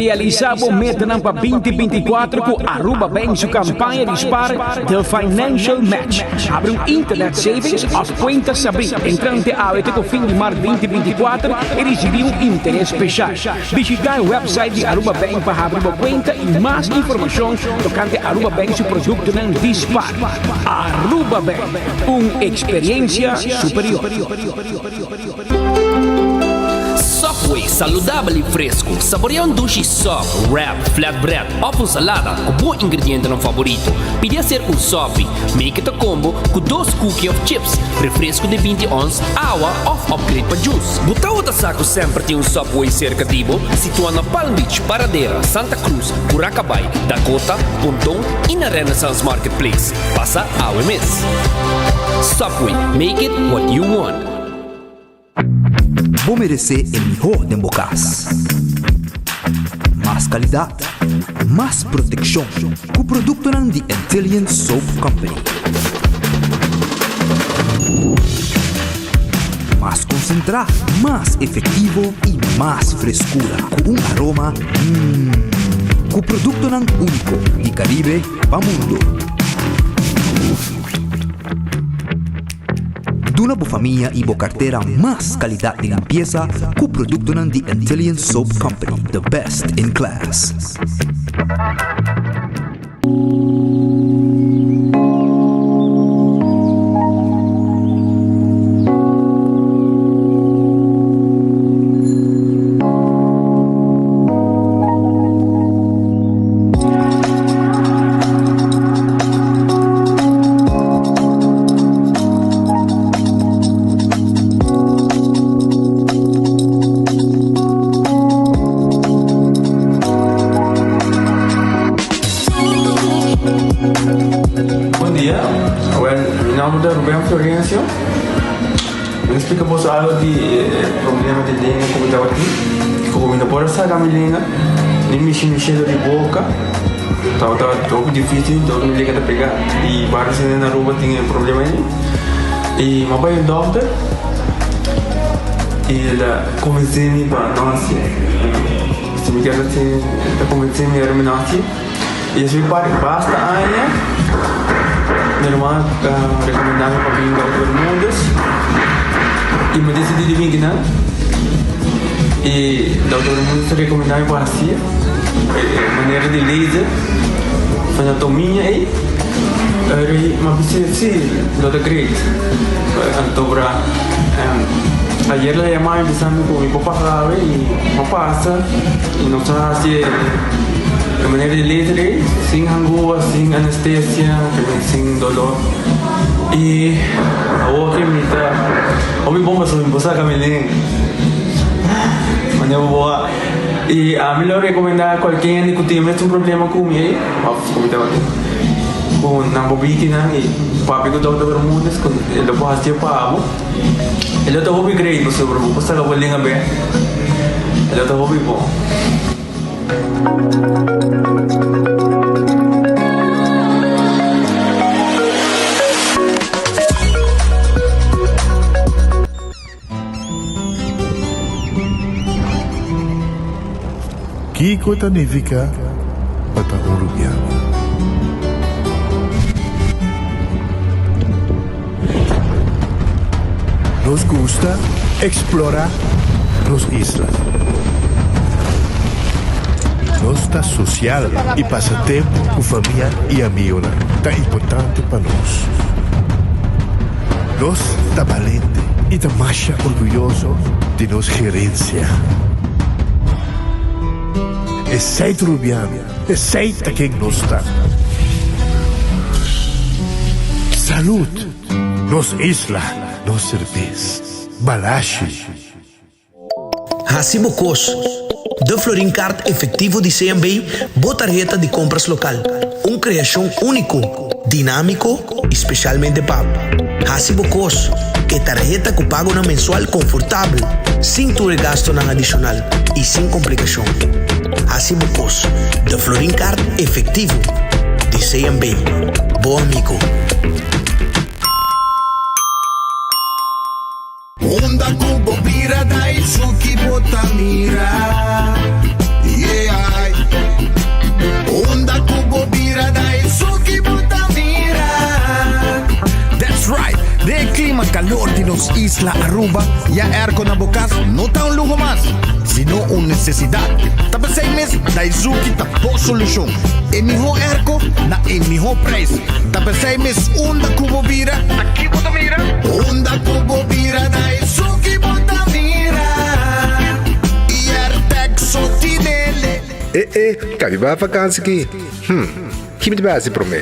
Realisa bo metanan pa 2024 cu Aruba Bank su campaña di spaar The Financial Match. Habri un internet savings of cuenta sabri entrante awe te cu fin di maart 2024 y ricibi un interes special. Bishita e website di Aruba Bank pa habri bo cuenta y mas informacion tocante Aruba Bank su productonan di spaar. Aruba Bank, un experiencia superior. Subway, saludabel y fresco. Saborea un dushi sub, wrap, flatbread of un salada cu bo ingredientenan favorito. Pidi hacer un sopi. Make it a combo cu dos cookie of chips, refresco di 20 ons, awa of upgrade pa juice. Bo tawata sa cu semper tin un Subway cerca di bo? Situa na Palm Beach, Paradera, Santa Cruz, Curacabay, Dakota, Ponton y na Renaissance Marketplace. Pasa awe mes. Subway, make it what you want. Bo meresé e mihó den bo kas. Mas kalidat, mas protekshon ku produktonan di Antillian Soap Company. Mas konsentrá, mas efektivo i mas freskura ku un aroma mmm. Ku produktonan úniko di Karibe pa mundu. Duna bo famia i bo kartera mas kalidat di limpiesa ku produktonan di Antillian Soap Company, the best in class. Bon dia, well mi nomber ta Ruben Florencio. Mi a splika boso algo di e problema di lenga ku mi tabatin, ku mi no por a saka mi lenga, ni mishi mi shelo di boka. Tabata hopi dificil, dor mi lenga ta pega. Y varios hende na Aruba tin e problema ei. Y mi a bai un dokter y el a convence mi pa no haci. Si mi kier haci, el a convence mi ora mi no haci. Y esei pa basta aña mi ruman a recomenda mi pa bin Dokter Bermudez y mi a decidi di bin kinan. Y Dokter Bermudez a recomenda mi pa haci. E manera di laser anatomia ei eri m'a bisa si lo ta great anto bra ayer la yama mi bisa mi ku mi por pasa awe i m'a pasa i nos a hasi e manera di laser ei sin hangua sin anestesia sin dolor i awor ke mi ta hopi bon pasobra mi por saka mi lenga manera bo a. I ami lo rekomendá kualke hende ku tin mes un problema ku mi ei, òf ku mi tabatin, ku nan por bini kinan i papia ku Dòkter Bermudez ku e lo por hasié pa bo. E lo ta hopi great pasobra bo por saka bo lenga bèk. E lo ta hopi bon. Kiko ta nifiká pa ta un rubiano? Nos gusta eksplorá nos isla. Nos ta sosial i pasa tempu ku famia i amigunan ta importante pa nos. Nos ta balente i ta masha orguyoso di nos gerensia. Esei ta Rubiano, esei ta ken nos ta. Salud! Nos isla, nos serbes. Balashi! Hasi bo kos. De Florin Card Efectivo di CMB, bo tarheta di compras local. Un creacion unico, dinamico y specialmente pa bo. Hasi bo kos. E tarheta cu pagonan mensual confortabel, sin tur e gastonan adicional y sin complicacion. Hasi bo kos. De Florin Card Efectivo di CMB. Bo amigo. Unda ku bo bira ta esun ki bo ta mira, yeah. calor di nos isla Aruba, ya airco na bo cas no ta un luho mas, sino un necesidad. Ta pesey mes Daizuki ta bo solucion. E miho airco na e miho prijs. Ta pesey mes unda cu bo bira, ta ki bo ta mira? Unda cu bo bira Daizuki bo ta mira. Y Airtec so tinele. E e, ka mi bai vakansi ki? Hm, ki mi ta bai hasi promé?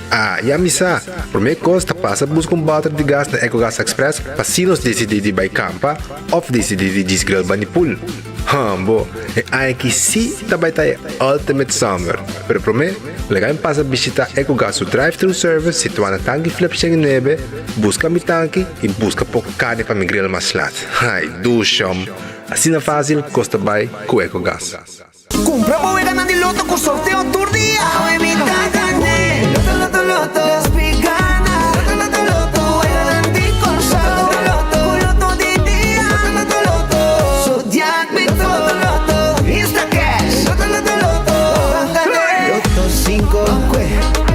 Ah, ya mi sa! Promé kos ta pasa buska un bòter di gas na Ecogas Express pa si nos disidí di bai kampa òf disidí di djis grill bani pool. Hambo, e aña aki sí ta bai ta e ultimate summer! Pero promé, laga mi pasa bishitá Ecogas su drive-thru service situá na Tanki Flip 109, buska mi tanki i buska poko karni pa mi grill mas lat. Ai, dushom! Asina fásil kos ta bai ku Ecogas. Cumpra bo weganan di loto cu sorteo tur dia. Awe mi ta gane. Loto loto loto. Nos pi gana. Loto loto loto. Weganan di Corsou. Loto loto. Cu loto di dia. Loto loto loto. Zodiac mi to. Loto loto. Instacash. Loto loto loto. Ban gane. Loto cinco. Kwe.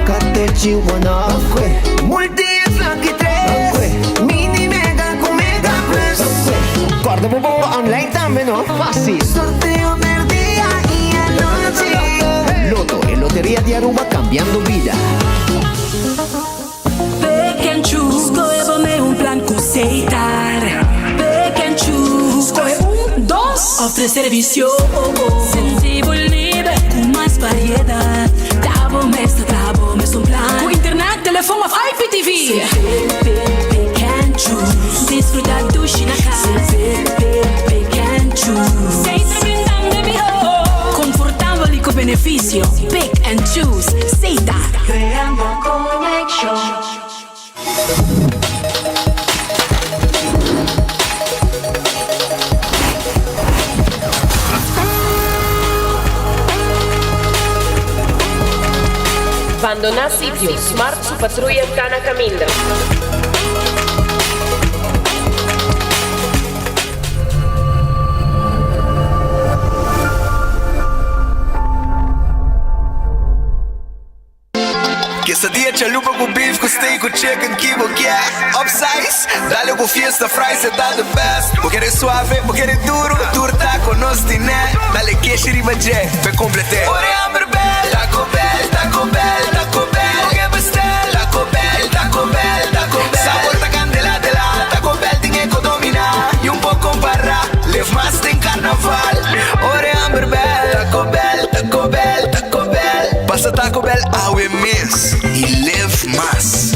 Katechi one Kwe. Multi es lucky tres. Kwe. Mini mega cu mega plus. Kwe. Corda bo bo online tambe no. Fácil. Sorteo merdia y anochi. Lotto, e loteria di Aruba cambiando bida. Pick and choose, scohe bo mee un plan cu Setar. Pick and choose, scohe un, dos of tres servicio. Sensibel liber cu mas variedad. Ta bo mes ta traha bo mes un plan. Cu internet, telefon of IPTV. Pick, pick, pick and choose. Disfruta dushi na cas. Pick, pick, pick and choose. Setar brindando e miho. Confortabel y cu beneficio. Pick and choose. Setar. Creando conexion. Bandoná sitio, Smart su patruya ta na kaminda. Quesadilla chalupa cu beef cu steak cu chicken ki bo kier Upsize, dale cu fiesta fries e ta the best Bo kere suave, bo kere duro, tur taco nos tine Dale keshi riba dje, p'e complete Ora hamber bel, Taco Bell, Taco Bell, Taco Bell Bo ke bestel, Taco Bell, Taco Bell, Taco Bell Sabor ta candela de la, Taco Bell tin e cu domina Y un por compara, live mas den carnaval Ora hamber bel, Taco Bell, Taco Bell, Taco Bell Pasa Taco Bell awe mes y live mas.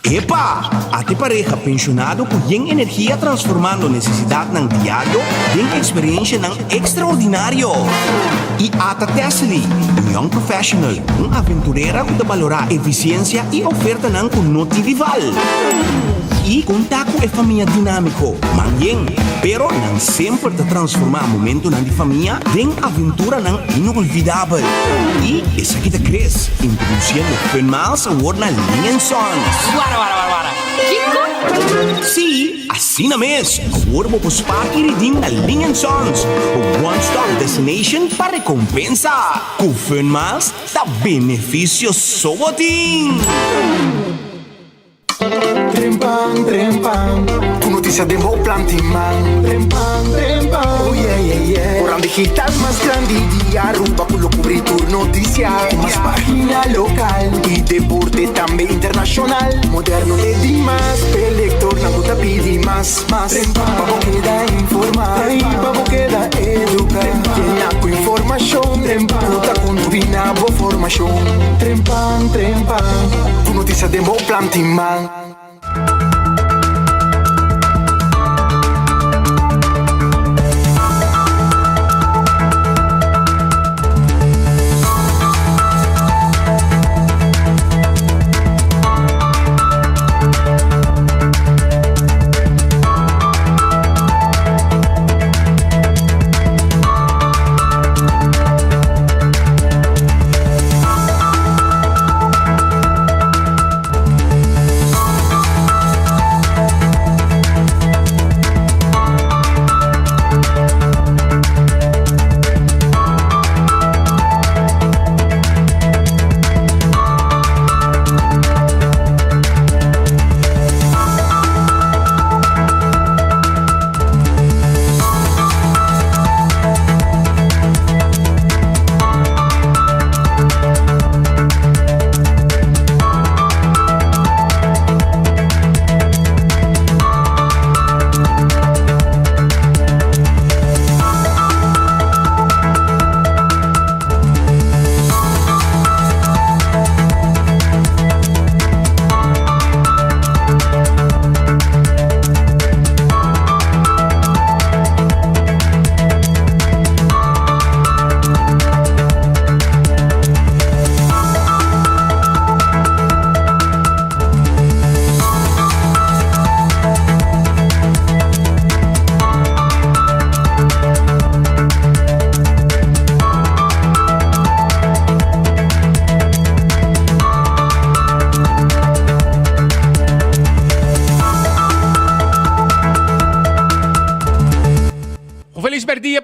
Epa! Ate pareha penshonado ku yen energia transformando nesesidatnan diario den eksperenshanan ekstraordinario. I ata Tessely, un young professional, un aventurera ku ta balorá efisiensia i ofertanan ku no tin rival. I konta ku e famia dinámiko, man yen, pero nan semper ta transformá momentonan di famia den aventuranan inolvidabel. I esaki ta Chris, introduciendo Fun Miles awor na Ling and Sons. Wara, wara, wara, wara. Kiko? Sí, asina mes! Awor bo por spaar i redeem na Ling and Sons, bo one-stop destination pa recompensa. Cu Fun Miles ta beneficio so bo tin! Trempan, trempan, ku notisia den bo plan tin man. Trempan, trempan, oh yeah, yeah, yeah. Koran digital mas grandi di Aruba ku lo kubri tur notisia. Ku mas pagina lokal i deporte tambe internashonal. Moderno e dimas, p'e lektornan ku ta pidi mas, mas. Pa bo keda informá i pa bo keda eduká. Yena ku informashon ku ta kontribuí na bo formashon. Trempan, trempan. Ku notisia den bo plan tin man.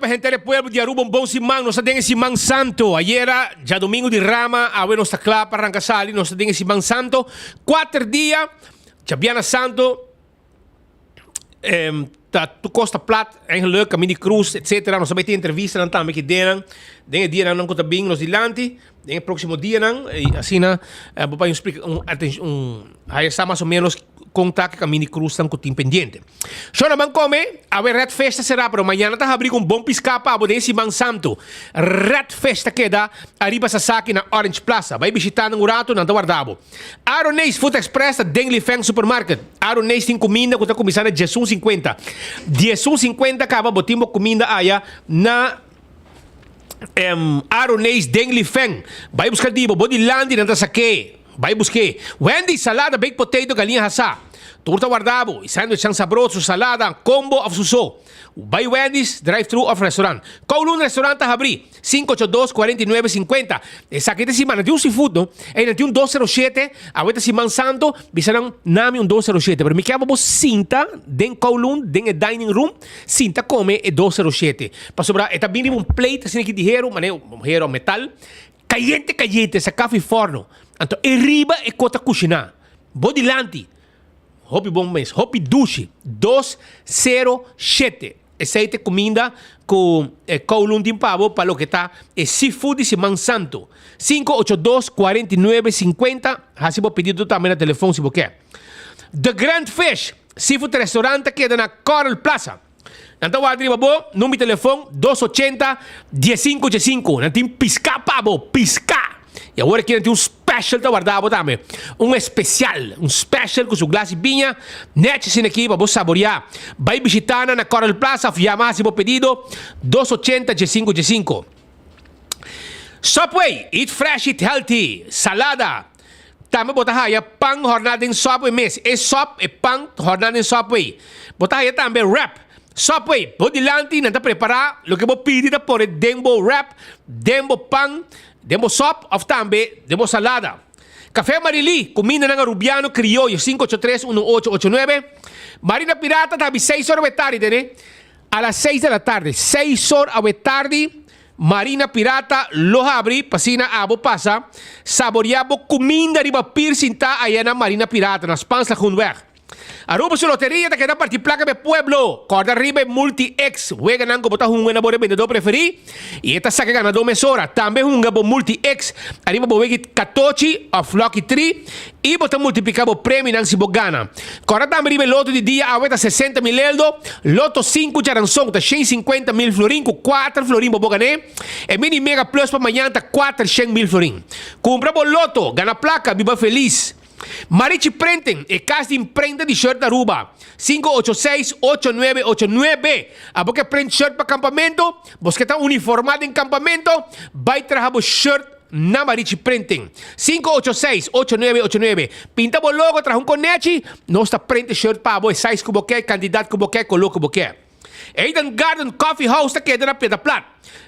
pa henter e pueblo di Aruba un bon siman. Nos ta den e siman santo. Ayera, djadomingo di Rama, awe nos ta kla pa ranka sali. Nos ta den e siman santo. Kuater dia, djabiana santo, ta tur kos ta plat, eigenlijk, Kamin di Krus, etcetera. Nos ta bai tin entrevistanan tambe ki denan den e dianan nan ku ta bin nos dilanti, den e próksimo dianan. I asina bo bai un splika un un haya sa mas o ménos kon ta ku Kamin di Krusnan ku tin pendiente. Shona ban kome, awe Red Fish ta será, pero mañana ta habrí ku un bon piská pa bo den Siman Santu. Red Fish ta keda ariba Sasaki na Orange Plaza. Bai bishitá nan un ratu, nan ta warda bo. Aroneis Food Express ta den Lifeng Supermarket. Aroneis tin kuminda ku ta kuminsá na diesun sinkuenta. Diesun sinkuenta kaba bo tin bo kuminda aya na Aroneis den Lifeng. Bai buska di bo, bo dilanti nan ta sak'é. Bai busk'é. Wendy's salada baked potato galiña hasá. Tur ta warda bo. E sandwichnan sabroso, salada, combo of su so. Bai Wendy's, drive-thru of restaurant. Kowloon Restaurant ta habrí. 582 49 50. Esaki ta siman, nan tin un seafood no. Ey nan tin un 207, awe ta siman santo, bisa nan nami un 207. Pero mi kier pa bo sinta den Kowloon, den e dining room, sinta come e 207. Pasobra e ta bini riba un plate asina ki di hero, mane hero metal, cayente cayente, saca fi forno. Anto e riba e co ta cushina. Bo dilanti. Hopi bon mes, hopi dushi. 207. Esei ta e kuminda ku e Kowloon tin pa bo pa loke ta e seafood di Siman Santu. 582 49 50. Hasi bo pedido tambe na telefon si bo ke. The Grand Fish Seafood Restaurant ta keda na Coral Plaza. Nan ta warda riba bo number di telefon dos ochenta diesinku diesinku. Nan tin piská pa bo, piská! I awor aki nan tin un special ta warda bo tambe. Un especial, un special ku su glas di biña nèchi asina aki pa bo saboriá. Bai bishitá nan na Coral Plaza òf yama hasi bo pedido dos ochenta diesinku diesinku. Subway, eat fresh, eat healthy, salada. Tambe bo ta haya pan horná den Subway mes. E sop, e pan horná den Subway. Bo ta haya tambe wrap. Subway, bo dilanti nan ta prepará loke bo pidi ta pone den bo wrap, den bo pan, den bo sop òf tambe den bo salada. Café Marilí, kumindanan arubiano krioyo, 583 1889. Marina Pirata ta habi seis or awe tardi tene. A las seis de la tarde, seis or awe tardi, Marina Pirata lo habri pa asina abo pasa saborea bo kuminda riba pir sintá aya na Marina Pirata na Spaans Lagoenweg. Aruba su loteria ta keda parti plaka pa e pueblo. Kòrda riba e Multi X, weganan ku bo ta hunga na bo rebendedó preferí i e ta saka ganadó mesora. Tambe hunga bo Multi X ariba bo wegi katochi òf Lucky Tree i bo ta multipliká bo premionan si bo gana. Kòrda tambe riba e loto di dia awe ta 60.000 eldo, loto sinku djaranson ta 150.000 florin ku kuater florin bo bo gané. E mini mega plus pa mañan ta 400.000 florin. Kumpra bo loto, gana plaka, biba felis. Marichi Printing, e kas di imprenta di shirt na Aruba. 586 8989. Abo ke print shirt pa kampamento? Bos ke ta uniformá den kampamento? Bai traha bo shirt na Marichi Printing. 586 8989. Pinta bo logo, traha un konechi, nos ta print e shirt pa bo, e size ku bo ke, kantidat ku bo ke, koló ku bo ke. Eden Garden Coffee House ta keda na Piedra Plat.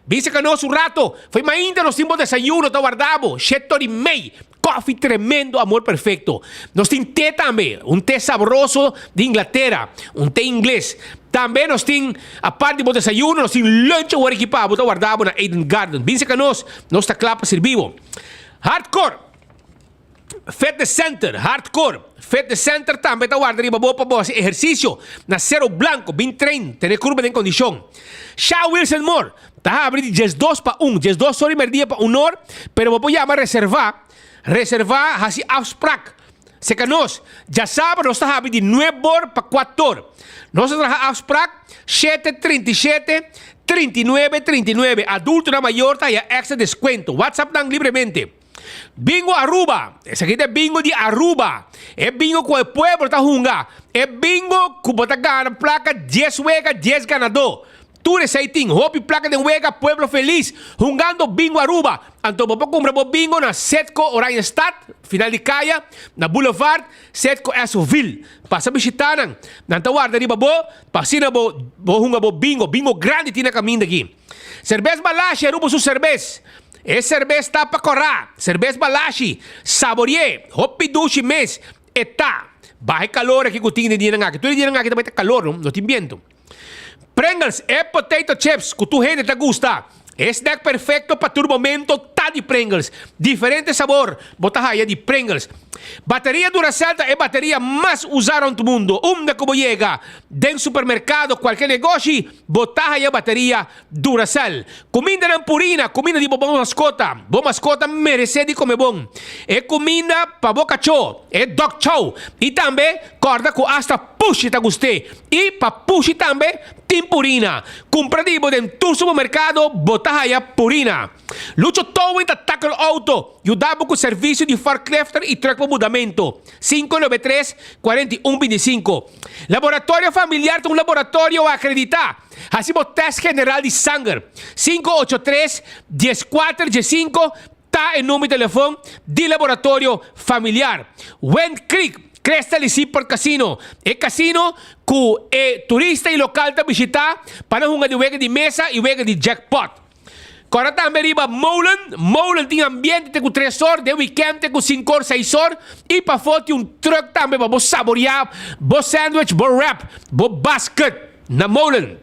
Bin serka nos un rato. Fo'i mainta nos tin bo desayuno ta warda bo. Shete ora i mei. Koffie tremendo, amor perfecto. Nos tin te tambe, un te sabroso di Inglatera, un te ingles. Tambe nos tin, apart di bo desayuno, nos tin lunch awor aki pa bo ta warda bo na Eden Garden. Bin serka nos, nos ta kla pa sirbi bo. Hardcore Fitness Center, Hardcore Fitness Center tambe ta warda riba bo pa bo hasi ehersisio na Cerro Blanco. Bin train, tene kurba den kondishon. Sha Wilson Moore ta habri di diesdos pa un, diesdos or di merdia pa un or, pero bo por yama reserva, reserva hasi afsprak. Seka nos, djasabra nos ta habri di nuebe or pa kuator. Nos ta traha afsprak shete 37 39 39. Adultonan mayor ta haya extra deskuento. WhatsApp nan libremente. Bingo Aruba, esaki ta e bingo di Aruba. E bingo ku e pueblo ta hunga. E bingo ku bo ta gana plaka dies wega, dies ganadó. Tur esei tin hopi plaka den wega, pueblo felis hungando Bingo Aruba. Anto bo por kumpra bo bingo na Setco Oranjestad, final di kaya, na Boulevard, Setco Essoville. Pasa bishita nan. Nan ta warda riba bo pa asina bo bo hunga bo bingo. Bingo grandi tin na kaminda aki. Serbes Balashi, Aruba su serbes. E serbes ta pa kòrá. Serbes Balashi, sabori'é, hopi dushi mes e ta. Baha e kalor aki ku tin den dianan aki. Tur e dianan aki ta bai ta kalor no, no tin bientu. Pringles, e potato chips ku tur hende ta gusta. E snack perfecto pa tur momento ta di Pringles. Diferente sabor bo ta haya di Pringles. Bateria Duracell ta e bateria mas usa rond mundo. Unda ku bo yega, den supermercado, cualke negoshi, bo ta haya bateria Duracell. Cumindanan Purina, cuminda di bo bon mascota. Bo mascota merece di come bon. E cuminda pa bo cacho, e dog chow. Y tambe corda cu hasta pushi ta gust'e. Y pa pushi tambe tin Purina. Cumpra di bo den tur supermercado bo ta haya Purina. Lucho Towing ta tackle auto, yuda bo cu servicio di forklifter y truck pa mudamento. 593 41 25. Laboratorio Familiar ta un laboratorio acredita. Haci bo test general di sanger. 583 14 15 Ta e number di telefon di Laboratorio Familiar. Wind Creek, Crystal y Seaport Casino, e casino cu e turista y local ta bishita pa nan hunga di wega di mesa y wega di jackpot. Corda tambe riba Molen, Molen tin ambiente te cu tres or, den weekend te cu cinco or, seis or y pafo tin un truck tambe pa bo saborea bo sandwich, bo wrap, bo basket na Molen.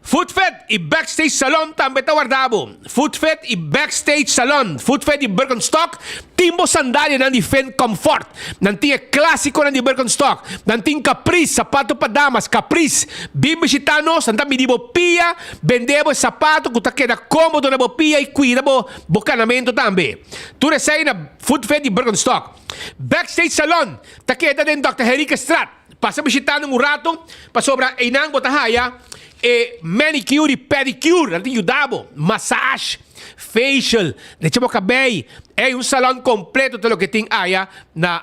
Footfit y Backstage Salon tambe ta warda bo. Footfit y Backstage Salon, Footfit y Birkenstock tin bo sandalianan di fin comfort. Nan tin e clasiconan di Birkenstock. Nan tin Caprice, sapato pa damas, Caprice. Bin bishita nos, nan ta midi bo pia, bende bo e sapato cu ta keda comodo na bo pia y cuida bo bo canamento tambe. Tur esey na Footfit y Birkenstock. Backstage Salon ta keda den Dòkter Henriquezstraat. Pasa bishita nan un rato, pasobra einan bo ta haya e manicure y pedicure, nan ta yuda bo, massage, facial, necha bo cabey, ey un salon completo ta loke tin aya na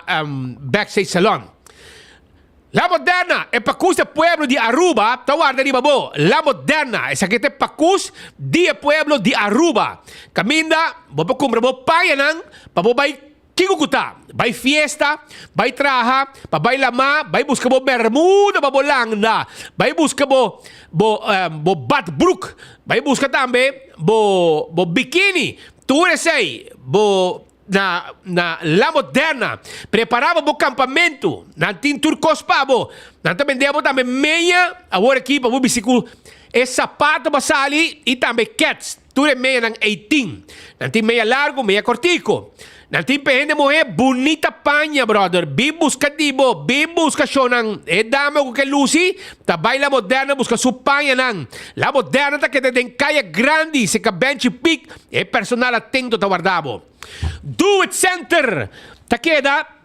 Backstage Salon. La Moderna, e pacus di e pueblo di Aruba ta warda riba bo. La Moderna, esaki ta e pacus di e pueblo di Aruba. Caminda bo por cumpra bo pañanan pa bo bay Kiko ku ta? Bai fiesta, bai traha, pa bai lamá, bai buska bo bermuda pa bo landa, bai buska bo bo bo badbroek, bai buska tambe bo bo bikini, tur esei bo na na La Moderna. Prepará bo bo kampamentu, nan tin tur kos pa bo. Nan ta bende bo tambe meña awor aki pa bo bisti ku e sapato pa sali i tambe kèts. Tur e meanan ei tin. Nan tin mea largu, mea kortiku. Nan tin pa e hende muhé bunita paña, brother. Bin buska di bo, bin buska shownan. E dama ku ke lusi ta bai La Moderna buska su pañanan. La Moderna ta keda den Kaya Grandi, serka Benchi Pik. E personal atento ta warda bo. Do It Center ta keda.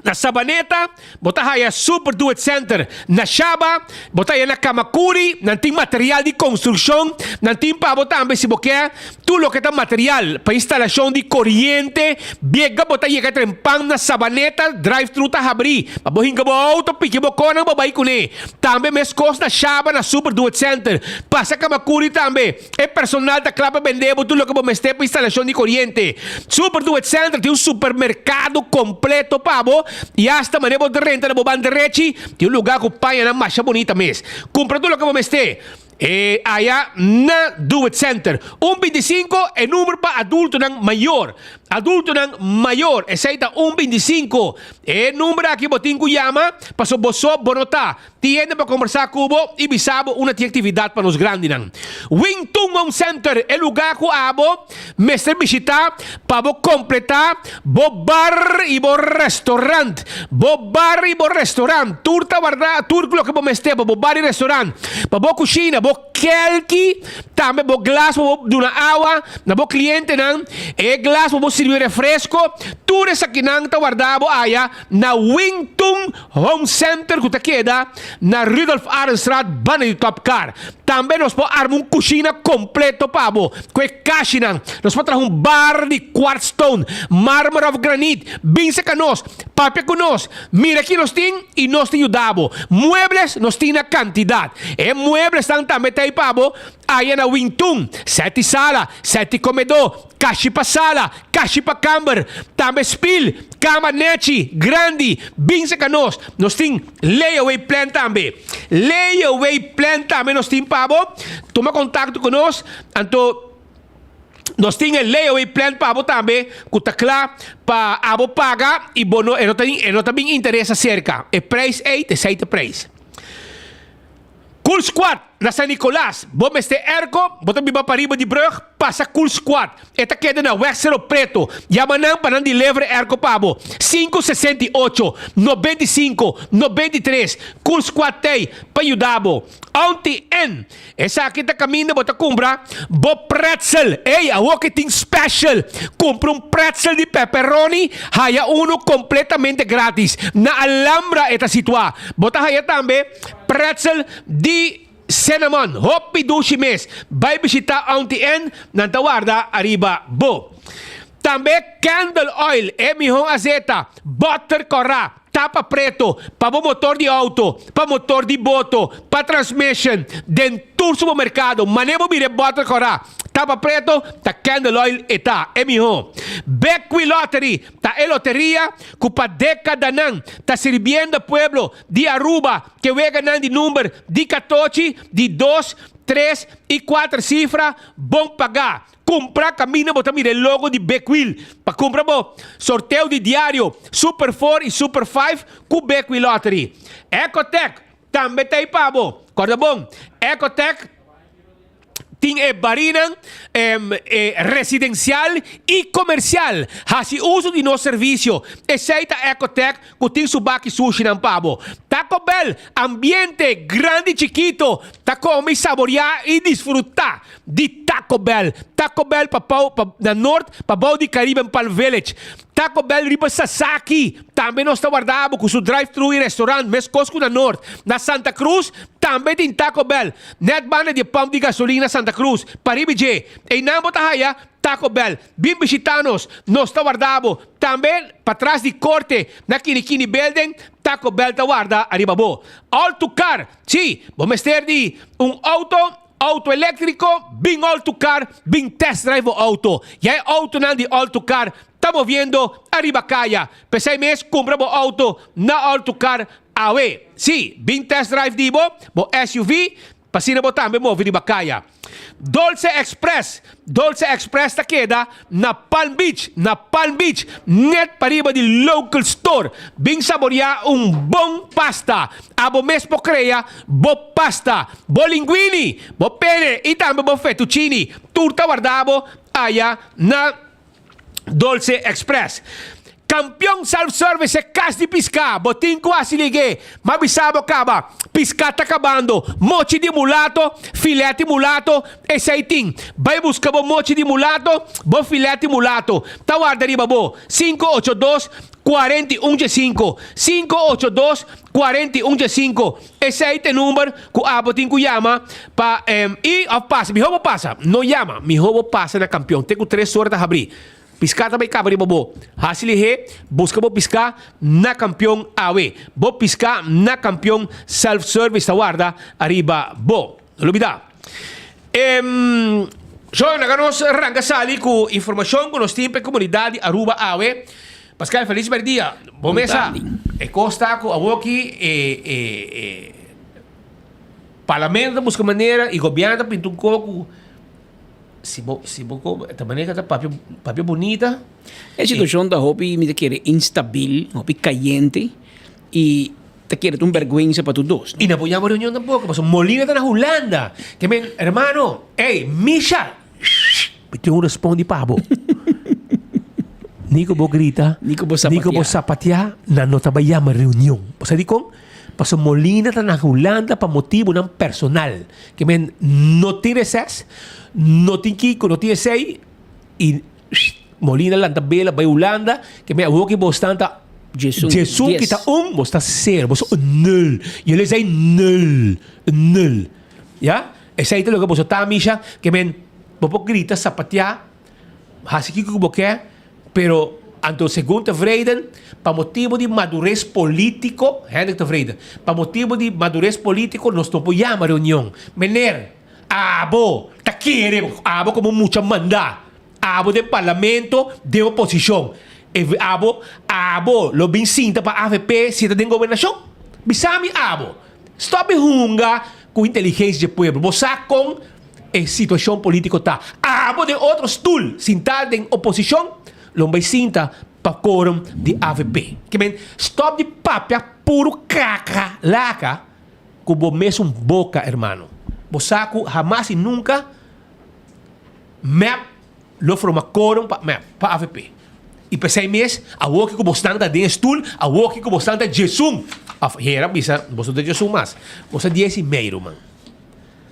Na Sabaneta bo ta haya Super Do It Center. Na Shaba bo ta haya na Kamakuri, nan tin material di konstrukshon, nan tin pa bo tambe si bo ke tur loke ta material pa instalashon di koriente, biega bo ta yega trempan na Sabaneta, drive thru ta habri pa bo hinka bo outo, piki bo konan bo bai kuné. Tambe meskos na Shaba na Super Do It Center. Pasa Kamakuri tambe. E personal ta kla pa bende bo tur loke bo mester pa instalashon di koriente. Super Do It Center tin un supermerkado kompleto pa bo i asta manera bo ta renta na bo ban derechi tin un lugá ku pañanan masha bunita mes. Kumpra tur loke bo mester e aya na Do It Center. Un bintisinko e number pa adultonan mayor. Adultonan mayor esei ta un bintisinko. E number aki bo tin ku yama pasobra bo so bo no ta. Tin hende pa kombersá ku bo i bisa bo unda tin aktividat pa nos grandinan. Wing Tun Home Center, e lugá ku abo mester bishitá pa bo kompletá bo bar i bo restorant. Bo bar i bo restorant, tur ta wardá tur loke bo mester pa bo bar i restorant, pa bo kushina, bo kelki, tambe bo glas pa bo duna awa na bo klientenan, e glas pa bo sirbi refresko, tur esakinan ta wardá bo aya na Wing Tun Home Center ku ta keda na Rudolf Arendstraat banda di Top Car. Tambe nos por arma un kushina kompleto pa bo ku e kashinan. Nos por traha un bar di quartz stone, marmer òf granit. Bin serka nos, papia ku nos, mira ki nos tin i nos ta yuda bo. Muebles nos tin na kantidat. E mueblesnan tambe ta ei pa bo aya na Wintun, sèt di sala, sèt di komedó, Kashi pa sala, kashi pa kamber, tambe spil, kama nechi, grandi, bin serka nos. Nos tin layaway plan tambe. Layaway plan tambe nos tin pa bo. Tuma kontakto ku nos, anto nos tin e layaway plan pa bo tambe ku ta kla pa abo paga i bo no e no ta e no ta bin interes aserka. E prijs ei ta esei ta prijs. Cool Squad na San Nicolas, bo mester airco, bo ta biba pariba di brug, pasa Cool Squad. E ta keda na Weg Cerro Preto. Yama nan pa nan deliver airco pa bo. 568 95 93 Cool Squad t'ey pa yuda bo. Auntie N, Esaki ta kaminda bo ta kumpra bo pretzel. Ey, awor ke tin special. Kumpra un pretzel di pepperoni, haya unu kompletamente gratis. Na Alhambra e ta situá. Bo ta haya tambe pretzel di cinnamon. Hopi dushi mes. Bai bishitá Auntie Ann, nan ta warda ariba bo. Tambe candle oil, e mihó azeta, butter kòrá. Tapa preto, pa bo motor di auto, pa motor di boto, pa transmission, den tur supermercado, mane bo mira e bottle cora, tapa preto, ta candle oil e ta, e miho. Bequi Lottery ta e loteria cu pa decadanan ta sirbiendo pueblo di Aruba ke weganan di number di catochi, di dos, tres y cuater cifra bon paga. Kumpra kaminda bo ta mira e logo di Bekwil pa kumpra bo sorteo di diario Super Four i Super Five ku Bekwil Lottery. Ecotec tambe ta ei pa bo. Kòrda bon, Ecotec tin e barinan residensial i komersial. Hasi uso di nos servisio. Esei ta Ecotec ku tin su baki sushinan pa bo. Taco Bell, ambiente grandi chikito ta kome i saboriá i disfrutá di Taco Bell. Taco Bell pa pau pa na Noord pa bou di Caribbean Palm Village. Taco Bell riba Sasaki tambe nos ta warda bo ku su drive thru i restaurant meskos ku na Noord. Na Santa Cruz tambe tin Taco Bell net banda di e pump di gasolina Santa Cruz pariba dje. Einan bo ta haya Taco Bell. Bin bishita nos, nos ta warda bo. Tambe patras di korte na Kinikini Building, Taco Bell ta warda ariba bo. All to car, sí, bo mester di un auto, auto eléctrico, bin All to Car, bin test drive bo auto. Ya e autonan di All to Car ta moviendo ariba kaya. P'esei mes kumpra bo auto na All to Car awe. Sí, bin test drive di bo, bo SUV, P'asina bo tambe move riba kaya. Dolce Express Dolce Express ta keda na Palm Beach, na Palm Beach, net pariba di Local Store. Bin saboreá un bon pasta. Abo mes por krea bo pasta, bo linguini, bo pene i tambe bo fettuccini. Tur ta warda bo aya na Dolce Express. Campeon Self Service e cas di pisca. Bo tin cu haci lig'é. Ma bisa bo caba. Pisca ta cabando. Mochi di mulato, fileti mulato, esey tin. Bay busca bo mochi di mulato, bo fileti mulato. Ta warda riba bo. 582 41 dje 582 41 dje Esey ta e number cu abo tin cu yama pa y of pasa. Miho bo pasa, no yama. Miho bo pasa na Campeon. Te cu tres ora ta habri. Pisca ta bay caba riba bo. Haci lihe, busca bo pisca na Campeon awe. Bo pisca na Campeon Self Service ta warda ariba bo. No lubida. John, laga nos ranca sali cu informacion cu nos tin pa e comunidad di Aruba awe. Pascal, feliz merdia. Bo mesa, e cos ta cu awoki e, e, e parlamento ta busca manera y gobierno ta pinta un co cu si bo, si bo co, ta manera ta papia, papia bunita. E situacion ta hopi, mi ta kere, instabil, hopi cayente y ta kere ta un berguensa pa tur dos. Y no por yama reunion tampoco, pasobra Molina ta na Hulanda. Te men, hermano, ey, Misha, Mi tin un respondi pa bo. Ni ku bo grita, Ni ku bo ni ku bo sapateá, nan no ta bai yama reunion. Bo sa dikon? Pasobra Molina ta na Hulanda pa motibunan personal. Ke men no tin reses, no tin kiko, no tin esei, i Molina lanta bela bai Hulanda, ke men awor ke bo stan ta Djesun, djesun dies. kita un, bo sta sero, bo sta un nul. Jullie zijn nul, nul. Ya? Esei ta loke boso ta, Misha, ke men bo por grita, sapateá, hasi kiko ku bo ke, pero anto segun Tevreden, pa motibu di madures polítiko, Hendrik Tevreden, pa motibu di madures polítiko nos no por yama reunion. Mener, abo ta kere, abo komo mucha mandá, abo den parlamento, den oposishon, abo, abo lo bin sinta pa avp si ta den gobernashon? Bisa mi abo. Stop di hunga cu inteligencia dje pueblo. Bo sa con e situacion politico ta. Abo den otro stoel sinta den oposicion lo bay sinta pa quorum di avp. Ke men stop di papia puro kaka laka. ku bo mesun boka, hermano. Bo sa ku hamas i nunka mep lo forma korum pa mep, pa avp. I p'esei mes, awoki ku bosnan ta den e stul, awoki ku bosnan ta djesun, òf hera bisa, boso ta djesun mas, boso ta dies i mei, ruman.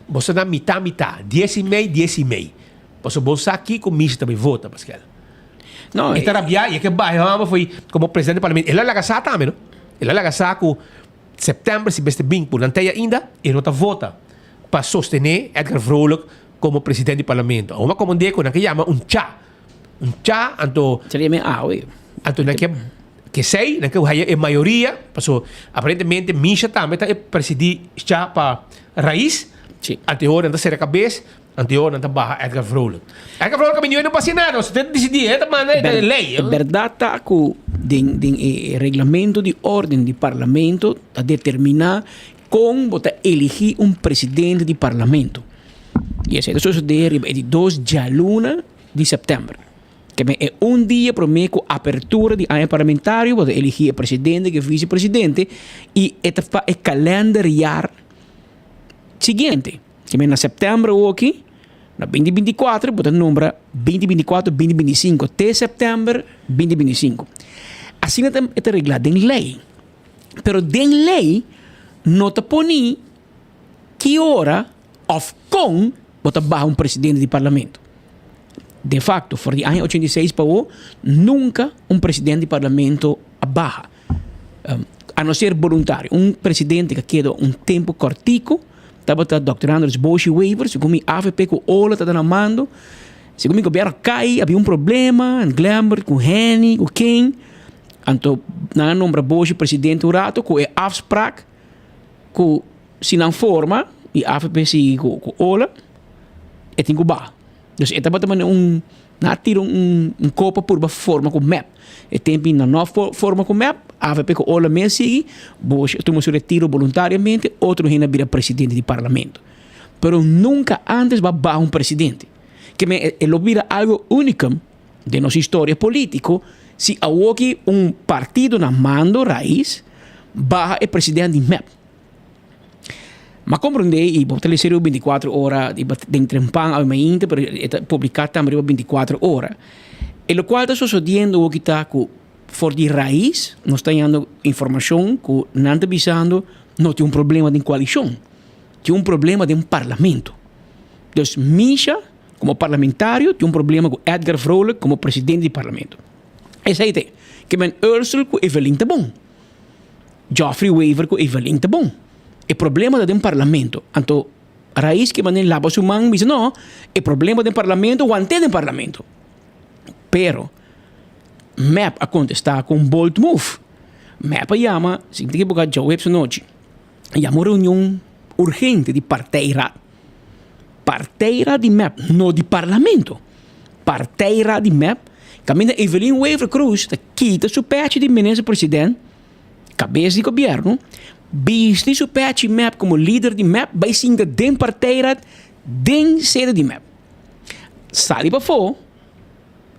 Boso ta mitá mitá, dies i mei, dies i mei. Pasobra bo sa kiko Misha ta bai vota, Paskel. No, E ta rabiá i e ke baha e hòmber fo'i komo presidente di parlamento. El a laga sa tambe, no? El a laga sa ku sèptèmber si mester bin ku nan tei ainda, e no ta vota pa sostené Edgar Vrolijk komo presidente di parlamento. Awor mi a komprendé ku nan ke yama un cha. Un cha, anto. Seria mi awe. Anto nan ke kesei, nan ke haya e mayoria, paso aparentemente Misha tambe ta e presidí cha pa Raiz. Sí. Anto e ora nan ta sera kabes, anto e ora nan ta baha Edgar Vrolijk. Edgar Vrolijk a bini no pa hasi nada, si ta disidí, e ta manda e lei. E bèrdat ta ku den den e reglamento di órden di parlamento ta determiná kon bo ta eligí un presidente di parlamento. I esei ta sosodé riba e di dos djaluna di sèptèmber. Keme e un dia promé ku apertura di aña parlamentario bo ta eligí e presidente ku e visepresidente i e ta pa e kalenderjaar siguiente. Keme na sèptèmber awoki, na binti binti kuater bo ta nombra binti binti kuater binti binti sinku te sèptèmber binti binti sinku. Asina ta e ta reglá den lei. Pero den lei no ta poni ki ora òf kon bo ta baha un presidente di parlamento. De facto, for di aña 86 pa awo, nunca un presidente di parlamento a baha. A no ser boluntario. Un presidente cu a keda un tempo cortico tabata Dòkter Andres Booshi Wever, segun mi avp cu Ola tabata na mando. Segun mi gobierno a cay, habia un problema, Glenbert cu Henny cu ken. Anto nan a nombra Booshi presidente un rato cu e afspraak cu si nan forma y avp sigui cu Ola, e tin cu baha. Dus e tabata manera un, nan a tira un kopa purba forma ku mep. E tempu nan no a forma ku mep, avp ku Ola mes sigui, Bosch a tuma su retiro boluntariamente, otro hende a bira presidente di parlamento. Pero nunka antes bo a baha un presidente. Ke men e lo bira algo unicum den nos historia politico si awoki un partido na mando, Raiz, baha e presidente di mep. M'a komprendé i bo ta lesa riba bintikuater ora i den trempan awe mainta pero e ta publiká tambe riba bintikuater ora. E lokual ta sosodiendo awoki ta ku for di rais nos ta hañando informashon ku nan ta bisando no tin un problema den koalishon, tin un problema den parlamento. Dus Misha komo parlamentario tin un problema ku Edgar Vrolijk komo presidente di parlamento. Esei ta e. Ke men Ursel ku Evelyn ta bon. Geoffrey Wever ku Evelyn ta bon. E problema ta den parlamento. Anto Raiz ke manda laba su man bisa no, e problema den parlamento want'é den parlamento. Pero mep a kontestá ku un bold move. Mep a yama, si mi ta ekiboká djaweps anochi, a yama un reunion urgente di partijraad. Partijraad di mep, no di parlamento. Partijraad di mep kaminda Evelyn Wever Croes ta kita su pechi di minister president, kabes di gobierno, bisti su pechi mep komo lider di mep bai sinta den partijraad den sede di mep. Sali pafó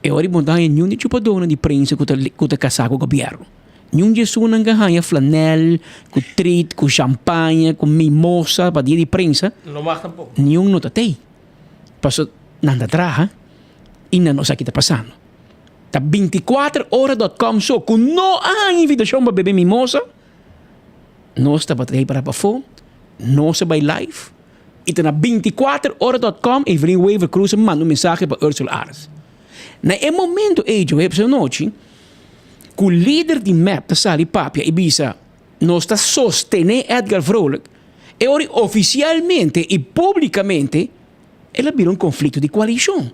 e ora di bo no ta haña niun di chupadónan di prensa ku ta ku ta kasá ku gobierno. Niun di esunnan ka haña flanel ku trit ku shampaña ku mimosa pa dia di prensa. No mag tampoko. Niun no ta tei. Paso nan ta traha i nan no sa ki ta pasando. Ta bintikuater ora dot com so ku no a haña invitashon pa bebe mimosa, nos tabata ei para pafó, nos a bai live i ta na bintikuater ora dot com Evelyn Wever Croes a manda un mensahe pa Ursula Arends. Na e momento ei djaweps anochi ku lider di mep ta sali papia i bisa nos ta sostené Edgar Vrolijk, e ora ofisialmente i públikamente el a bira un konflikto di koalishon.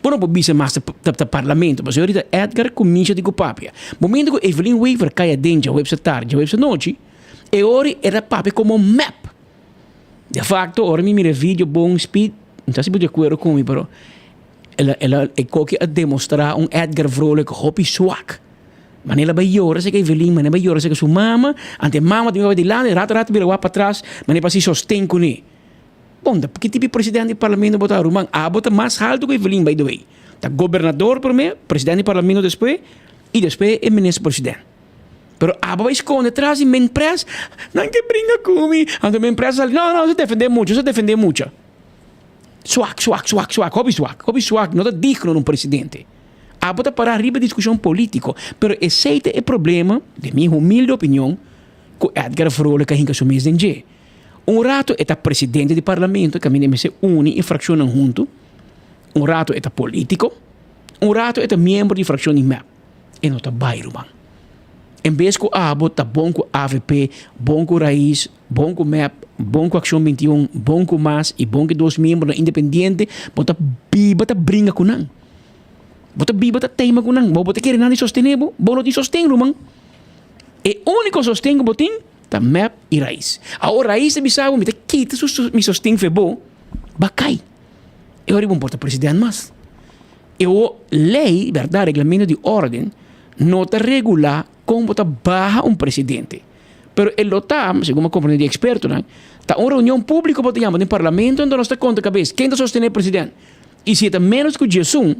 Bo no por bisa mas ta parlamento, pasobra ahorita Edgar ku Misha tin ku papia. Momento ku Evelyn Wever kai aden djaweps atardi, djaweps anochi, e ora el a papia komo mep. De facto, ora mi mira e video bon speed, no ta si bo di akuerdo ku mi, pero el a el a e koki a demostrá un Edgar Vrolijk hopi swak. Manera el a bai yora serka Evelyn, manera el a bai yora serka su mama, anto e mama tambe bai dilanti, rato rato bira wak patras, manera pa hasi sosten kuné. Bon, ta ki tipo di presidente di parlamento bo ta, ruman? Abo ta mas haltu ku Evelyn, by the way. Ta gobernador promé, presidente di parlamento despues, i despues e minister president. Pero abo bai skonde tras di Minpres, nan ke bringa ku mi. Anto Minpres a sali, no, no, nos a defendé mucha, nos a defendé mucha. Swak, swak, swak, swak, hopi swak, hopi swak, no ta digno di un presidente. Abo ta pará riba diskushon polítiko, pero esei ta e problema, den mi humilde opinion, ku Edgar Vrolijk a hinka su mes den dje. Un rato e ta presidente di parlamento, kaminda e mester uni e frakshonnan huntu, un rato e ta polítiko, un rato e ta miembro di frakshon di mep. E no ta bai ruman. En bes ku abo ta bon ku avp, bon ku Raiz, bon ku mep, bon ku Akshon 21, bon ku mas i bon ku e dos miembronan independiente, bo ta biba ta bringa ku nan. Bo ta biba ta teima ku nan. Bo bo ta kere nan di sostené bo? Bo no tin sosten ruman. E úniko sosten ku bo tin ta mep i Raiz. Awor Raiz ta bisa bo mi ta kita su mi sosten fe bo, ba kai. E ora bo no por ta president mas. E o ley, berdad, reglamento di orden, no ta regula con bo ta baha un presidente. Pero e lo ta, segun mi a comprende di expertonan, ta un reunion publico bo ta yama den parlamento unda nos ta conta cabes ken ta sostene e president. Y si e ta menos cu diesun,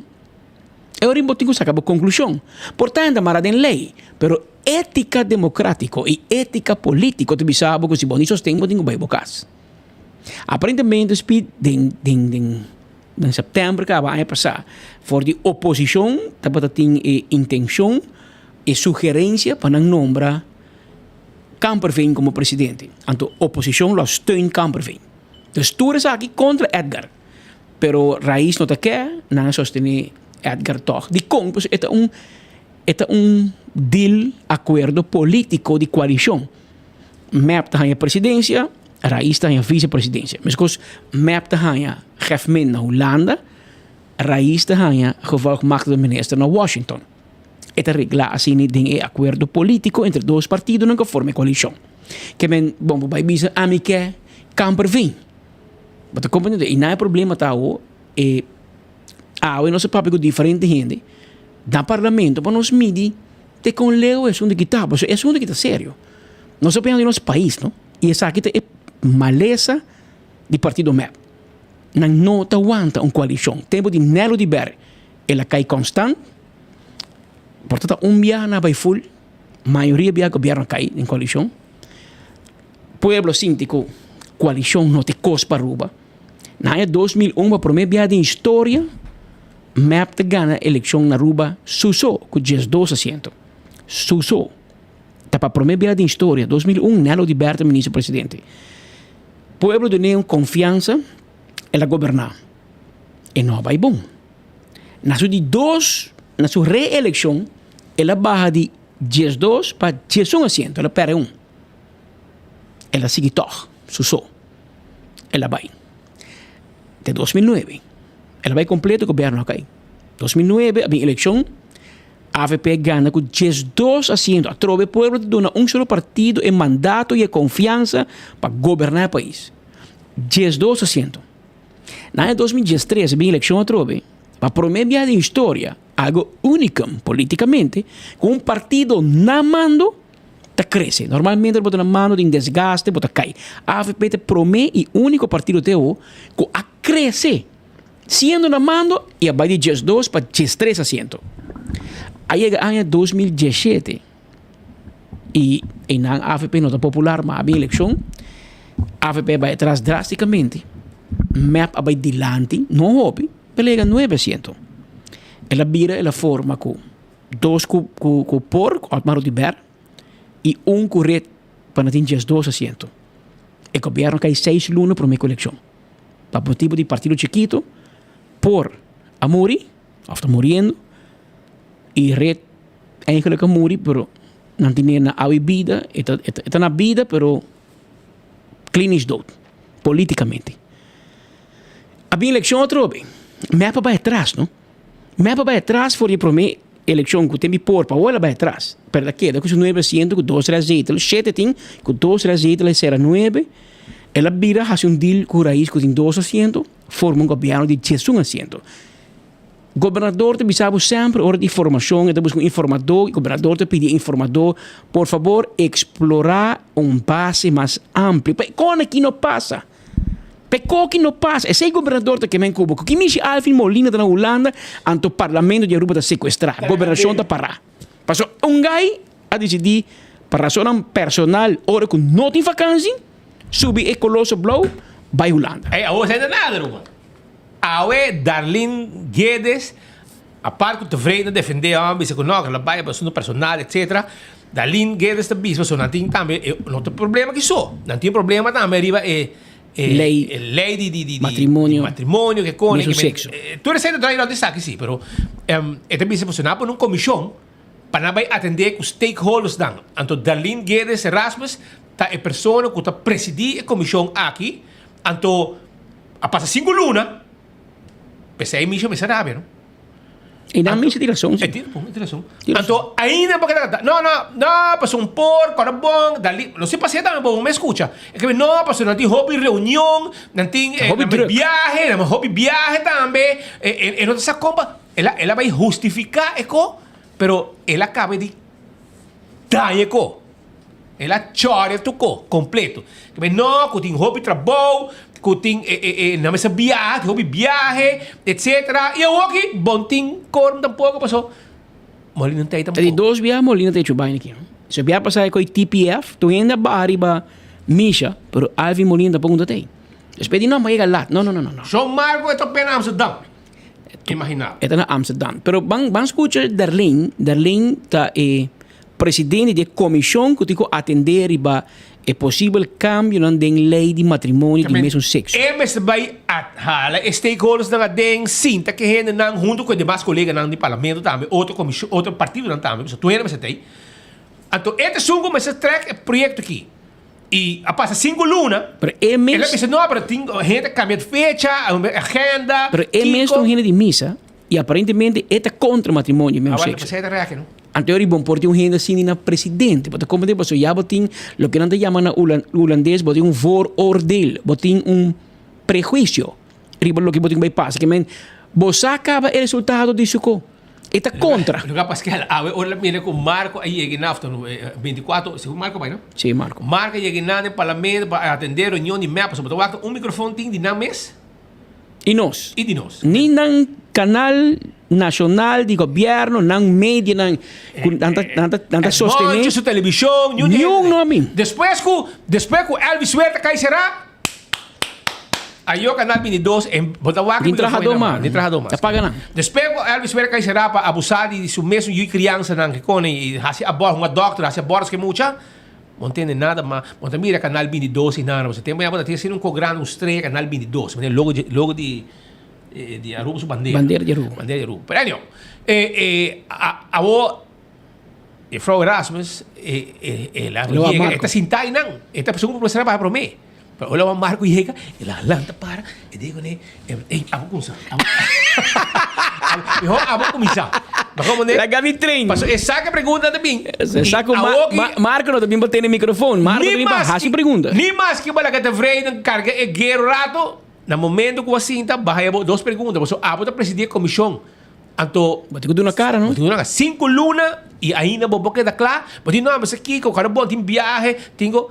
e ora bo tin cu saca bo conclusion. Por ta hende mara den ley, pero etica democratico y etica politico ta bisa bo cu si bo ni sosten bo tin cu bay bo cas. Aparentemente Speed den den den. Den sèptèmber kaba aña pasá, for di oposishon tabata tin e intenshon, e sugerensia pa nan nombra Kamperveen komo presidente. Anto oposishon lo a steun Kamperveen. Dus tur esaki kontra Edgar. Pero Raiz no ta ke, nan a sostené Edgar tòg. Dikon? Pasobra e ta un e ta un deal, akuerdo polítiko di koalishon. Mep ta haña presidensia, Raiz ta haña visepresidensia. Meskos mep ta haña Gefmin na Hulanda, Raiz ta haña gevolgmachtigde minister na Washington. E ta reglá asina den e akuerdo polítiko entre dos partidonan ku forma e koalishon. Ke men, bon, bo bai bisa ami ke Kamperveen. Bo ta komprende? I nan e problema ta awo, e awe nos a papia ku diferente hende na parlamento pa nos midi te kon leu e asuntu ki ta, pasobra e asuntu ki ta serio. Nos ta pena di nos pais, no? I esaki ta e malesa di partido mep. Nan no ta wanta un koalishon. Tempu di Nelo di Ber el a kai konstant. Por ta un biaha nan a bai ful. Mayoria biaha gobièrnu a kai den koalishon. Pueblo sinti ku koalishon no ta e kos pa Aruba. Na aña 2001 pa promé biaha den historia mep ta gana elekshon na Aruba su so ku diesdos asiento. Su so. Ta pa promé bia den historia, 2001, Nelo Oduber ta minister presidente. Pueblo dun'é un konfiansa, el a goberná. E no a bai bon. Na su di dos, na su reelekshon, el a baha di diesdos pa diesun asiento, el a pèrdè un. El a sigui tòg, su so. El a bai. Te 2009, el a bai kompleto gobièrnu a kai. 2009 a bin elekshon. Avp gana ku 12 asiento. Atrobe pueblo ta duna un solo partido e mandato i e konfiansa pa goberná e pais. 12 asiento. Na aña 2013 bin elekshon atrobe, pa promé biaha den historia, algo unicum politikamente, ku un partido na mando ta krese. Normalmente bo ta na mando tin desgaste, bo ta kai. Avp ta e promé i úniko partido te awo ku a krese. Siendo na mando i a bai di 12 pa 13 asiento. A yega aña 2017 i einan avp no ta popular ma a bin elekshon, avp a bai atras drasticamente, mep a bai dilanti, no hopi, pero a yega nuebe asiento. El a bira el a forma ku dos ku ku por, ku Otmar Oduber, i un ku red pa nan tin 12 asiento. E gobierno kai seis luna prome ku elekshon. Pa motibu di partido chikito por a muri of ta muriendo y red eigenlijk a muri pero nan tene na awe bida e ta e ta na bida pero klinisch dood politicamente. A bin eleccion atrobe mep a bay atras no mep a bay atras for di e prome eleccion cu tin mi por pa awor el a bay atras pero el a keda cu su nuebe asiento cu dos tres zetel shete tin cu dos tres zetel a sera nuebe. El a bira hasi un deal ku Raiz ku tin dos asiento, forma un gobièrnu di diesun asiento. Gobernador ta bisa bo semper ora di formashon, e ta buska un informadó i gobernador ta pidi e informadó, por fabor eksplorá un base mas amplio. Pa e kon aki no pasa. Pa e koki no pasa. Esei gobernador ta kemen ku bo. Ku ki mishi Alvin Molina ta na Hulanda, anto parlamento di Aruba ta sekuestrá. Gobernashon ta pará. Pasobra un gai a disidí. Pa rasonnan personal ora ku no tin vakansi, subi e koloso blou bai Hulanda. Ey, awor esei ta nada, ruman. Awe Darlene Guedes, apart ku tevreden a defendé hom, bisa ku no, ku el a bai pa asuntu personal, etcetera. Darlene Guedes ta bisa pasobra nan tin tambe e no ta problema aki so, nan tin problema tambe riba e e Ley e ley di di di matrimonio di matrimonio ke kone mesun sekso. Tur esei ta draai rond esaki si, pero e ta bisa pasobra nan a pone un komishon Pa nan bai atendé ku stakeholdersnan. Anto Darlene Guedes Erasmus ta e persona ku ta presidí e komishon aki. Anto a pasa sinku luna, p'esei Misha mester rabia, no? I nan Misha tin rason, si. E tin, e tin rason. Anto ainda bo keda kanta, no, no, no, pasobra un por, kòrda bon, Darlene, no sé pas'é tambe bo me skucha. E ke no, pasobra nan tin hopi reunion, nan tin biahe, nan hopi biahe tambe, e no ta sa kon pa. El a el a bai hustifiká e ko, pero el a kaba di daña e ko. El a chòria tur ko kompleto. Ke bai no, ku tin hopi trabou, ku tin e e e nan mester biaha, tin hopi biahe, etsetera. I awoki bon tin korum tampoko paso Molina no ta ei Ta di tampoko. dos biaha Molina ta hecho baina aki. So biaha pasá e koi TPF, tur hende a baha riba Misha, pero Alvin Molina tampoko no ta ei. Despues di no, mi a yega lat. No, no, no, no, no. Shon Marco e top'é na Amsterdam. Imaginá. E ta na Amsterdam. Pero ban ban skucha Darlene. Darlene ta e presidente di e komishon ku tin ku atendé riba e posibel kambionan den lei di matrimonio di mesun sekso. E mester bai a hala e stakeholdersnan aden, sinta ku e hendenan huntu ku e demas koleganan di parlamento tambe, otro komishon, otro partidonan tambe, pasobra tur hende mester ta ei. Anto e ta esun ku mester trèk e proyekto aki. I a pasa sinku luna. Pero e mes. El a bisa no, pero tin hende a kambia di fecha, agenda. Pero e mes ta un hende di misa i aparentemente e ta kontra matrimonio di mesun sekso. Anto e bon por tin un hende asina na presidente. Bo ta komprende pasobra ya bo tin loke nan ta yama na hulandes bo tin un vooroordeel, bo tin un prehuisio riba loke bo tin ku bai pasa. Ke men bo sa kaba e resultado di su ko. E ta kontra. Lugar Pascal, awe ora la mira ku Marco a yega na after 24, segun Marco bai no? Sí, Marco. Marco a yega na den parlamento pa atende reunion di mep, pasobra bo ta wak un microfoon tin di nan mes. I nos. I di nos. Ni nan kanal nashonal di gobierno, nan medianan ku nan ta nan ta nan ta sostene. Monchi su televishon, niun Niun no a bin. Despues ku despues ku Elvis Huerta kai será. Ayo canal 22 en bo ta wak Ni trahadó mas. Ni trahadó mas. Ta paga nan. Despues ku Elvis Huerta kai será pa abusá di su mesun yu i kriansanan ke kone i hasi abor hunga dòkter hasi abortos ke mucha, bo no tende nada mas. Bo ta mira canal 22 i nada. Pasobra tempu ya bo ta tin asina un kos grandi un strea canal 22 manera logo di logo di di Aruba su bandera. Bandera di Aruba. Bandera di Aruba. Pero anyhow awor Juffrouw Erasmus e e la yega e ta sinta einan e ta segun ku trabaha promé pero ora Juan Marco yega e la lanta para e di kuné ey abo kumsa abo mihor abo kuminsá Laga mi train paso e sa ke pregunta ta bin E sa ku Marco no ta bin pa tene microfoon Marco ta bin pa hasi pregunta ni mas ke bo laga tevreden karga e guero rato na momento ku bo a sinta baha e bo dos pregunta paso abo ta presidí e komishon. Anto. Bo tin ku duna kara, no? Bo tin ku duna kara. Sinku luna i ainda bo por keda kla. Bo tin no, mester kiko, kòrda bon, tin biahe, tin ku.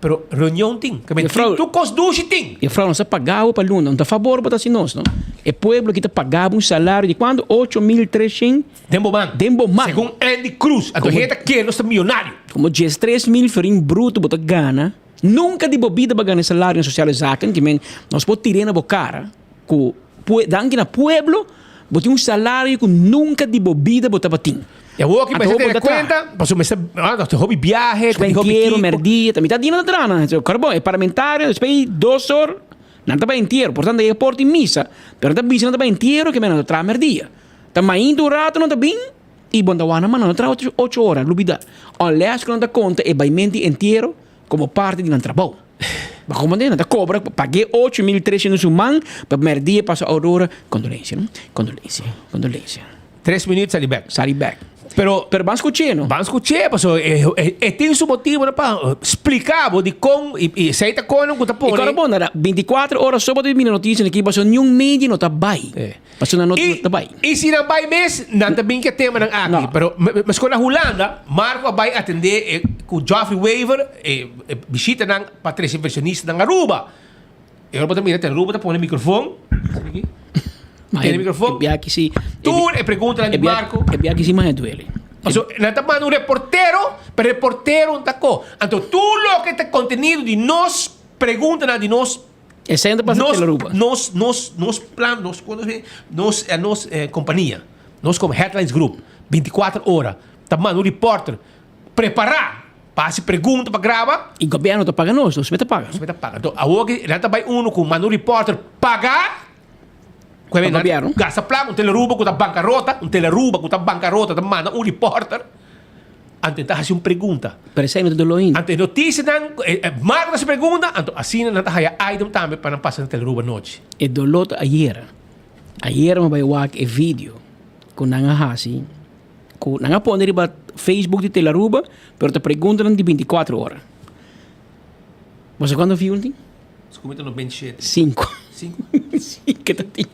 Pero reunion tin. Ke men tin tur kos dushi tin. Jefrou, nos ta paga bo pa luna. No ta fabor bo ta hasi nos, no? E pueblo aki ta paga bo un salario di kuantu? Ocho mil treshen. Den bo man. Den bo man. Segun Andy Cruz. Anto hende ta kere nos ta miyonario. Komo 13 mil florin bruto bo ta gana. Nunka di bo bida bo a gana e salario na Sociale Zaken. Ke men nos por tir'é na bo kara ku. Danki na pueblo, bo tin un salario ku nunka di bo bida bo tabatin. E awor ki mester tene kuenta, pasobra mester, ah, nos tin hopi biahe, tin hopi Entiero, merdia, ta mitad di nan ta traha nan. Kòrda bon, e parlamentario despues di dos or, nan ta bai entiero. Por tanto, e por tin misa, pero nan ta bisa nan ta bai entiero ke men nan ta traha merdia. Ta mainta un rato nan ta bin i bon ta wak nan, ma nan ta traha ocho ora, lubida. Unless ku nan ta konta e baimenti entiero Como parti di nan trabou. Bo comprende? Nan ta cobra, pagué 8300 su man, pa primer dia pasa Aurora, condolencia, no? Condolencia, condolencia. Tres minuut sali bek. Sali bek. Pero, Pero ban scuché, no? Ban scuché, paso e, e, e tin su motibo no pa splica bo di con y, y esey ta con cu ta pone. Y cora bon, nada, 24 ora so bo ta mira noticia aki, paso niun media no ta bay. Eh. Paso nan no ta bai. I si nan bai mes, nan ta bin ku e temanan aki. No. Pero meskos na Hulanda, Marco a bai atendé e ku Geoffrey Wever, e bishitanan pa trese inversionistanan Aruba. E ora bo ta mira te Aruba ta pone mikrofon. Tene mikrofon. E biaha ki si. Tur e preguntanan di Marco. E biaha ki si maña duele. Paso nan ta manda un reportero, pero reportero no ta ko. Anto tur loke ta kontenido di nos preguntanan di nos Esei no ta pasa nos Telearuba. nos nos nos plan nos kon nos nos nos kompania nos komo Headlines Group 24 ora ta manda un reporter prepara pa hasi pregunta pa graba. I gobierno ta paga nos, nos mester paga. Nos mester paga. Anto awor ki nan ta bai uno ku manda un reporter paga Pa gobierno. Gasta plaka un Telearuba ku ta bankarota, un Telearuba ku ta bankarota ta manda un reporter anto e ta hasi un pregunta. Pero esei no ta doló ainda. Anto e notisianan, Marco ta hasi pregunta, anto asina nan ta haya item tambe pa nan pasa na Telearuba anochi. E doló ta ayera. Ayera mi a bai wak e video ku nan a hasi, ku nan a pone riba Facebook di Telearuba, pero ta preguntanan di bintikuater ora. Bo sa kuantu view nan tin? Su ta 97. Cinco. Cinco? Cinco ta tin.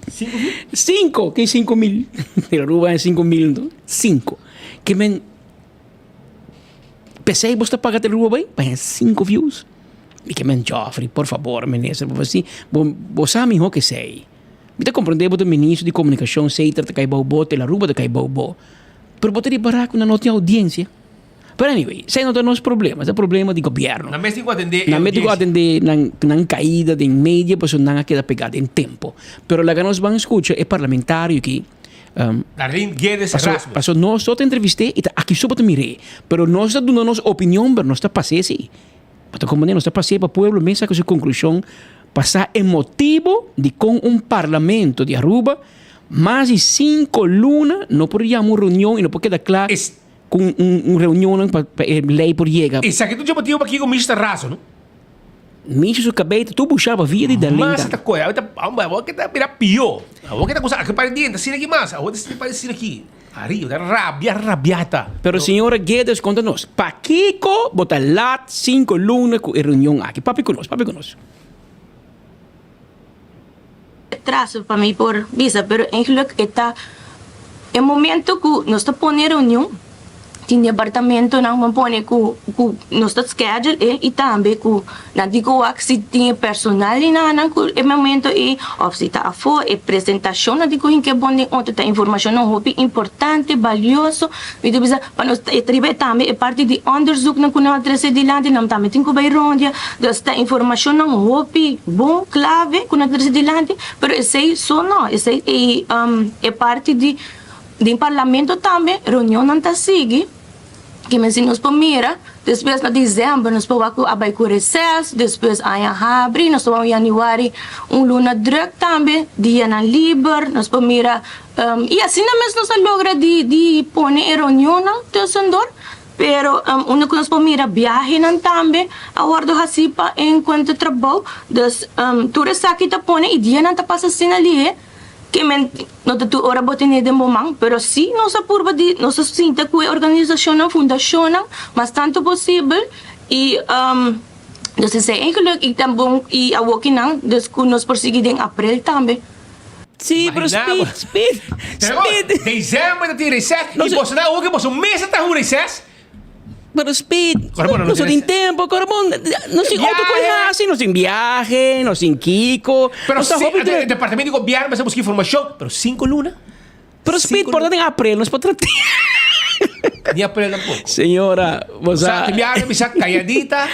Cinco mil? Cinco! Ke 5000? Pero Aruba e 5000 enton. Cinco. Ke men Pesey bo sta paga te Aruba bay? Pa hen cinco views? Mi ke men Geoffrey, por fabor minister, bo si bo bo sa miho ke esey. Mi ta comprende bo ta ministro di comunicacion, Seiter ta kai bou bo, Telaruba ta kai bou bo. Pero bo ta ripara ku nan no tin audiencia. Pero anyway, esei no ta nos problema, esei ta problema di gobierno. Nan mes tin ku atendé e Nan mes tin ku audiencia. atendé nan nan kaida den media pasobra nan a keda pegá den tempo. Pero laga nos ban skucha e parlamentario aki. Darlene Guedes Paso Erasmus. paso nos so ta entrevist'é i ta aki so bo ta mir'é. Pero nos ta duna nos opinion pero nos ta pas'é si. Bo ta komprendé? Nos ta pas'é pa pueblo mes saka su konklushon pasá e motibo dikon un parlamento di Aruba mas di sinku luna no por yama un reunion i no por keda kla Ku un reunionnan pa e lei por yega. Esaki ta un dje motibu pakiko Misha ta raso, no? Misha su kabei ta tur bushá pa via di Darlene Mas ta kohe. Awor ta, hombre, awor ke ta bira pió. Awor ke ta kusa, aki pare diente asina aki mas, awor ta pare asina aki. Ariba, ta rabia, rabiata. Pero señora Guedes konta nos, pakiko bo ta lat sinku luna ku e reunion aki? Papia ku nos, papia ku nos. Traso pa mi por bisa, pero eigenlijk e ta e momento ku nos ta pone reunion tin departamentonan ban pone ku ku nos ta schedule e i tambe ku nan tin ku wak si tin e personal di nan ku e momento ei òf si ta afó e presentashon nan tin ku hinka e bon den otro ta informashonnan hopi importante balioso mi ta bisa pa nos ta riba e tambe e parti di onderzoeknan ku nan a trese dilanti nan tambe tin ku bai rondia dus ta informashonnan hopi bon klave ku nan ta trese dilanti pero esei so no esei e e parti di den parlamento tambe reunionnan ta sigui kimen si nos por mira despues na december nos por wak ku a bai ku reces despues aña habri nos ta wak januari un luna druk tambe dianan liber nos por mira y asina mes nos a logra di di pone e reunionnan tussendoor pero unda ku nos por mira biahenan tambe a wordo hasi pa encuentro trabou dus tur esaki ta pone y dianan ta pasa asina lihe. Ke men no ta tur ora bo tene den bo man, pero si nos a purba di nos a sinta ku e organisashonnan, fundashonnan mas tantu posibel i nos esei eigenlijk i ta bon i awokinan dus ku nos por sigui den aprel tambe. Sí, pero speed, speed, speed. December ta tin reces i boso ta awoki boso mes ta traha un reces. Pero speed, nos no tin tempo, Corbon, nos tin otro cosa haci, nos tin viaje, nos tin kiko. Pero si, e departamento di gobierno mester busca informacion, pero cinco luna? Pero speed, por ta den april, nos por trata. Ni april tampoco. Señora, bo sa. Sa, viaje, bisa calladita.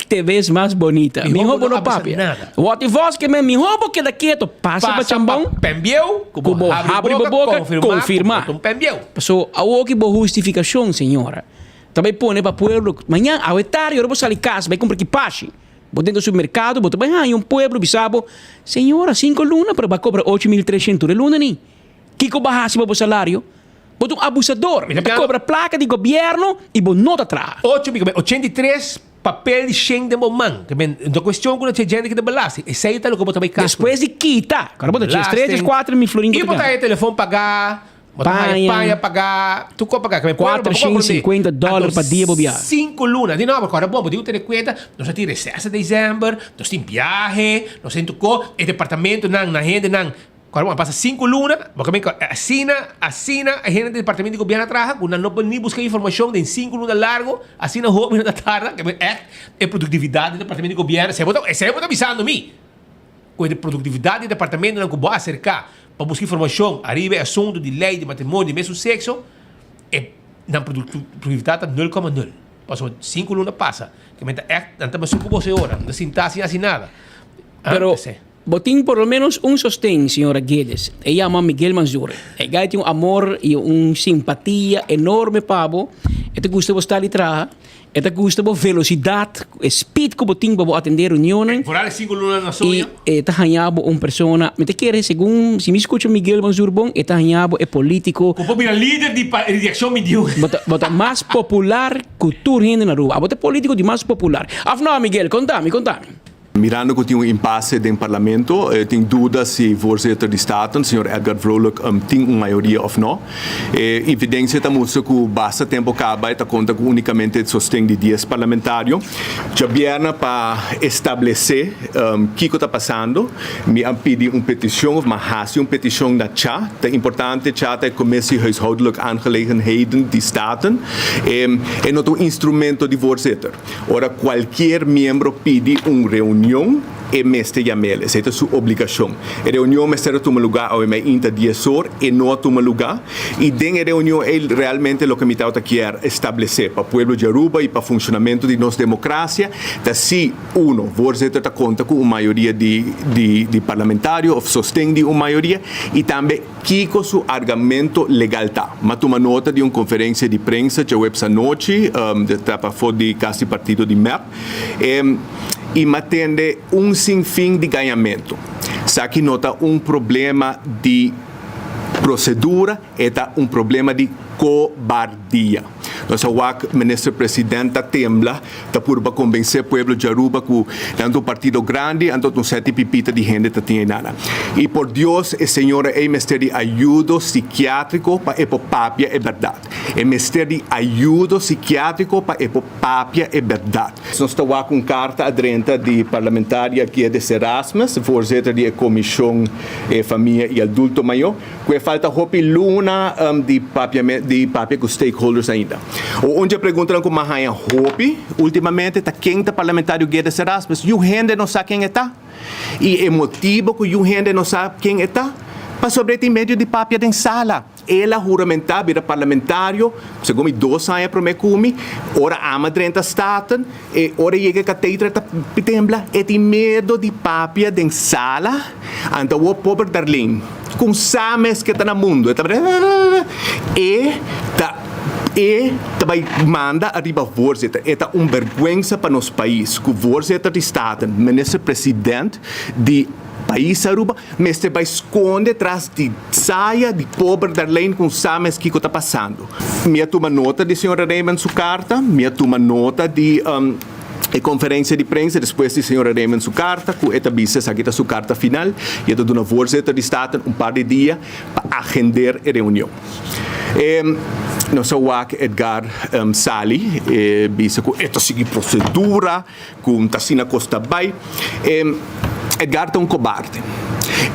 Te ves mas bonita. Miho bo no papia. What if vos ke men miho bo keda keto pasa pa chambon. Pembieu ku bo habri bo boka konfirma. Paso awoki bo hustifikashon señora ta bai pone pa pueblo mañan awe tardi ora bo sali kas bai kumpra kipashi bo dentro supermerkado bo ta bai haña un pueblo bisa bo señora sinku luna pero bo a kobra 8300 tur e luna ni kiko bo a hasi pa bo salario. Bo ta un abusador. Bo ta cobra placa di gobierno y bo no ta traha. Ocho mi 83 papel di shen den bo man. Ke men no cuestion cu no tin gente ki ta belasting. Esey ta loke bo ta bay cas cu. Despues di kita. Ora bo ta ches tres, ches cuatro mil florin Y bo ta haya telefon paga, bo ta haya paña paga, tur cos paga. Ke men pueblo bo por comprende. 450 dollar pa dia bo biaha. Cinco luna. Di no, ora bon, bo tin cu tene cuenta, nos a tin receso december, nos tin biahe, nos tin tur cos. E departamentonan, nan hendenan. Cuando bo a pasa cinco luna, bo ka mira asina, asina e hende di departamento di gobierno a traha cu nan no por ni busca informacion den cinco luna largo, asina hopi nan ta tarda, ke echt e productividad di departamento di gobierno, esey bo ta, esey bo ta bisando mi, cu e productividad di departamentonan cu bo a acerca pa busca informacion ariba e asunto di ley di matrimonio di mesun sexo, e. Nan produktividat ta nul koma nul. Pasobra sinku luna pasa, ke men ta ègt, nan ta mesun ku bo señora, nan ta sintá sin hasi nada. Pero bo tin por lo menos un sosten, señora Guedes. E yama Miguel Manzur. E guy tin un amor i un simpatia enorme pa bo. E ta gusta bo style di traha. E ta gusta bo velosidat, e speed ku bo tin pa bo atendé reunionnan. Vooral e sinku luna na soño. I e ta haña bo un persona, mi ta kere segun si mi skucha Miguel Manzur bon, e ta haña bo e polítiko. Ku por bira lider di di Akshon 21. Bo ta bo ta mas popular ku tur hende na Aruba. Abo ta e polítiko di mas popular. Òf no, Miguel? Konta mi, konta mi. Mirando cu tin un impasse den Parlamento, tin duda si voorzitter di Staten, señor Edgar Vrolijk, tin un mayoria of no. E evidencia ta mustra cu basta tempo caba e ta conta cu unicamente sosten di dies parlamentario. Djabièrnè pa establece kico ta pasando, mi a pidi un peticion of mi a haci un peticion na cha. Ta importante, cha ta e Commissie Huishoudelijke Aangelegenheden di Staten. E no ta un instrumento di voorzitter. Ora cualkier miembro pidi un reunion, e mester yam'el. Esei ta su obligacion. E reunion mester a tuma luga awe meinta dies or, e no a tuma luga. Y den e reunion ei realmente loke mi tabata kier establece pa pueblo di Aruba y pa funcionamento di nos democracia ta si, uno, voorzitter ta conta cu un mayoria di di parlamentario of sosten di un mayoria y tambe, Kiko su argamento legal ta? M'a tuma nota di un conferencia di prensa djaweps anochi, de ta pafó di cas di partido di mep, y m'a tende un sinfin di gañamento. Esaki no ta un problema di procedura, e ta un problema di cobardia. Nos a wak minister president ta tembla, ta purba convence pueblo di Aruba cu nan ta un partido grandi, anto ta un seti pipita di hende ta tin eynana. Y por Dios e señora ey mester di ayudo psiquiatrico pa e por papia e berdad. E mester di ayudo psiquiatrico pa e por papia e berdad. Nos ta wak un carta a drenta di parlamentaria Giedes Erasmus, voorzitter di e comision Famia y Adulto Mayor, Ku e falta hopi luna di papia di papia ku stakeholders ainda. Un dje preguntanan ku m'a haña hopi ultimamente ta ken ta parlamentario Guedes Erasmus? Yu hende no sa ken e ta. I e motibo ku yu hende no sa ken e ta, pasobra e tin medio di papia den sala. El a huramentá bira parlamentario, segun mi dos aña promé ku mi, ora ama drenta Staten, E ora yega e katedra ta tembla, e tin miedo di papia den sala, anto awor pober Darlene, con sa mes ke ta na mundo, e ta e ta e ta bai manda ariba voorzitter, e ta un berguensa pa nos pais cu voorzitter di Staten, minister president di pais Aruba mester bai sconde tras di saya di pober Darlene cu sa mes kico ta pasando. Mi a tuma nota di señora Raymond su carta, mi a tuma nota di e conferencia di prensa despues di señora Raymond su carta cu e ta bisa esaki ta su carta final y e ta duna voorzitter di Staten un par di dia pa agender e reunion. Nos a wak Edgar sali e bisa cu e ta sigui procedura. Ku ta asina kos ta bai. Edgar ta un kobarde.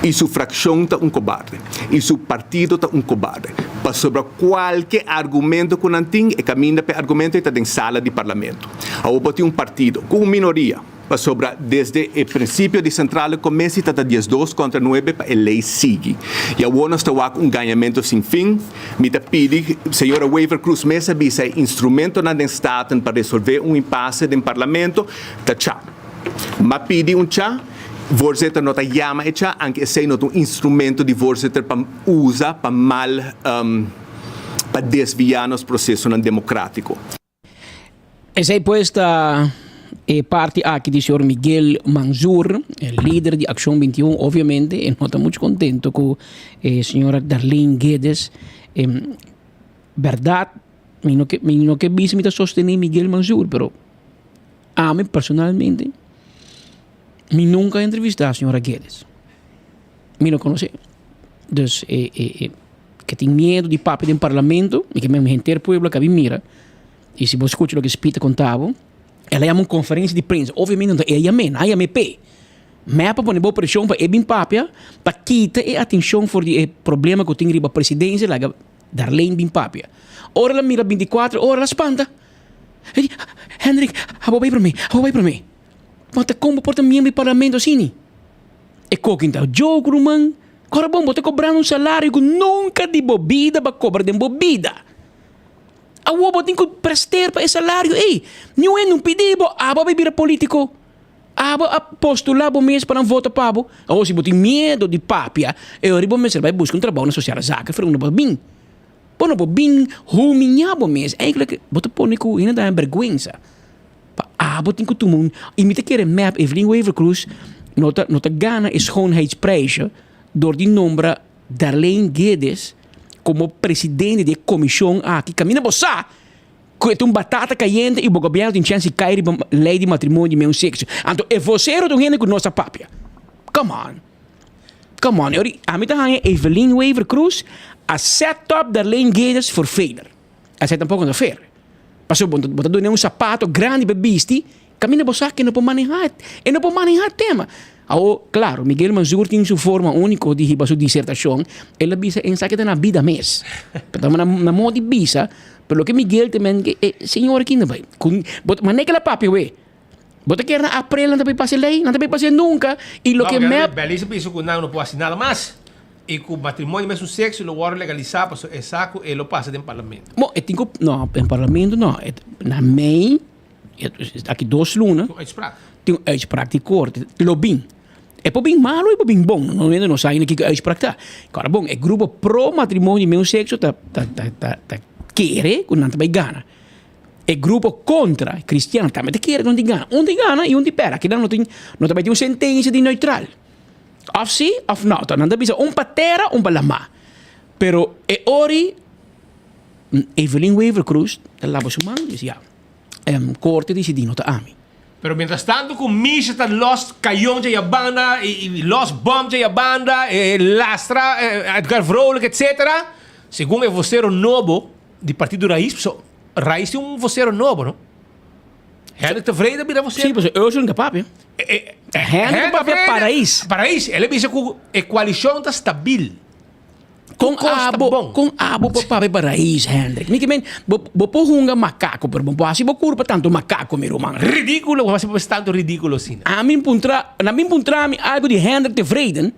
I su frakshon ta un kobarde. I su partido ta un kobarde. Pasobra kualke argumento ku nan tin, e kaminda pa e argumento ei ta den sala di parlamento. Awor bo tin un partido ku un minoria, pasobra desde e prinsipio di Centrale Commissie ta ta diesdos kontra nuebe pa e lei sigui. I awor nos ta wak un gañamentu sin fin. Mi ta pidi, señora Wever Croes mes a bisa e instrumentonan den Staten pa resolve un impasse den Parlamento ta cha. M'a pidi un cha, voorzitter no ta yama e cha, anke esey no ta un instrumento di voorzitter pa usa pa mal pa desvia nos procesonan democratico. Esei pues ta e parti aki di señor Miguel Manzur, e lider di Accion 21. Obviamente e no ta mucho contento cu e señora Darlene Guedes. E berdad mi no ke mi no ke bisa mi ta sostene Miguel Manzur, pero ami personalmente mi nunca a entrevista señora Guedes. Mi no conoce. Dus e e e ke tin miedo di papia den parlamento y ke men henter pueblo a kabi mira y si bo scucha loke Speed ta conta bo el a yama un conferencia di prensa obviamente no ta e a yam'é nan a yam'é p'e mep a pone bo presion pa e bin papia pa kita e atencion for di e problema ku tin riba presidencia laga Darlene bin papia ora el a mira binticuatro ora el a spanta el di Hendrik abo bai prome abo bai prome ma ta kon bo por ta miembro di parlamento asini e kokin ta joke ruman. Ora bon, bo ta kobrando un salario ku nunka di bo bida bo a kobra den bo bida. Awor bo tin ku presteer pa e salario ei. Niun hende no pidi bo, abo a bai bira politico. Abo a postula bo mes pa nan vota pa bo. Awor si bo tin miedo di papia, e ora bo mester bai buska un trabou na Sociale Zaken for unda bo bin. Bo no por bin humiña bo mes. Eigenlijk bo ta pone ku hende ta haña bergwensa. Pa abo tin ku tuma un, i mi ta kere mep Evelyn Wever-Croes no ta no ta gana e schoonheidsprijsje dor di nombra Darlene Guedes komo presidente di e komishon aki kaminda bo sa ku e ta un batata kayente i bo gobièrnu tin chèns di kai riba lei di matrimonio di meun sekso. Anto e vosero ta un hende ku no sa papia. Come on. Come on. E ami ta haña Evelyn Wever Croes a set up Darlene Guedes for failure. Esei tampoko no ta fair. Pasobra bo ta duna un sapato grandi pa e bisti, kaminda bo sa ku e no por manehá, e no por manehá e tema. Awor, klaro, Miguel Mansur tin su forma úniko di hiba su disertashon, el a bisa esaki ta na bida mes. Pero ta na modo di bisa, pero loke Miguel ta men e señor aki no bai. Ku bo ta manera ku el a papia wei, bo ta kere na aprel nan ta bai pasa e lei? Nan ta bai pasa e nunka. I loke mep. Belize a bisa ku nan no por hasi nada mas. I ku matrimonio mesun sekso lo wòrdu legalisá pasobra e sa ku e lo pasa den parlamento. Bo, e tin ku, no, den parlamento no. E, na mei, e, aki dos luna. Tin un uitspraak. Tin un uitspraak di korte. Lo bin. E por bin malo i por bin bon. No hende no sa ainda kiko e uitspraak ta. Kòrda bon, e grupo pro matrimonio di mesun sekso ta, ta, ta, ta, ta kere ku nan ta bai gana. E grupo kontra, kristian, tambe ta kere ku nan tin gana. Un tin gana i un tin pèrdè. Akinan no tin, no ta bai tin un sentensia di neutral. Of si of no. Toh nan ta bisa un pa tera un pa lama. Pero e ori Evelyn Wever Croes ta laba su man y dice ya corte dicidi no ta ami. Pero mientras tanto cu Misha ta los cayon djaya banda y los bom djaya banda e lastra Edgar Vrolijk etcetera segun e vocero nobo di partido Raiz pasobra Raiz tin un vocero nobo no. Hendrik Tevreden a bira vocero. Sí, pasobra Ursula ta papia. Hendrik ta papia pa Raiz. Pa Raiz. El a bisa ku e koalishon ta stabil. Kon abo, kon abo por papia pa Raiz, Hendrik? Mi ke men, bo, bo por hunga makako, pero bo por hasi bo kurpa tantu makako, mi ruman. Ridíkulo, bo hasi bo tantu ridíkulo asina. Ami puntra, na mi puntra mi algu di Hendrik Tevreden,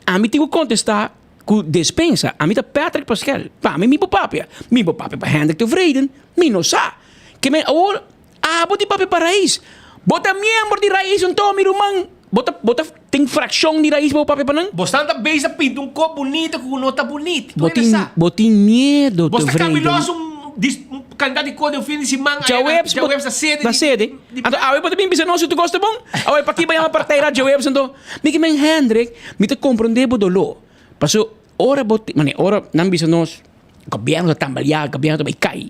ami tin ku kontestá ku despensa. Ami ta Patrick Paskel. Pa mi, mi por papia. Mi por papia pa Hendrik Tevreden, mi no sa. Ke men awor, Abo di papia pa Raiz. Bo ta miembro di Raiz anto, mi ruman. Bo ta, bo ta tin fraccion di Raiz pa bo papia pa nan? Bo stan ta bezig ta pinta un kop bunito ku no ta bunito. Bo tin, bo tin miedo Bo sta tevreden. kabilos un dis, un kandidat di kode un fin di siman aya na Djaweps bo djaweps na sede na di, sede. di Anto awe bo ta bin bisa nos si tur kos ta bon? Awe paki bo yama partij ra djaweps anto? Mi ke men Hendrik, mi ta komprende bo doló. Paso ora bo tin, mane ora nan bisa nos gobierno ta tambaleá, gobierno ta bai kai.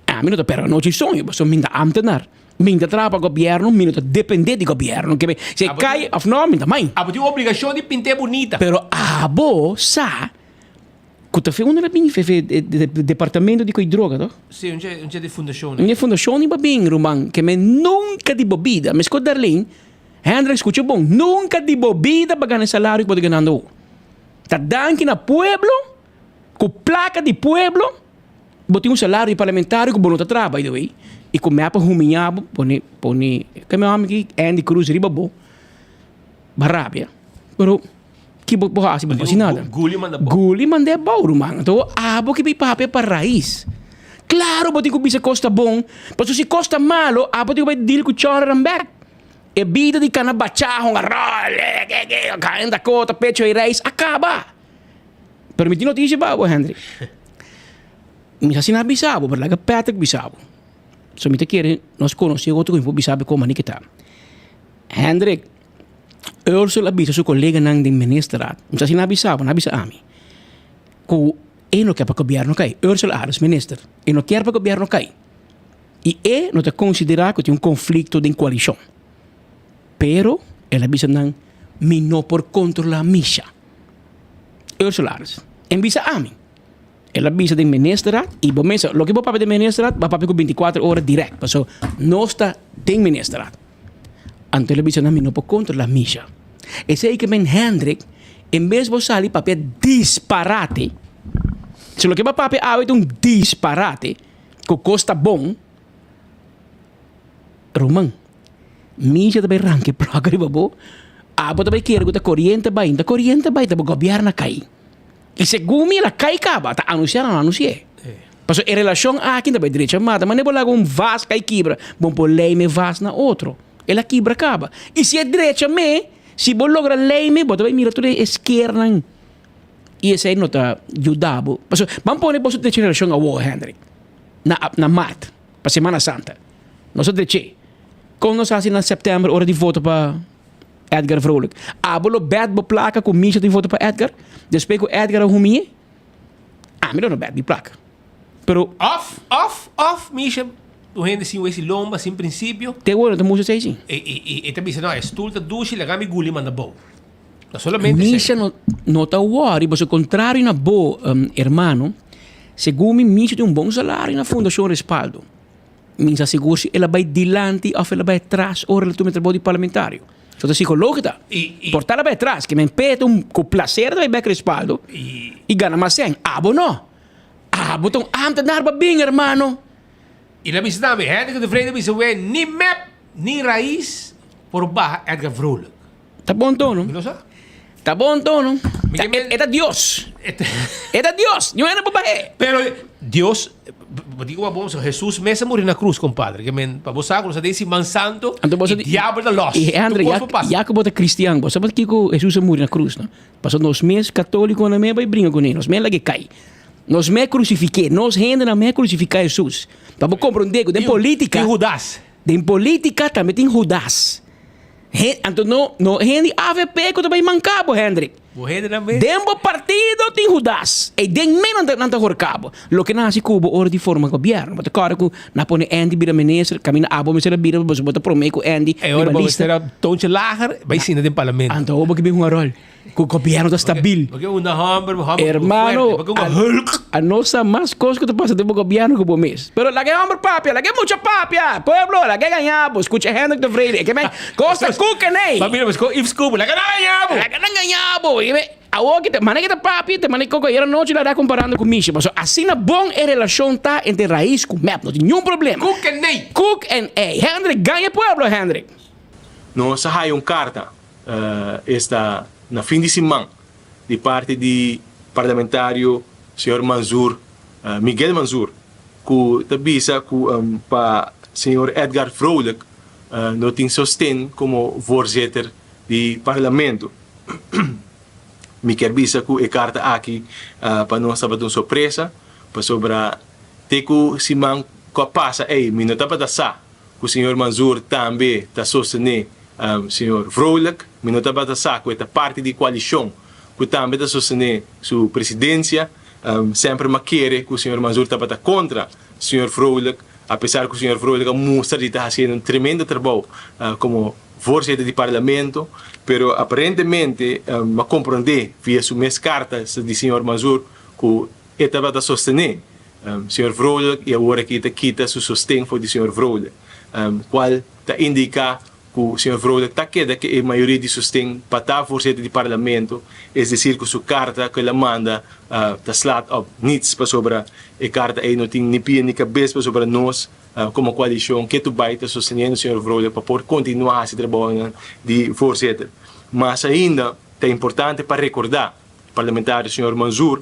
Ami no ta perde anochi soño pasobra mi ta ambtenaar. Mi ta traha pa gobierno, mi no ta depende di gobierno. Ke si e kai of no, mi ta mai. Abo tin obligashon di pint'é bunita. Pero abo sa ku ta fe unda ta bini fe fe departamento di koi droga toh? Si, un dje un dje di fundashon. Un dje fundashon di bo bin ruman ke men nunka di bo bida, meskos Darlene, Hendrik skucha bon, nunka di bo bida bo a gana e salario ku bo ta ganando awo. Ta danki na pueblo. Ku plaka di pueblo bo tin un salario di parlamentario ku bo no ta traha by the way i ku mep a humiña bo pone pone ke mi hòmber aki Andy Cruz riba bo bo a rabia pero ki bo por hasi bo no por hasi nada Guli manda abou ruman anto abo ke bin papia pa rais klaro bo tin ku bisa kos ta bon pasobra si kos ta malo abo tin ku bai deal ku chòrnan bèk e bida di kana bacha hunga ròl kain Dakota pecho i rais a kaba. Pero mi tin noticia pa bo, Hendrik. Mi sa si nan a bisa bo, pero laga Patrick bisa bo. So mi ta kere nos conoce otro cu mi por bisa bo con mani ke ta. Hendrik, Ursel a bisa su coleganan den ministerraad, mi sa si nan a bisa bo, nan a bisa ami, cu e no kier pa gobierno cay. Ursel Arends, minister, e no kier pa gobierno cay. Y e no ta considera cu tin un conflicto den coalicion. Pero el a bisa nan, mi no por controla Misha. Ursula Arends, En bisa ami. El a bisa den ministerraad y bo mesa, loke bo papia den ministerraad, bo a papia cu binticuater ora direct, paso nos ta den ministerraad. Anto el a bisa nan, mi no por controla Misha. Esey ke men Hendrik, en bes bo sali papia disparate, si loke bo a papia awe ta un disparate, cu cos ta bon, Ruman, Misha ta bai ranka e plaka riba bo, abo ta bai kere ku ta koriente bai, no ta koriente bai, ta bo gobièrnu a kai. I segun mi el a kai kaba, ta anunsiá nan a anunsi'é. Pasobra e relashon aki ta bai drecha mata. Manera bo laga un vas kai kibra, bo por leim e vas na otro. El a kibra kaba. I si e drecha me, si bo logra leim e, bo ta bai mira tur e skernan. I esei no ta yuda bo. Pasobra, ban pone boso drecha relashon awor, Hendrik, na na mart, pa Semana Santa. Nos a drech'é. Kon nos hasi na sèptèmber ora di vota pa Edgar Vrolijk? Abo lo bèt bo plaka ku Misha tin vota pa Edgar? Despues ku Edgar a humi'é? Ami lo no bèt mi plaka. Pero. Òf, òf, òf, Misha, un hende sin wesi lomba, sin prinsipio. Te wor no ta mustra esei si. E, e, e, e ta bisa, no, e stul ta dushi, laga mi guli manda bou. No solamente esei. Misha no, no ta wòri, pasobra kontrario na bo, hermano, segun mi, Misha tin un bon salario na Fundashon Respaldo. Mi sa sigur si el a bai dilanti of el a bai atras ora el a tuma e trabou di parlamentario. So ta psicologo ta. Por ta el a bai atras, ke men p'e ta un ku placer ta bai bek respaldo i gana mas sèn. Abo no. Abo ta un ambtenaar pa bin, hermano. I el a bisa tambe, Hendrik de Vrede a bisa wè ni mep ni Raiz por baha Edgar Vrolijk. Ta bon tono. Mi no sa. Ta bon tono. E ta Dios. E ta Dios. Niun hende por bah'é. Pero Dios, bo di kuma bon, Jesus mes a muri na cruz, compadre. Ke men, pa bo sa ku nos ta den siman santo, i diabel ta los. I Andre, ya ku bo ta cristian, bo sa pakiko Jesus a muri na cruz, no? Pasobra nos mes catoliconan mes bai bringa kuné, nos mes lag'é kai. Nos mes crucifiké, nos hendenan mes crucifiká Jesus. Pa bo komprondé ku den politica. Tin Judas. Den politica tambe tin Judas. He, anto no, no hende avp ku ta bai manka bo, Hendrik. Bo hende nan mes. Den bo partido tin Judas. Ei den me nan ta, nan ta horka bo. Loke nan hasi ku bo ora di forma gobièrnu. Bo ta kòrda ku nan a pone Andy bira minister, kaminda abo mester a bira, pasobra bo ta promé ku Andy Ei ora riba bo lista. mester a toontje lager, bai sinta den parlamento. Anto bo ke bin hunga ròl. Ku gobièrnu ta stabil. Bo ke unda hòmber, hòmber Hermano, fuerte, bo ke un Hulk. A nos sa mas kos ku ta pasa den bo gobièrnu ku bo mes. Pero laga e hòmber papia, laga e mucha papia! Pueblo, laga e gaña bo. Skucha Hendrik Tevreden. E ke men, kos ta kuken ei! Ba mira, bo Yves Cooper, laga nan gaña bo! Laga nan gaña bo! E men, awor ki ta, manera ki ta papia, ta manera koko ayera nochi la da komparando ku Misha. Pasobra asina bon e relashon ta entre Raiz ku mep. No tin niun problema. Kuken ei! Kuken ei! Hendrik, gaña pueblo, Hendrik! Nos a haya un karta esta na fin di siman di parti di parlamentario señor Manzoor, Miguel Manzoor, ku ta bisa ku pa señor Edgar Vrolijk no tin sosten komo voorzitter di parlamento. Mi kier bisa ku e karta aki pa nos tabata un sorpresa pasobra te ku siman ku a pasa ei mi no tabata sa ku señor Manzoor tambe ta sostené señor Vrolijk. Mi no tabata sa ku e ta parti di koalishon ku tambe ta sostené su presidensia. Semper m'a kere ku señor Manzoor tabata kontra señor Vrolijk, apesar ku señor Vrolijk a mustra di ta hasiendo un tremendo trabou komo voorzitter di parlamento. Pero aparentemente m'a komprondé via su mes karta di señor Manzoor ku e tabata sostené Señor Vrolijk y awor aki ta kita su sosten for di señor Vrolijk, cual ta indica cu señor Vrolijk ta keda cu e mayoria di sosten pa ta voorzitter di parlamento, es decir cu su carta cu el a manda ta slaat op niets pasobra e carta ey no tin ni pia ni cabes pasobra nos como coalicion ketu bay ta sosteniendo señor Vrolijk pa por continua haci trabounan di voorzitter. Mas ainda ta importante pa recorda parlamentario señor Manzoor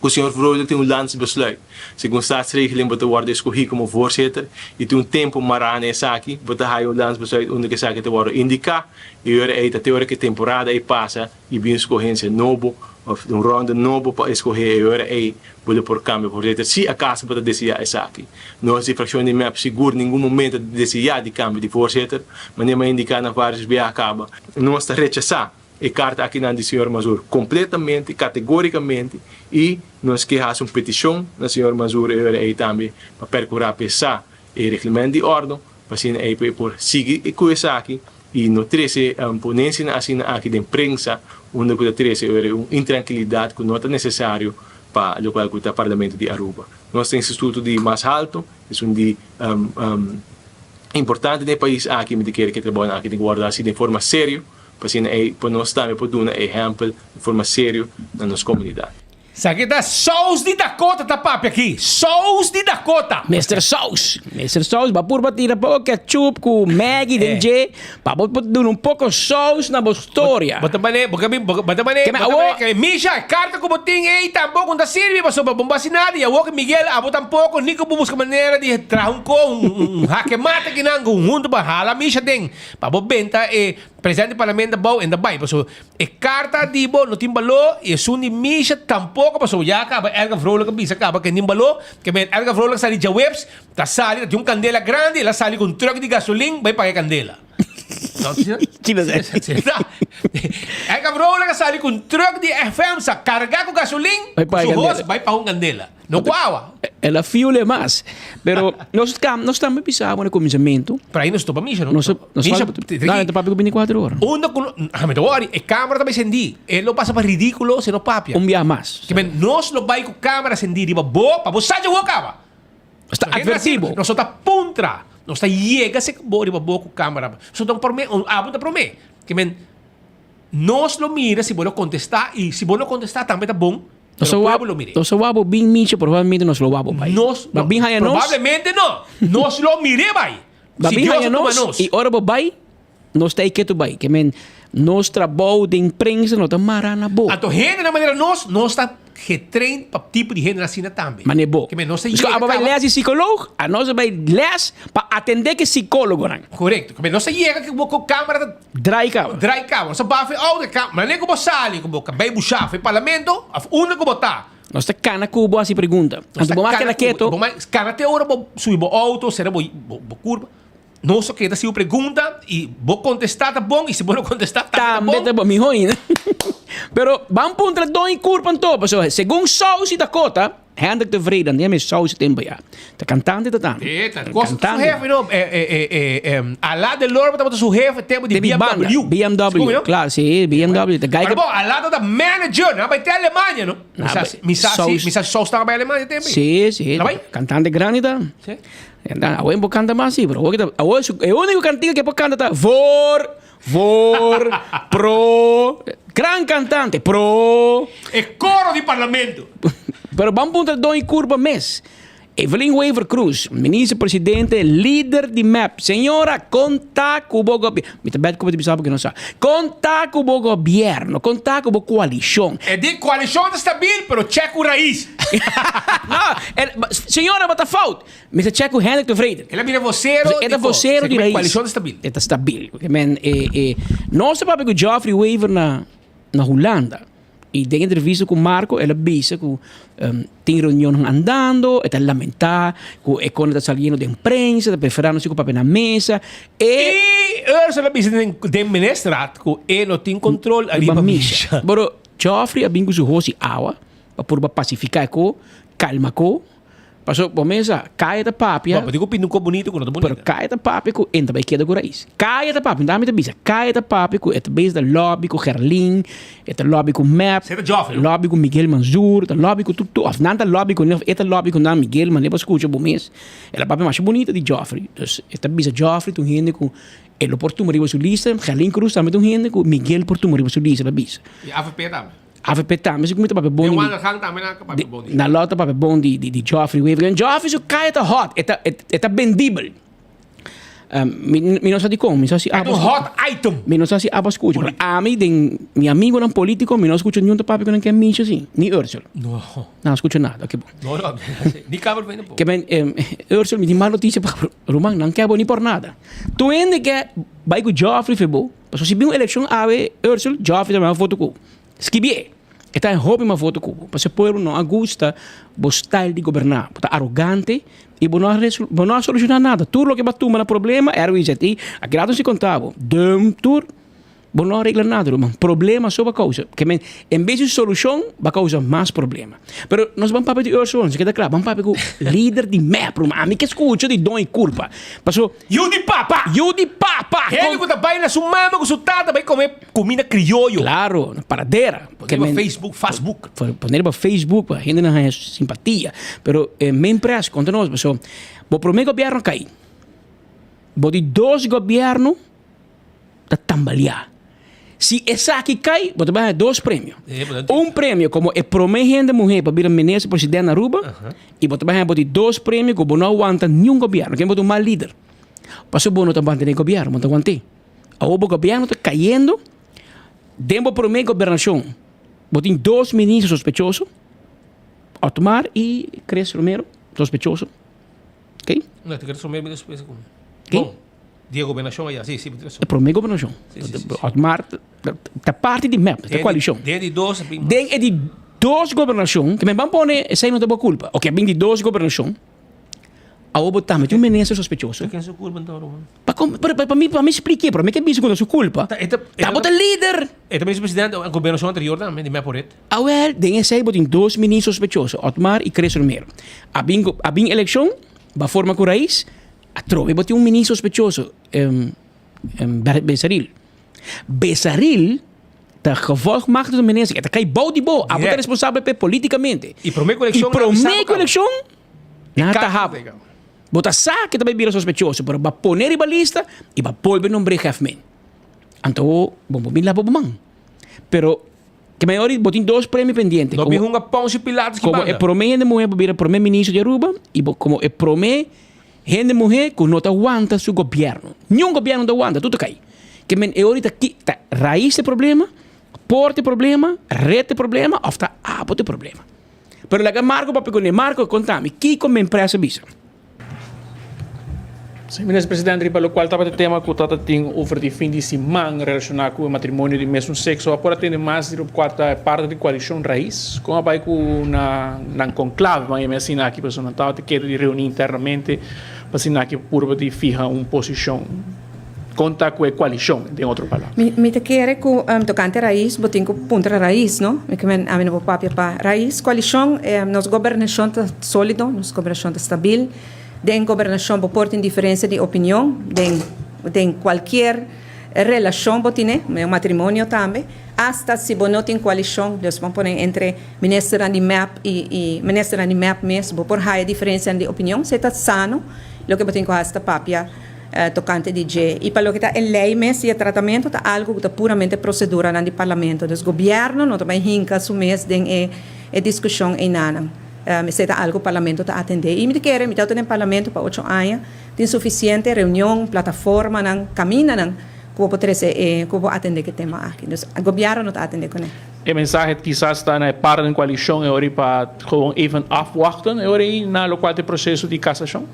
ku señor Vrolijk tin un landsbesluit. Segun Staatsregeling bo ta wòrdu eskohí komo voorzitter i tin un tempu mará na esaki. Bo ta haya un landsbesluit unda ku esaki ta wòrdu indiká i ora ei ta te ora ku e temporada ei pasa i bin un skohensia nobo òf un rònda nobo pa eskohé e ora ei bo lo por kambia voorzitter si akaso bo ta deseá esaki. Nos di frakshon di mep sigur ningun momento ta deseá di kambia di voorzitter, manera mi a indiká na vários biaha kaba. Nos ta rechasá E karta akinan di señor Mazur kompletamente, kategorikamente, i nos ke hasi un petishon na señor Mazur e ora ei tambe pa perkurá pa e sa e reglement di òrdu, pa asina ei pa e por sigui ku esaki i no trese ponensianan asina aki den prensa unda ku ta trese e ora ei un intrankilidat ku no ta nesesario pa lokual ku ta Parlamento di Aruba. Nos ta instituto di mas halto, esun di importante den e pais aki, mi ta kere ku e trabounan aki tin ku wòrdu hasi den forma serio. Pa asina ei por nos tambe por duna ehèmpel di forma serio na nos komunidat. Sa ki ta Saus di Dakota ta papia aki. Saus di Dakota. Mister Saus. Mister Saus, ba purba tira poko ketchup ku Maggi den dje pa bo por duna un poko saus na bo storia. Bo ta mane, bo ka bin, bo ta mane, bo ta mane ke Misha, e karta ku bo tin ei tampoko no ta sirbi pasobra bo no basi nada i awor ku Miguel abo tampoko ni ku bo buska manera di traha un ko, un hake mate kinan ku huntu pa hala Misha den pa bo benta e presidente di parlamento abou en ta bai pasobra E karta di bo no tin baló i esun di Misha tampoko pasobra ya kaba Edgar Vrolijk a bisa kaba ke tin baló ke men Edgar Vrolijk sali djaweps ta sali ta tin un kandela grandi el a sali ku un trùk di gasolin bai paga e kandela. Edgar Vrolijk a sali ku un trùk di FMSA kargá ku gasolin ku su hos bai paga un kandela. No ku awa. El a fiule mas. Pero nos kam, nos tambe bisa bo na kuminsamentu. Pero ahí nos topa Misha, no? Nos, nos Misha, no, ta papia ku 24 ora. Unda ku, ah, mi ta wori, e kamera ta bai sendí. E lo pasa pa ridíkulo si no papia. Un biaha mas. Ke men, nos lo bai ku kamera sendí riba bo, pa bo sa dje bo kaba. Nos ta advertí bo. Nos no ta puntra. Nos ta yega sek bo riba bo ku kamera. So ta un promé, un abo ta promé. Ke men, nos lo mira si bo lo kontestá i si bo no kontestá tambe ta bon. Nos a wak, nos a wak bo bin micha, probablemente nos lo wak bo bai. Nos, Ba bin haya nos. Probablemente no. Nos lo mire bai. Ba Si bin Dios haya a tuma nos, nos. i ora bo bai, nos ta ei ketu bai. Ke men, nos trabou den prensa no ta mara na bo. Anto hendenan manera nos, nos ta getrain pa tipo di hendenan asina tambe. Mane bo. Ke men, nos ta Paske yega abo bai kaba. les di psikoloog, anos a bai les pa atende ke psikologonan. Korekto. Ke men, nos ta yega ke bo ku kamera ta. Draai kaba. Draai kaba. Nos a bafa e auto, e kama. Manera ku bo sali, ku bo kabei bushá for e parlamento, of unda ku bo ta. Nos ta kana ku bo hasi pregunta. Anto bo mas keda keto. Bo mas kana te ora bo subi bo auto, sera bo bo kurpa. Nos a keda hasi bo pregunta i bo kontestá ta bon i si bo no kontestá tambe ta bon. Tambe ta bon, mihó ainda. Pero ban puntra don i kurpa anto, pasobra segun Sousi Dakota, Hendrik Tevreden, den mi saus tempo ya. Ta cantante ta tan. E ta cosa su jefe no, eh eh eh eh Ala de Lorba tabata su jefe tempo di BMW. BMW, claro, si, BMW. Ta Pero bo, Ala ta manager, na bai te Alemania no. Mi sa mi sa si mi sa saus taba bai Alemania tempo. Si, si. Cantante grandi ta. Si. Awe bo canta mas si, pero awe e unico cantica ke por canta ta voor Voor, pro, gran cantante, pro. E coro di parlamento. Pero ban puntra Don y Curpa mes. Evelyn Wever Croes, minister presidente, lider di mep. Señora, conta cu bo gobierno. Mi ta bet cu bo ta bisa porque no sa. Conta cu bo gobierno, conta cu bo coalicion. E di coalicion ta stabil, pero check cu raiz. No, señora, bo ta fout. Mi ta check cu Hendrik Tevreden. El a bira vocero E ta vocero di Raiz. Coalicion ta stabil. E ta stabil. Porque men, e, e, nos ta papia cu Geoffrey Wever na, na Hulanda. Y den entrevista cu Marco, el a bisa cu um, tin reunionnan andando, e ta lamenta cu e con ta saliendo den prensa, ta prefera no si cu papia na mesa. E, Y Ursula a bisa den, den ministerraad cu e no tin control ariba Misha. Pero Geoffrey a bin cu su hos y awa pa purba pacifica e co, calma co. Paso bo mesa, kaya ta papia. Bo tin ku pinta un kos bunito ku no ta bunito. Pero kaya ta papia ku e no ta bai keda ku rais. Kaya ta papia, mi ta bisa, kaya ta papia ku e ta bezig ta lobby ku Gerlin, e ta lobby ku mep, Seta Joffrey, no? lobby ku Miguel Manzur, ta lobby ku tur tur, of nan ta lobby ku of e ta lobby ku nan Miguel, manera bo skucha bo mes, el a papia masha bunito di Joffrey. Dus e ta bisa Joffrey ta un hende ku e lo por tuma riba su lista, Gerlin Cruz tambe ta un hende ku Miguel por tuma riba su lista, el a bisa. I avp tambe. Avp tambe si ku mi ta papia bon di. Den Wandelgang tambe nan papia bon di. Nan lo ta papia bon di di Geoffrey Wever. En Geoffrey su kaya ta hot, e ta e ta bendibel. Mi mi no sa dikon, mi sa si abo. E ta un hot item. Mi no sa si abo a skucha, pero ami den mi amigonan politiko mi no a skucha niun ta papia ku nan ke Misha si, ni Ursel. No. Nan a skucha nada, oke bon. No no, ni Kamer vende po. Ke men Ursel mi tin mal notisia pa bo, ruman, nan ke bo ni por nada. Tur hende ke bai ku Geoffrey fe bo. Pasobra si bin un elekshon awe, Ursel, Geoffrey ta manda foto ku bo. Skibié! E ta hopi mas foto ku bo. Pasobra e pueblo no a gusta bo style di goberná. Bo ta arogante i bo no a bo no a solushoná nada. Tur loke bo a tuma na problema, RWZI, a keda si konta bo. Dum tur, bo no a regla nada ruman. Problema so bo a kousa. Ke men, en bes di solushon, bo a kousa mas problema. Pero nos ban papia di Ursel, nos keda kla. Ban papia ku lider di mep, ruman. Ami ke skucha di don i kulpa. Paso. Yu di papa! Yu di papa! Hende ku ta bai na su mama ku su tata bai kome kumida krioyo. Klaro, na paradera. Pone riba Facebook, Facebook. Pone riba Facebook pa hende nan haña simpatia. Pero e main pres konta nos paso bo prome gobièrnu a kai. Bo di dos gobièrnu ta tambaliá. Si esaki kai, bo ta bai haña dos premio. Un premio komo e promé hende muhé pa bira minister president na Aruba i bo ta bai haña bo di dos premio ku bo no a wanta niun gobièrnu. Ken bo ta un mal lider. Pasobra bo no ta mantené gobièrnu, bo no ta want'é. Awor bo gobièrnu ta kayendo den bo promé gobernashon. Bo tin dos minister sospechoso, Otmar i Chris Romero, sospechoso. Oké? No, Chris Romero mi despues ku. Bon. Di e gobernashon aya, si, si, bo tin rason. E promé gobernashon. Si, si, si. Otmar ta parti di mep, ta koalishon. Den e di dos a bin mas. Den e di dos gobernashon, ke men ban pone esei no ta bo kulpa. Oke, a bin di dos gobernashon, awor bo tambe tin un minister sospechoso. Ta ken su kulpa anto, Ruben? Pa kon, pero pa mi, pa mi spliké, pero mi ke bisa ku no su kulpa. Ta, e ta, Ta bo ta lider. E ta minister presidente e gobernashon anterior tambe, di mep por ret. Awel, den esei bo tin dos minister sospechoso, Otmar i Chris Romero. A bin, a bin elekshon, bo a forma ku Raiz, Atrobe bo tin un ministro sospechoso, Besaril. Besaril ta gevolgmachtigde minister, e ta kai bou di bo, abo ta responsabel p'e politikamente. I promé ku elekshon I promé ku elekshon, nan a taha bo. Bo ta sa ke ta bai bira sospechoso, pero bo a pone riba lista i bo a bolbe nombr'é hefmen. Anto bo bo bin laba bo man. Pero Ke men ori bo tin dos premio pendiente. No bin hunga Poncio Pilatos ki Como banda. e prome hende muhe pa bira prome ministro di Aruba y bo como e prome hende muhe cu no ta wanta su gobierno. Niun gobierno no ta wanta, tur ta cay. Ke men e ori ta ki ta raiz e problema, porta e problema, red e problema of ta abo ta e problema. Pero laga Marco papia cune. Marco conta mi kico men pres a bisa? Sí, Minister Presidente, riba locual tabata e tema cu tata tin over di fin di siman relaciona cu e matrimonio di mesun sexo. A por atende mas di locual ta e parti di coalicion Raiz. Con a bay cu nan nan conclave, ban yama asina aki, pasobra nan tabata keda di reuni internamente pa asina aki purba di fiha un posicion. Con ta cu e coalicion, den otro palabra? Mi mi ta kere cu tocante Raiz bo tin cu puntra Raiz, no? Mi ke men ami no por papia pa Raiz. Coalicion, nos gobernacion ta solido, nos gobernacion ta stabil. Den gobernacion bo por tin diferencia di opinion, den den cualkier relacion bo tine, un matrimonio tambe, hasta si bo no tin coalicion, dus bo pone entre ministernan di mep y y ministernan di mep mes, bo por haya diferencianan di opinion, si e ta sano, loke bo tin cu haci ta papia tocante di dje. Y pa loke ta e ley mes y e tratamento ta algo cu ta puramente proceduranan di parlamento, dus gobierno no ta bay hinca su mes den e e discusion eynanan. Esei ta algu Parlamento ta atendé. I mi ta kere, mi tabata den Parlamento pa ocho aña, tin sufisiente reunion, plataformanan, kamindanan ku bo por trese e, ku bo por atendé ku e tema aki. Dus gobièrnu no ta atendé kuné. E mensahe kisas ta na e par den koalishon e ora ei pa gewoon even afwachten e ora ei na lokual ta e proseso di kasashon?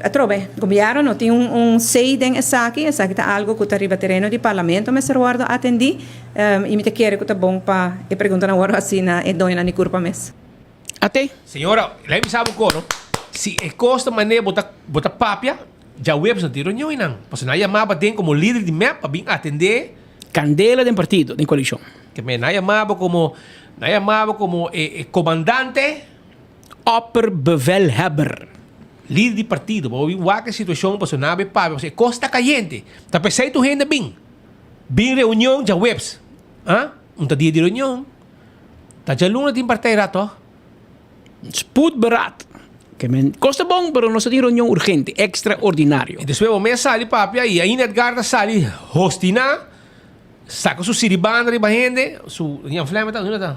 Atrobe, gobièrnu no tin un say den esaki. Esaki ta algu ku ta riba tereno di Parlamento mester wòrdu atendí. I mi ta kere ku ta bon pa e preguntanan wòrdu hasi na e doñonan di kurpa mes. Ate. Señora, lei mi sa bo kono, si e kos ta manera bo ta bo ta papia, djaweps no tin reunion einan. Pasobra nan a yama bo aden komo lider di mep pa bin atendé. Kandela den partido, den koalishon. Ke men nan a yama bo komo, nan a yama bo komo e e komandante. Opperbevelhebber. Lider di partido, bo bin wak e situashon pasobra nan a bin papia, pasobra e kos ta kayente. Ta p'esei tur hende a bin. Bin reunion djaweps. Ah, un ta dia di reunion. Ta djaluna tin partij raad toch? Spoedberaad. Ke men kos ta bon, pero nos ta tin reunion urgente, extraordinario. I despues bo mes sali papia i ainda Edgar ta sali hostina, saka su siribanda riba hende, su Jan Flemming ta, unda ta?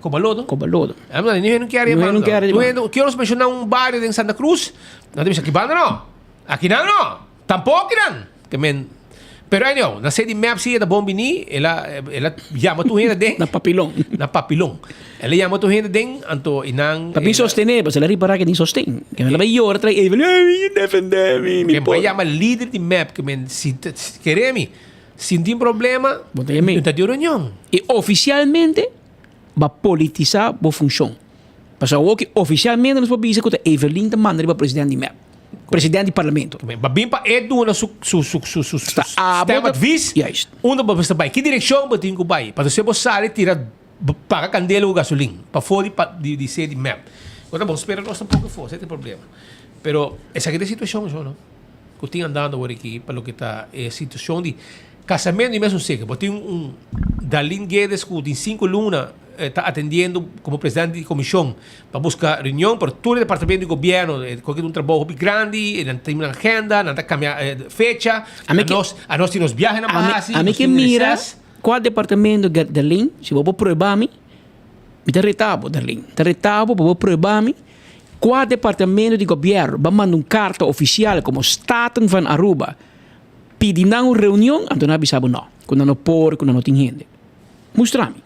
Kobalodo. Kobalodo. Ni hende no kier riba banda. Ni hende kier nos menshoná un bario den Santa Cruz, nan ta bisa aki banda no, aki nan no. Tampoco nan. Ke men, pero anyhow, na sede mep si e ta bon bini, el a, el a yama tur hende den. Na Papilon. Na Papilon. El a yama tur hende den, anto i nan. Pa bin sostené, pasobra el a ripará ke tin sosten. Ke men el a bai yora tras Evelyn, ay, mi defendé mi, mi por. Ke bai yama lider di mep, ke men, si, kere mi, si tin problema, Bo ta yam'é. no ta di reunion. I ofisialmente bo a politisá bo funshon. Pasobra awor ki ofisialmente nos por bisa ku ta Evelyn ta manda riba president di mep. President di parlamento. Ba bin pa e duna su su su su su stem advies. Juist. Unda bo mester bai, ki direccion bo tin cu bai. Pasobra si bo sali tira paga candela cu gasolin pafo di di di sede di mep. Bo ta bon spera nos tampoco afo, esei ta e problema. Pero esaki ta e situacion sho no cu tin andando awor aki pa loke ta e situacion di casamento di mesun sexo. Bo tin un Darlene Guedes cu tin cinco luna. ta atendiendo como presidente di comision pa busca reunion, pero tur e departamento di gobierno cu un trabou hopi grandi, nan tin nan agenda, nan ta cambia fecha, anos anos tin nos biahenan pa haci, Ami nos ke tin mira reces. cua departamento Gerlin, si bo por prueba mi, mi ta reta bo Gerlin, ta reta bo pa bo prueba mi cua departamento di gobierno ba manda un carta oficial como Staten van Aruba pidi nan un reunion, anto nan a bisa bo no, cu nan no por, cu nan no tin hende. Mustra mi.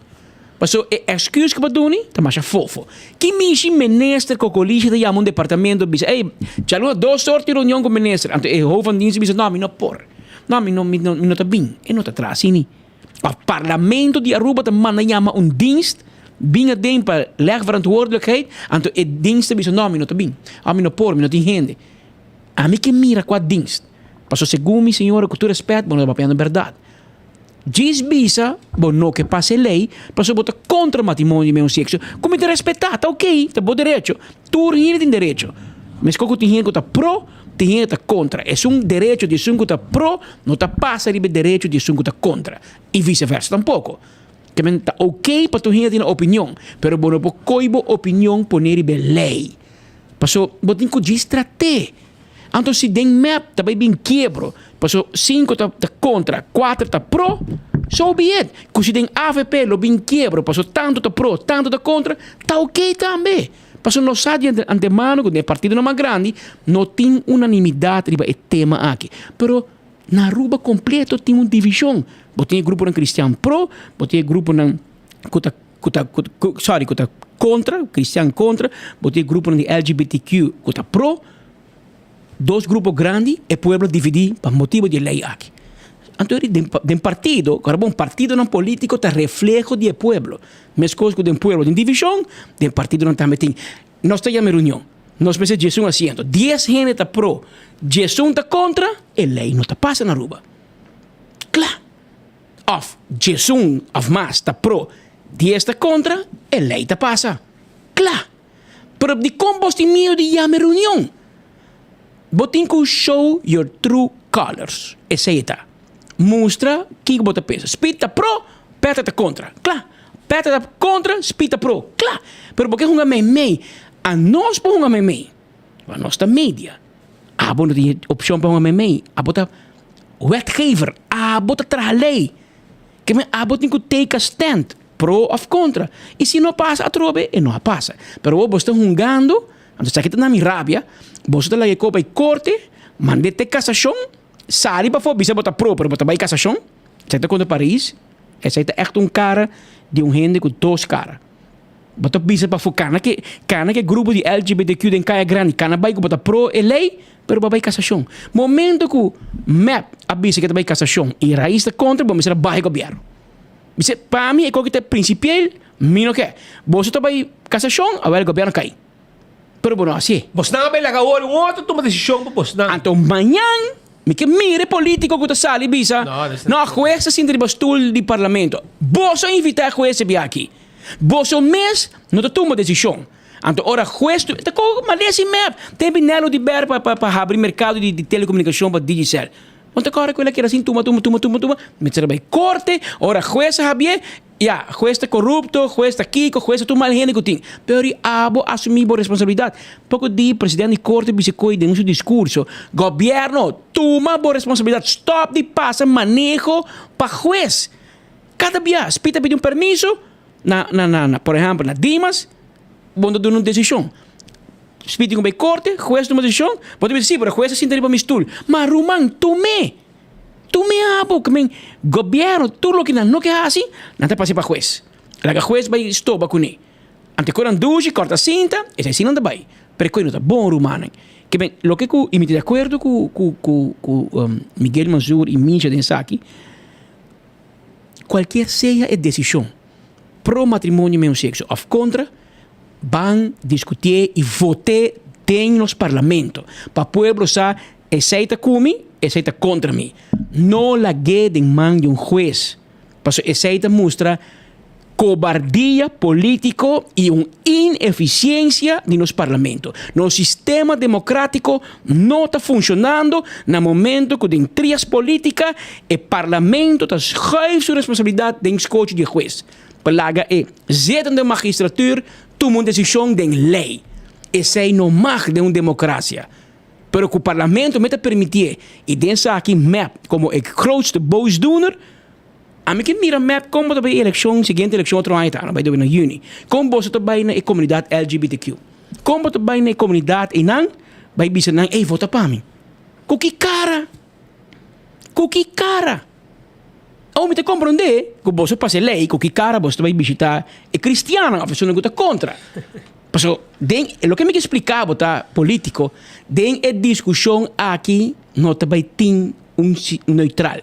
Paso e excuse cu bo duni ta masha fofo. Ki mishi minister Cocolishi ta yama un departamento bisa, ey, djaluna dos or tin reunion cu minister. Anto e hoofd van dienst bisa, no, mi no por. No, mi no, mi no, mi no ta bin. E no ta traha asini. Of parlamento di Aruba ta manda yama un dienst bin aden pa leg verantwoordelijkheid, anto e dienst ta bisa, no, mi no ta bin. Of mi no por, mi no tin hende. Ami ke mira cua dienst. Paso segun mi, señora, cu tur respet, bo no ta papiando berdad. Djis bisa bo no ke pasa e lei pasobra bo ta kontra matrimonio di mesmo sekso, ku mi ta respetá, ta oké, ta bo derecho. Tur hende tin derecho. Meskos ku tin hende ku ta pro, tin hende ta kontra. Esun derecho di esun ku ta pro no ta pasa riba e derecho di esun ku ta kontra, i viseversa tampoko. Ke men ta oké pa tur hende tin nan opinion, pero bo no por kohe bo opinion pone riba e lei. Pasobra bo tin ku djis trat'é. Anto si den mep ta bay bin kiebro, paso sinku ta ta kontra, kuater ta pro, so be it. Ku si den avp lo bin kiebro, paso tantu ta pro, tantu ta kontra, ta oké tambe. Paso nos sa di antemano ku den e partidonan mas grandi no tin unanimidat riba e tema aki. Pero na Aruba kompleto tin un divishon. Bo tin e gruponan kristian pro, bo tin e gruponan ku ta ku ta ku sorry ku ta kontra, kristian kontra, bo tin e gruponan di LGBTQ ku ta pro, dos grupo grandi e pueblo dividí pa motibu di e lei aki. Anto eri den den partido, ora bon partidonan polítiko ta refleho di e pueblo, meskos ku den pueblo tin divishon, den partidonan tambe tin. Nos ta yama e reunion, nos mester diesun asiento, dies hende ta pro, diesun ta kontra, e lei no ta pasa na Aruba. Kla! Of diesun of mas ta pro, dies ta kontra, e lei ta pasa. Kla! Pero dikon bos tin miedu di yama e reunion? Bo tin ku show your true colors. Esei e ta. Mustra kiko bo ta pensa. Speed ta pro, Petra ta kontra. Kla! Petra ta kontra, Speed ta pro. Kla! Pero bo ke hunga meimei. Anos por hunga meimei. Anos ta media. Abo no tin opshon pa hunga meimei. Abo ta wetgever. Abo ta traha lei. Ke men abo tin ku take a stand, pro of kontra. I si no pasa atrobe, e no a pasa. Pero awor boso ta hungando, anto esaki ta na mi rabia, boso ta laga e kopa e korte, mand'é te kasashon, sali pafó bisa bo ta pro pero bo ta bai kasashon, esaki ta kontra Paris, esaki ta ègt un kara di un hende ku dos kara. Bo ta bisa pafó kana ke kana ke grupo di LGBTQ den Kaya Grandi kana bai ku bo ta pro e lei, pero bo a bai kasashon. Momento ku mep a bisa ke ta bai kasashon i Rais ta kontra, bo mester a baha e gobièrnu. Bisa, pa mi e koki ta prinsipiel, mi no ke. Boso ta bai kasashon, awel gobièrnu kai. Pero bo no hasié. Bosnan a bai laga awor un otro tuma desishon pa bosnan. Anto mañan mi ke mira e politico ku ta sali bisa, no, hues ta sinta riba stul di parlamento. Boso a invita e hues e bia aki. Boso mes no ta tuma desishon. Anto ora hues tu, ta kogo malesa i mep. Ten bi Nelo di ber pa pa habri merkado di telekomunikashon pa Digicel. Bo ta kòrda ku el a keda sin tuma tuma tuma tuma tuma, mester a bai korte, ora hues a habié, Ya, hues ta korupto, hues ta kiko, hues ta tur mal hende ku tin. Pero di abo asumí bo responsabilidat. Poko di presidente di korte bisa koe den su diskurso, Gobièrnu, tuma bo responsabilidat, stòp di pasa maneho pa hues. Kada bia spi ta pidi un permiso na na na por ehèmpel na Dimas, bo no ta duna un desishon. Spi tin ku bai korte, hues tuma desishon, bo ta bisa si, pero hues a sinta riba mi stul. Ma ruman, tum'é! Tur mi abo ku men gobierno tur loke nan no ke hasi nan ta pasa pa hues. Laga hues bai stoba kuné. Ante ku nan dushi kòrta sinta esei si nan ta bai. Pero koe no ta bon rumannan. Ke men loke ku i mi ta di akuerdo ku ku ku ku Miguel Mansur i Misha den esaki kualkier sea e desishon pro matrimonio meun sekso òf kontra ban diskutié i vot'é den nos parlamento pa pueblo sa Esei ta ku mi, esei ta kontra mi. No lag'é den man di un hues, pasobra esei ta mustra kobardia polítiko i un inefisiensia di nos parlamento. Nos sistema demokratiko no ta funshonando na momento ku den trias polítika e parlamento ta schuif su responsabilidat den skochi di e hues. pa laga e zittende magistratuur tuma un desishon den lei. Esei no mag den un demokrasia. Pero ku parlamento me ta permitié i den esaki mep komo e grootste boosdoener, ami ke mira mep kon bo ta bai e elekshon, siguiente elekshon otro aña ta, no bai na yüni. Kon boso ta bai na e komunidat LGBTQ? Kon bo ta bai na e komunidat einan bai bisa nan, ey vota pa mi? Ku ki kara? Ku ki kara? Awor mi ta komprondé ku boso pasa e lei ku ki kara boso ta bai bishitá e kristiannan òf esunnan ku ta kontra. Pasobra den loke mi ke splika bo ta polítiko, den e diskushon aki no ta bai tin un neutral.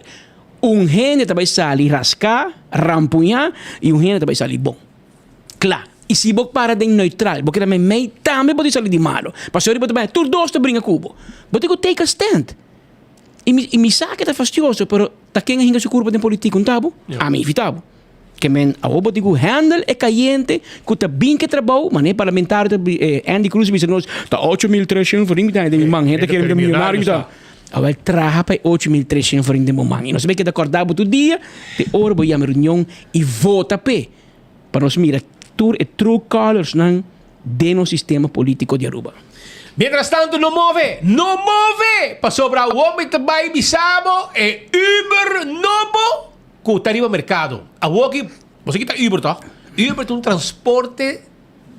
Un hende ta bai sali raská, rampuñá i un hende ta bai sali bon. Kla. I si bo para den neutral, bo keda meimei, tambe bo tin sali di malo. Pasobra bo ta bai tur dos ta bringa ku bo. Bo tin ku take a stand. I mi, i mi sa ke ta fastioso, pero ta ken a hinka su kurpa den politik? Un ta bo? Ami invita bo. Ke men awor bo tin ku handle e kayente ku ta bin ke trabou, manera e parlamentario ta bi, eh, Andy Cruz bisa nos, ta 8300 florin mi ta haña den mi man, hende ta kere mi ta millonario mi ta. Awel traha pa e 8300 florin den bo man. I nos ta bay keda kòrda bo tur dia, te ora bo yama reunion i vota p'e, pa nos mira tur e true colorsnan den nos sistema politico di Aruba. Mientras tanto no move, no move! Pasobra awor mi ta bai bisa bo e Uber nobo cu ta riba mercado. Awor ki, bo sa ki ta Uber toch? Uber ta un transporte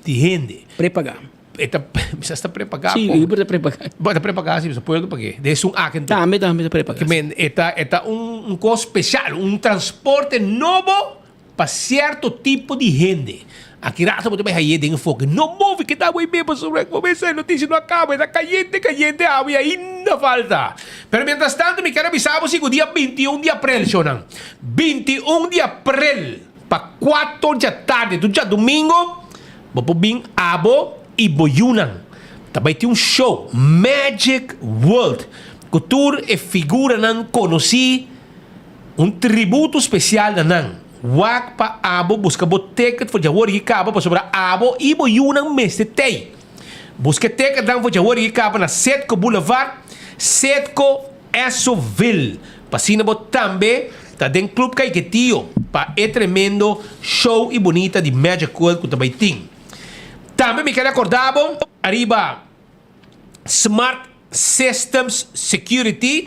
di hende. Prepaga. E ta, mi sa si ta prepaga. Si, Uber ta prepaga. Bo ta prepaga si, mi sa pueblo ta pag'é. Den esun aki anto. Tambe, tambe ta prepaga. Ke men, e ta, e ta un, un cos special, un transporte nobo. Pa cierto tipo di hende. Aki rato bo ta bay haye den e foki. No move keda bo ey pasobra bo mester e noticia no a caba. E ta cayente cayente awe y ainda falta. Pero mientras tanto mi kier a bisa bo si cu dia 21 di april shownan. 21 di april pa cuater djatardi tu djadomingo bo por bin abo y bo yunan. Ta bay tin un show Magic World cu tur e figuranan conoci. Un tributo spesial na nan. Wak pa abo buska bo ticket for djawor i kaba pasobra abo i bo yunan mester tei. Buska e ticketnan for djawor i kaba na Setco Boulevard, Setco Essoville. Pa asina bo tambe ta den Club Caiquetio pa e tremendo show i bunita di Magic World ku ta bai tin. Tambe mi kere akorda bo ariba. Smart Systems Security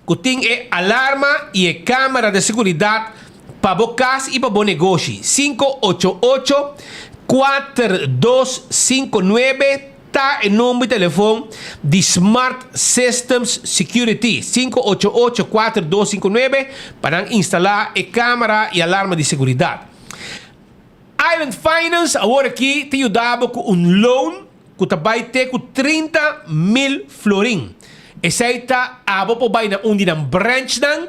ku tin e alarma i e kamera di seguridat pa bo kas i pa bo negoshi. 588 4259 ta e number di telefon di Smart Systems Security, 588 4259 pa nan instalá e kamera i alarma di seguridat. Island Finance awor aki ta yuda bo ku un loan ku ta bai te ku 30 mil florin. Esei ta abo por bai na un di nan branchnan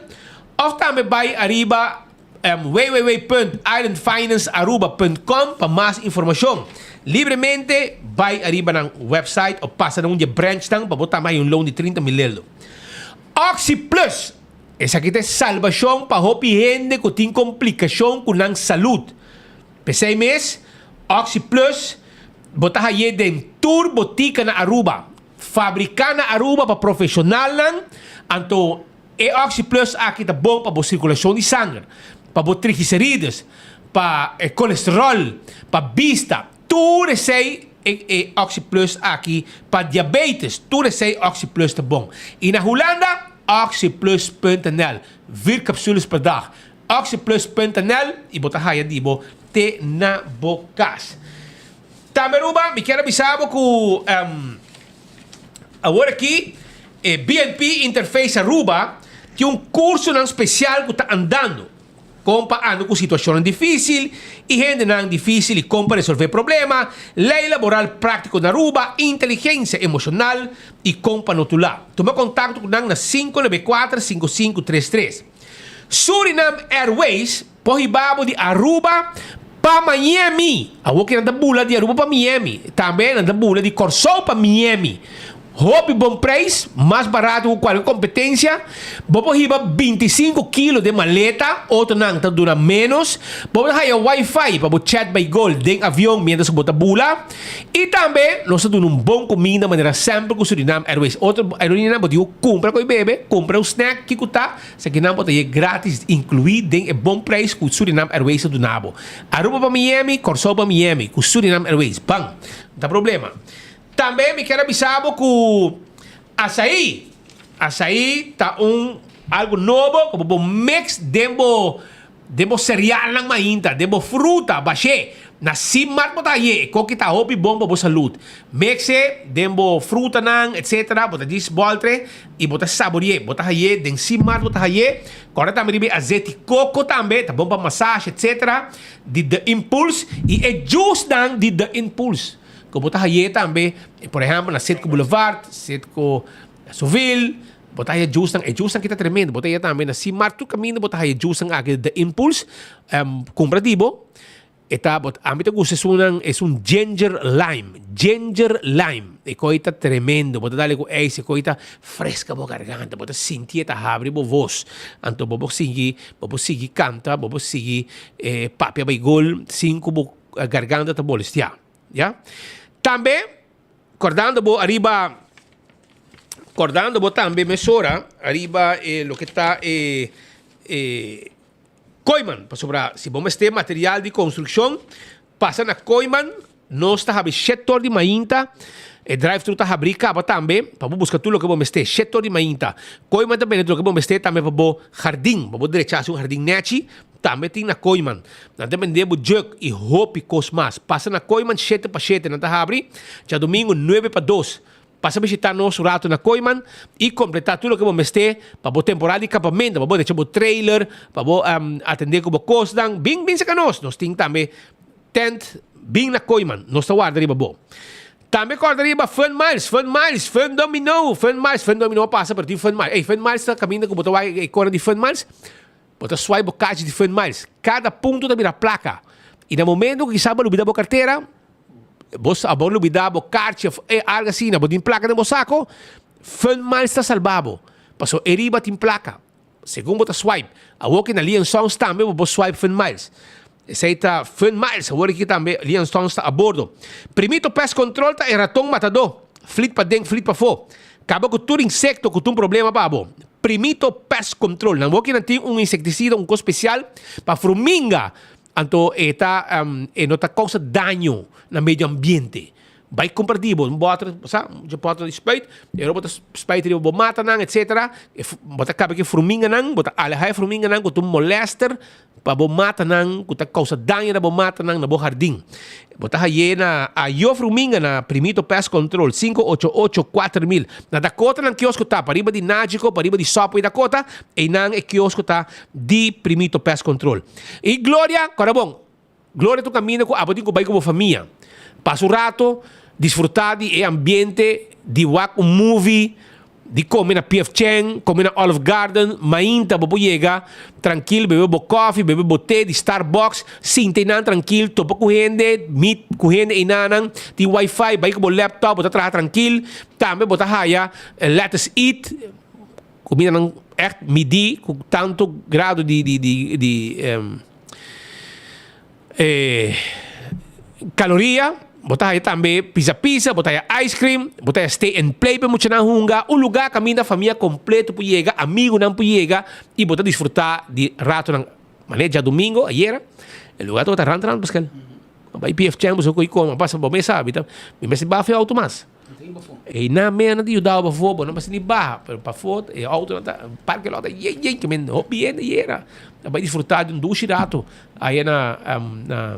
òf tambe bai ariba www.islandfinancearuba.com pa mas informashon. Libremente bai ariba nan website òf pasa na un di e branchnan pa bo tambe haña un loan di 30 mil leldo. OxyPlus, Esaki ta e salbashon pa hopi hende ku tin komplikashon ku nan salud. P'esei mes, OxyPlus bo ta haye den tur botika na Aruba. Fabriká na Aruba pa profeshonalnan, anto e OxyPlus aki ta bon pa bo sirkulashon di sanger, pa bo triglicerides, pa e kolesterol, pa bista, tur esei e e OxyPlus aki pa diabetes, tur esei OxyPlus ta bon. I na Hulanda, oxyplus.nl, vier capsules per dag. Oxyplus.nl i bo ta haya di bo te na bo kas. Tambe Aruba, mi kier a bisa bo ku awor aki e BNP Interface Aruba tin un kursonan spesial ku ta andando. Kon pa anda ku situashonnan difísil i hendenan difísil i kon pa resolvé problema, lei laboral práktiko na Aruba, inteligensia emoshonal i kon pa notulá. Tuma kontakto ku nan na 594 5533. Surinam Airways por hiba bo di Aruba pa Miami. Awor ki nan ta bula di Aruba pa Miami. Tambe nan ta bula di Kòrsou pa Miami. Hopi bon prijs, mas barato ku kualke kompetensia. Bo por hiba 25 kilo den maleta, otronan ta duna ménos. Bo por haya wifi pa bo chat bai gol den avion mientras ku bo ta bula. I tambe nos ta duna un bon kuminda manera semper ku Surinam Airways. Otro aerolinianan bo tin ku kumpra ku e bebe, kumpra un snack, kiko ta, esakinan bo ta haye gratis inkluí den e bon prijs ku Surinam Airways ta duna bo. Aruba pa Miami, Kòrsou pa Miami ku Surinam Airways. Ban, no ta problema. Tambe mi kier a bisa bo ku asaí, asaí ta un algu nobo ku bo por mix den bo den bo cerealnan mainta, den bo fruta, bash'é. Na Simart bo ta hañ'é, e koki ta hopi bon pa bo salud. Mix e den bo frutanan etcetera, bo ta djis bòltr'e i bo ta sabori'é. Bo ta hañ'é den Simart bo ta hañ'é. Kòrda tambe riba e azeti koko tambe, ta bon pa masashi etcetera, di The Impulse i e juicenan di The Impulse. Ku bo ta haye tambe, por ehèmpel na Citgo Boulevard, Citgo Sovil, bo ta haye juicenan, e juicenan aki ta tremendo, bo ta haye tambe na Simart, tur kaminda bo ta haye juicenan aki di The Impulse, kumpra di bo, e ta, ami ta gusta esunnan, esun ginger lime, ginger lime, e koi ta tremendo, bo ta dale ku ijs, e koi ta freska bo garganta, bo ta sinti e ta habri bo vos, anto bo por sigui, bo por sigui kanta, bo por sigui papia bai gol sin ku bo garganta ta molestiá. Ya. Tambe, kordando bo ariba, kordando bo tambe mesora ariba e loke ta e e Kooyman, pasobra si bo mester material di konstrukshon, pasa na Kooyman, nos ta habri shete or di mainta, e drive thru ta habri kaba tambe, pa bo buska tur loke bo mester, shete or di mainta. Kooyman ta bende tur loke bo mester tambe pa bo hardin, pa bo drecha hasi un hardin nechi, Tambe tin na Kooiman. Nan ta bende bo jug y hopi cos mas. Pasa na Kooiman shete pa shete nan ta habri, djadomingo nuebe pa dos. Pasa bishita nos un rato na Kooiman y completa tur loke bo mester pa bo temporada di campamento, pa bo drecha bo trailer, pa bo atende cu bo cosnan. Bin bin cerca nos. Nos tin tambe tent. Bin na Kooiman. Nos ta warda riba bo. Tambe corda riba Fun Miles, Fun Miles, Fun Domino, Fun Miles, Fun Domino a pasa pero tin Fun Miles. Ey, Fun Miles ta caminda cu bo ta wak e corner di Fun Miles. Bo ta swipe bo kachi di Fun Miles. Kada punto ta bira plaka. I na momento ku kisas bo lubida bo kartera, bo sa bo lubida bo karchi of algu asina, bo tin plaka den bo sako, Fun Miles ta salba bo. Pasobra e riba tin plaka. Segun bo ta swipe. Awor ki na Lion Songs tambe bo por swipe Fun Miles. Esei ta Fun Miles. Awor aki tambe Lion Songs ta a bordo. Primito Pest Control ta e raton matadó. Flit paden, flit pafó. Kaba ku tur insekto ku ta un problema pa bo. Primito Pest Control. Nan woki nan tin un insektisida, un kos spesial pa fruminga. Anto e ta e no ta kousa daño na medio ambiente. Bai kumpra di bo un bòter, bo sa, un bòter di spuit, e ora bo ta spuit riba bo matanan etsetera, e bo ta kaba ku e fruminganan, bo ta alehá e fruminganan ku ta un molèster Pa bo matanan ku ta kousa daño na bo matanan na bo hardin. Bo ta haye na Ayo Fruminga na Primito Pest Control, 588 4000. Na Dakota nan kiosko ta, pariba di Nagico, pariba di Subway Dakota, einan e kiosko ta di Primito Pest Control. I Gloria, kòrda bon, Gloria ta un kaminda ku abo tin ku bai ku bo famia. Pasa un rato, disfrutá di e ambiente, di wak un movie, Di come na PF Chang, come na Olive Garden, mainta bo por yega trankil bebe bo koffie, bebe bo te di Starbucks, sinta einan trankil, topa ku hende, meet ku hende einanan, tin wifi, bai ku bo laptop, bo ta traha trankil, tambe bo ta haya Let Us Eat, kumindanan ègt midí ku tantu grado di di di di E kaloria, bo ta haya tambe pizza pizza, bo ta haya ice cream, bo ta haya stay and play pa e muchanan hunga, un lugar kaminda famia kompleto por yega, amigunan por yega i bo ta disfruta di ratonan. Manera djadumingo, ayera, e lugar tabata rant rant paskel. A bai PF Chang boso ko'i kome, a pasa bo mes sabi ta, mi mester baha fi auto mas. Einan mea nan ta yuda bo pafó, bo no mester ni baha, pero pafó e autonan ta, parke lot ta yen yen, ke men hopi hende ayera a bai disfruta di un dushi rato aya na na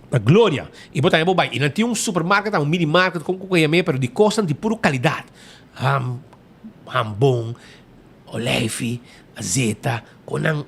na Gloria. I bo tambe por bai. I nan tin un supermarket, un mini market, kon ku yam'é, pero di kosnan di puru kalidat. Ham, hambon, oleifi, azeta, kon nan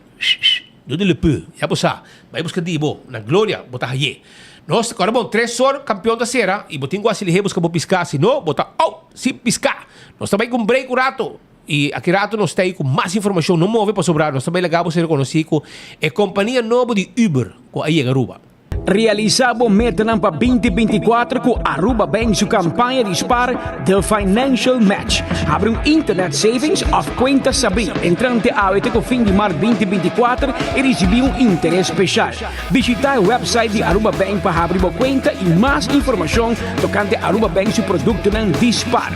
Yo di Lepu, ya bo sa, bai buska di bo, na Gloria bo ta haye. Nos ta kòrda bon, tres or kampion ta sera i bo tin ku hasi lihé buska bo piská, si no bo ta out sin piská. Nos ta bai ku un break un rato i aki rato nos ta ei ku mas informashon. No move pasobra nos ta bai laga bo ser konosí ku e kompania nobo di Uber ku a yega Aruba. Realisa bo metanan pa 2024 cu Aruba Bank su campaña di spar The Financial Match. Habri un internet savings of cuenta sabí entrante awe te cu fin di maart 2024 y ricibi un interes special. Bishita e website di Aruba Bank pa habri bo cuenta y mas informacion tocante Aruba Bank su productonan di spar.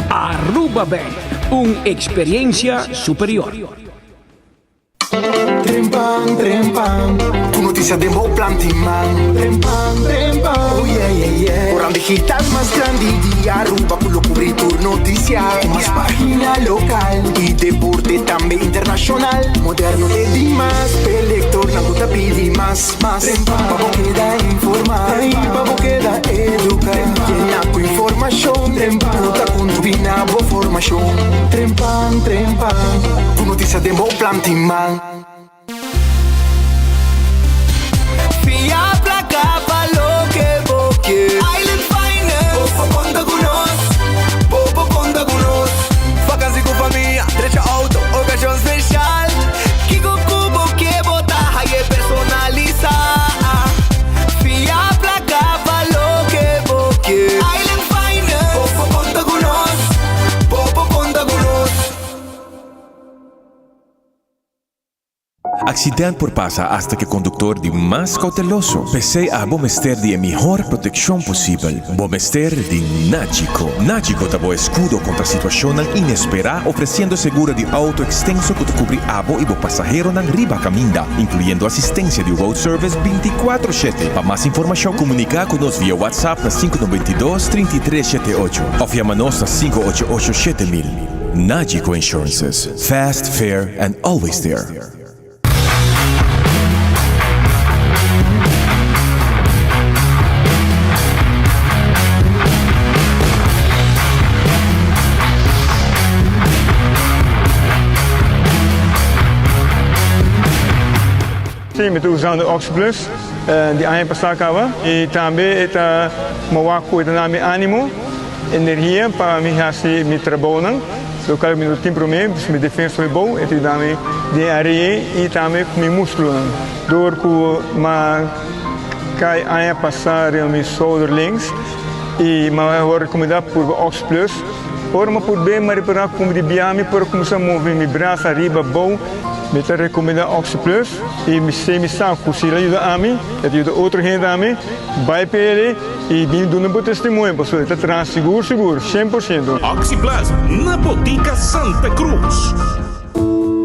Aruba Bank, un experiencia superior. Trempan, trempan, ku notisia den bo planti man. Trempan, trempan, oh yeah, yeah, yeah. Koran digital mas grandi di Aruba ku lo kubri tur notisia. Ku mas pagina lokal i deporte tambe internashonal. Moderno te dimas, p'e lektornan ku ta pidi mas, mas. Trempan, pa bo keda informá i pa bo keda eduká. Yena ku informashon, trempan, ku ta kontribuí na bo formashon. Trempan, trempan. Ku notisia den bo plan tin man. Fia plaka pa loke bo ke. Island Finance. Bo por konta ku nos. Bo por konta ku nos. Vakansi ku famia, drecha auto, okashon speshal. Kiko ku bo ke bo ta haye personalisá. Fia plaka pa loke bo ke. Island Finance. Bo por konta ku nos. Bo por konta ku nos. Accident por pasa hasta cu e conductor di mas cauteloso. P'esey abo mester di e mihor proteccion posibel. Bo mester di Nagico. Nagico ta bo escudo contra situacionnan inespera, ofreciendo seguro di auto extenso cu ta cubri abo y bo pasaheronan riba caminda, incluyendo asistencia di road service binticuatro shete. Pa mas informacion, comunica cu nos via WhatsApp na 592 33 shete ocho of yama nos na 588 7000. Nagico Insurances, fast, fair and always there. Sí, mi ta usando Oxyplus di aña pasá kaba i tambe e ta mowá ku e ta na mi ánimo. Energia pa mi hasi mi trabounan, lokual mi no tin promé, mi defensa hopi bou, e ta yuda mi den are'e i tambe ku mi muskulonan. Dor ku m'a kai aña pasá riba mi shoulder links i m'a wòrdu rekomendá purba Ox Plus. Ora m'a purb'é m'a ripará ku di bia mi por a kuminsá move mi brasa ariba abou. Mi ta rekomendá Oxy Plus i mi sé mi sa ku si el a yuda ami, e ta yuda otro hende tambe. Bai p'e i bin duna bo testimonio pasobra e ta traha sigur sigur, 100%. Oxy Plus na Botica Santa Cruz.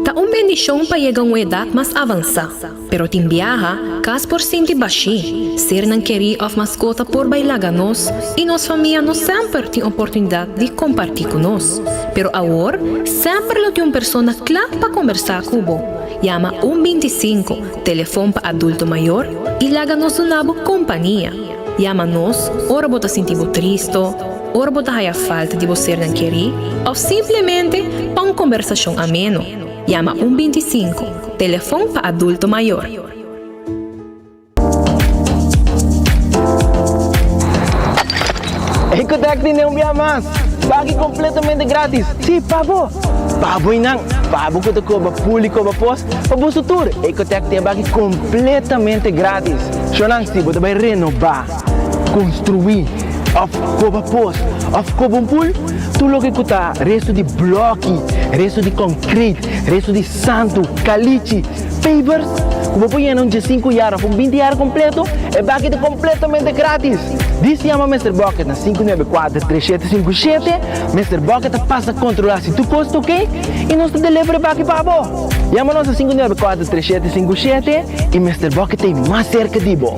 Ta un bendishon pa yega un edat mas avansá, pero tin biaha, kas por sinti bashí, sernan kerí òf maskota por bai laga nos i nos famia no semper tin oportunidat di kompartí ku nos. Pero awor, semper lo tin un persona kla pa kombersá ku bo. Yama un 25, telefon pa adulto mayor, i laga nos duna bo kompania. Yama nos ora bo ta sinti bo tristo, ora bo ta haya falta di bo sernan kerí òf simplemente pa un kombersashon ameno. Yama un 25, telefon pa adulto mayor. Ecotec tin un bia mas! Baki completamente gratis! Sí, pa bo! Pa bo y nan! Pa bo cu ta coba pool y coba pos, pa boso tur! Ecotec tin e baki completamente gratis! Shownan, si bo ta bay renoba, construi, of coba pos, of coba un pool, tur loke cu ta resto di bloki, resto di concrete, resto di santo, calichi, Pavers ku bo por yena un diesinku yar òf un binti yar kompleto, e baki ta kompletamente gratis! Dis yama Mister Bucket na 594 3757, Mister Bucket ta pasa kontrolá si tur kos ta oke i nos ta deliver e baki pa bo! Yama nos na 594 3757 i Mister Bucket ta ei mas serka di bo!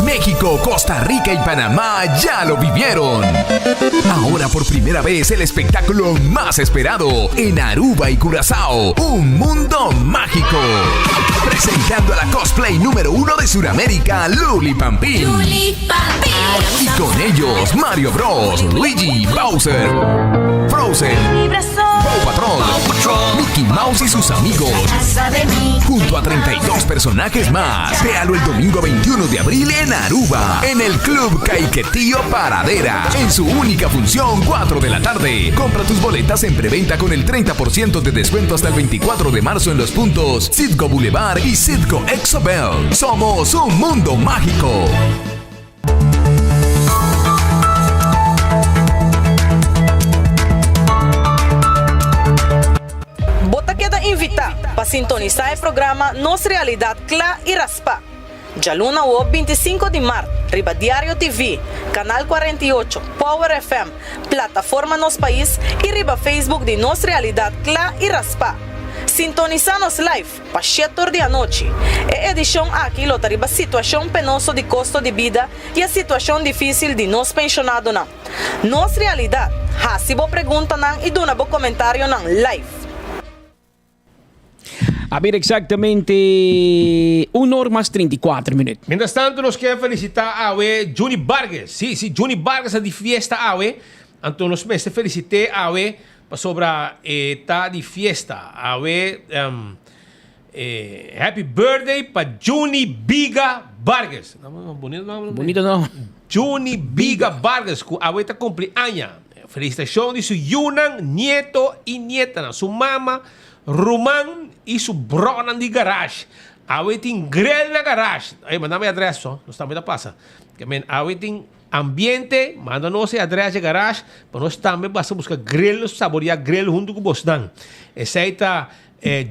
México, Costa Rica y Panamá ya lo vivieron. Ahora por primera vez el espectáculo más esperado en Aruba y Curazao, un mundo mágico. Presentando a la cosplay número uno de Sudamérica, Luli Pampín. Y con ellos, Mario Bros, Luigi, Bowser, Frozen. Paw Patrol, Mickey Mouse y sus amigos. Junto a 32 personajes más. Véalo el domingo 21 de abril en Aruba, en el Club Caiquetío Paradera. En su única función, 4 de la tarde. Compra tus boletas en preventa con el 30% de descuento hasta el 24 de marzo en los puntos Citgo Boulevard y Citgo Exobel. Somos un mundo mágico. Bo ta keda invitá pa sintonisá e programa Nos Realidat Kla i Raspá, djaluna awo 25 di mart riba Diario TV, Kanal 48, Power FM, Plataforma Nos Pais i riba Facebook di Nos Realidat Kla i Raspá. Sintonisá nos live! Pa shetor di anochi. E edishon aki lo ta riba situashon penoso di kosto di bida i e situashon difísil di nos penshonadonan. Nos Realidat, Hasi bo preguntanan i duna bo komentarionan live. A bira eksaktamente un or mas 34 minüt. Mientras tanto nos kier felicita awe Juni Vargas. Si, si Juni Vargas ta di fiesta awe, anto nos mester felicit'e awe Pasobra e ta di fiesta awe Happy birthday pa Juni Biga Vargas. Bonito nomber. Bonito nomber. Juni Biga Vargas ku awe ta kumpli aña. Felisitashon di su yunan, nieto i nietanan, su mama, ruman i su bronan di garage. Awe tin grill na garage. Ey, manda mi adres so, nos tambe ta pasa. Ke men awe tin Ambiente, manda nos e adres dje garage pa nos tambe basa buska grill, nos saborea grill huntu ku bosnan. Esei ta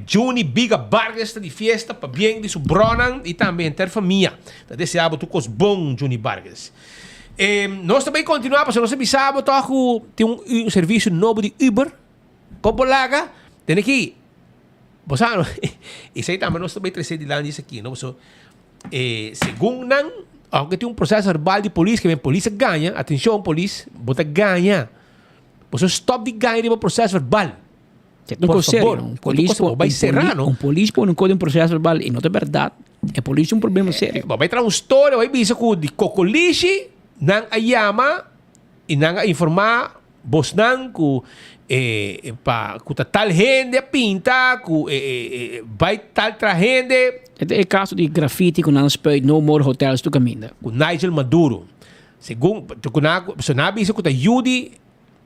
Juni Biga Vargas ta di fiesta pabien di su bronan i tambe henter famia. Ta desea bo tur kos bon Juni Vargas. Nos ta bay kontinua pasobra nos a bisa bo tòg ku tin un servisio nobo di Uber. Kon por laga? Tene ki bo sa no esei tambe nos ta bay trese dilanti esaki no pasobra E segun nan, aunke tin un proces verbal di polis, ke men polis a gaña, atencion polis, bo ta gaña. Boso stop di gaña riba proces verbal. Por Por favor, Un polis bo bai sera, no? Un polis pone un kos den proces verbal y no ta berdad, e polis tin un problema serio. Bo bai traha un storia, bo bai bisa ku di Kokolishi nan a yama y nan a informa Bosnan ku e pa ku ta tal hende a pinta ku e e bai tal tra hende. E ta e kaso di graffiti ku nan spuit no more hotels tur kaminda. Ku Nigel Maduro. Segun ku nan so nan a bisa ku ta yu di.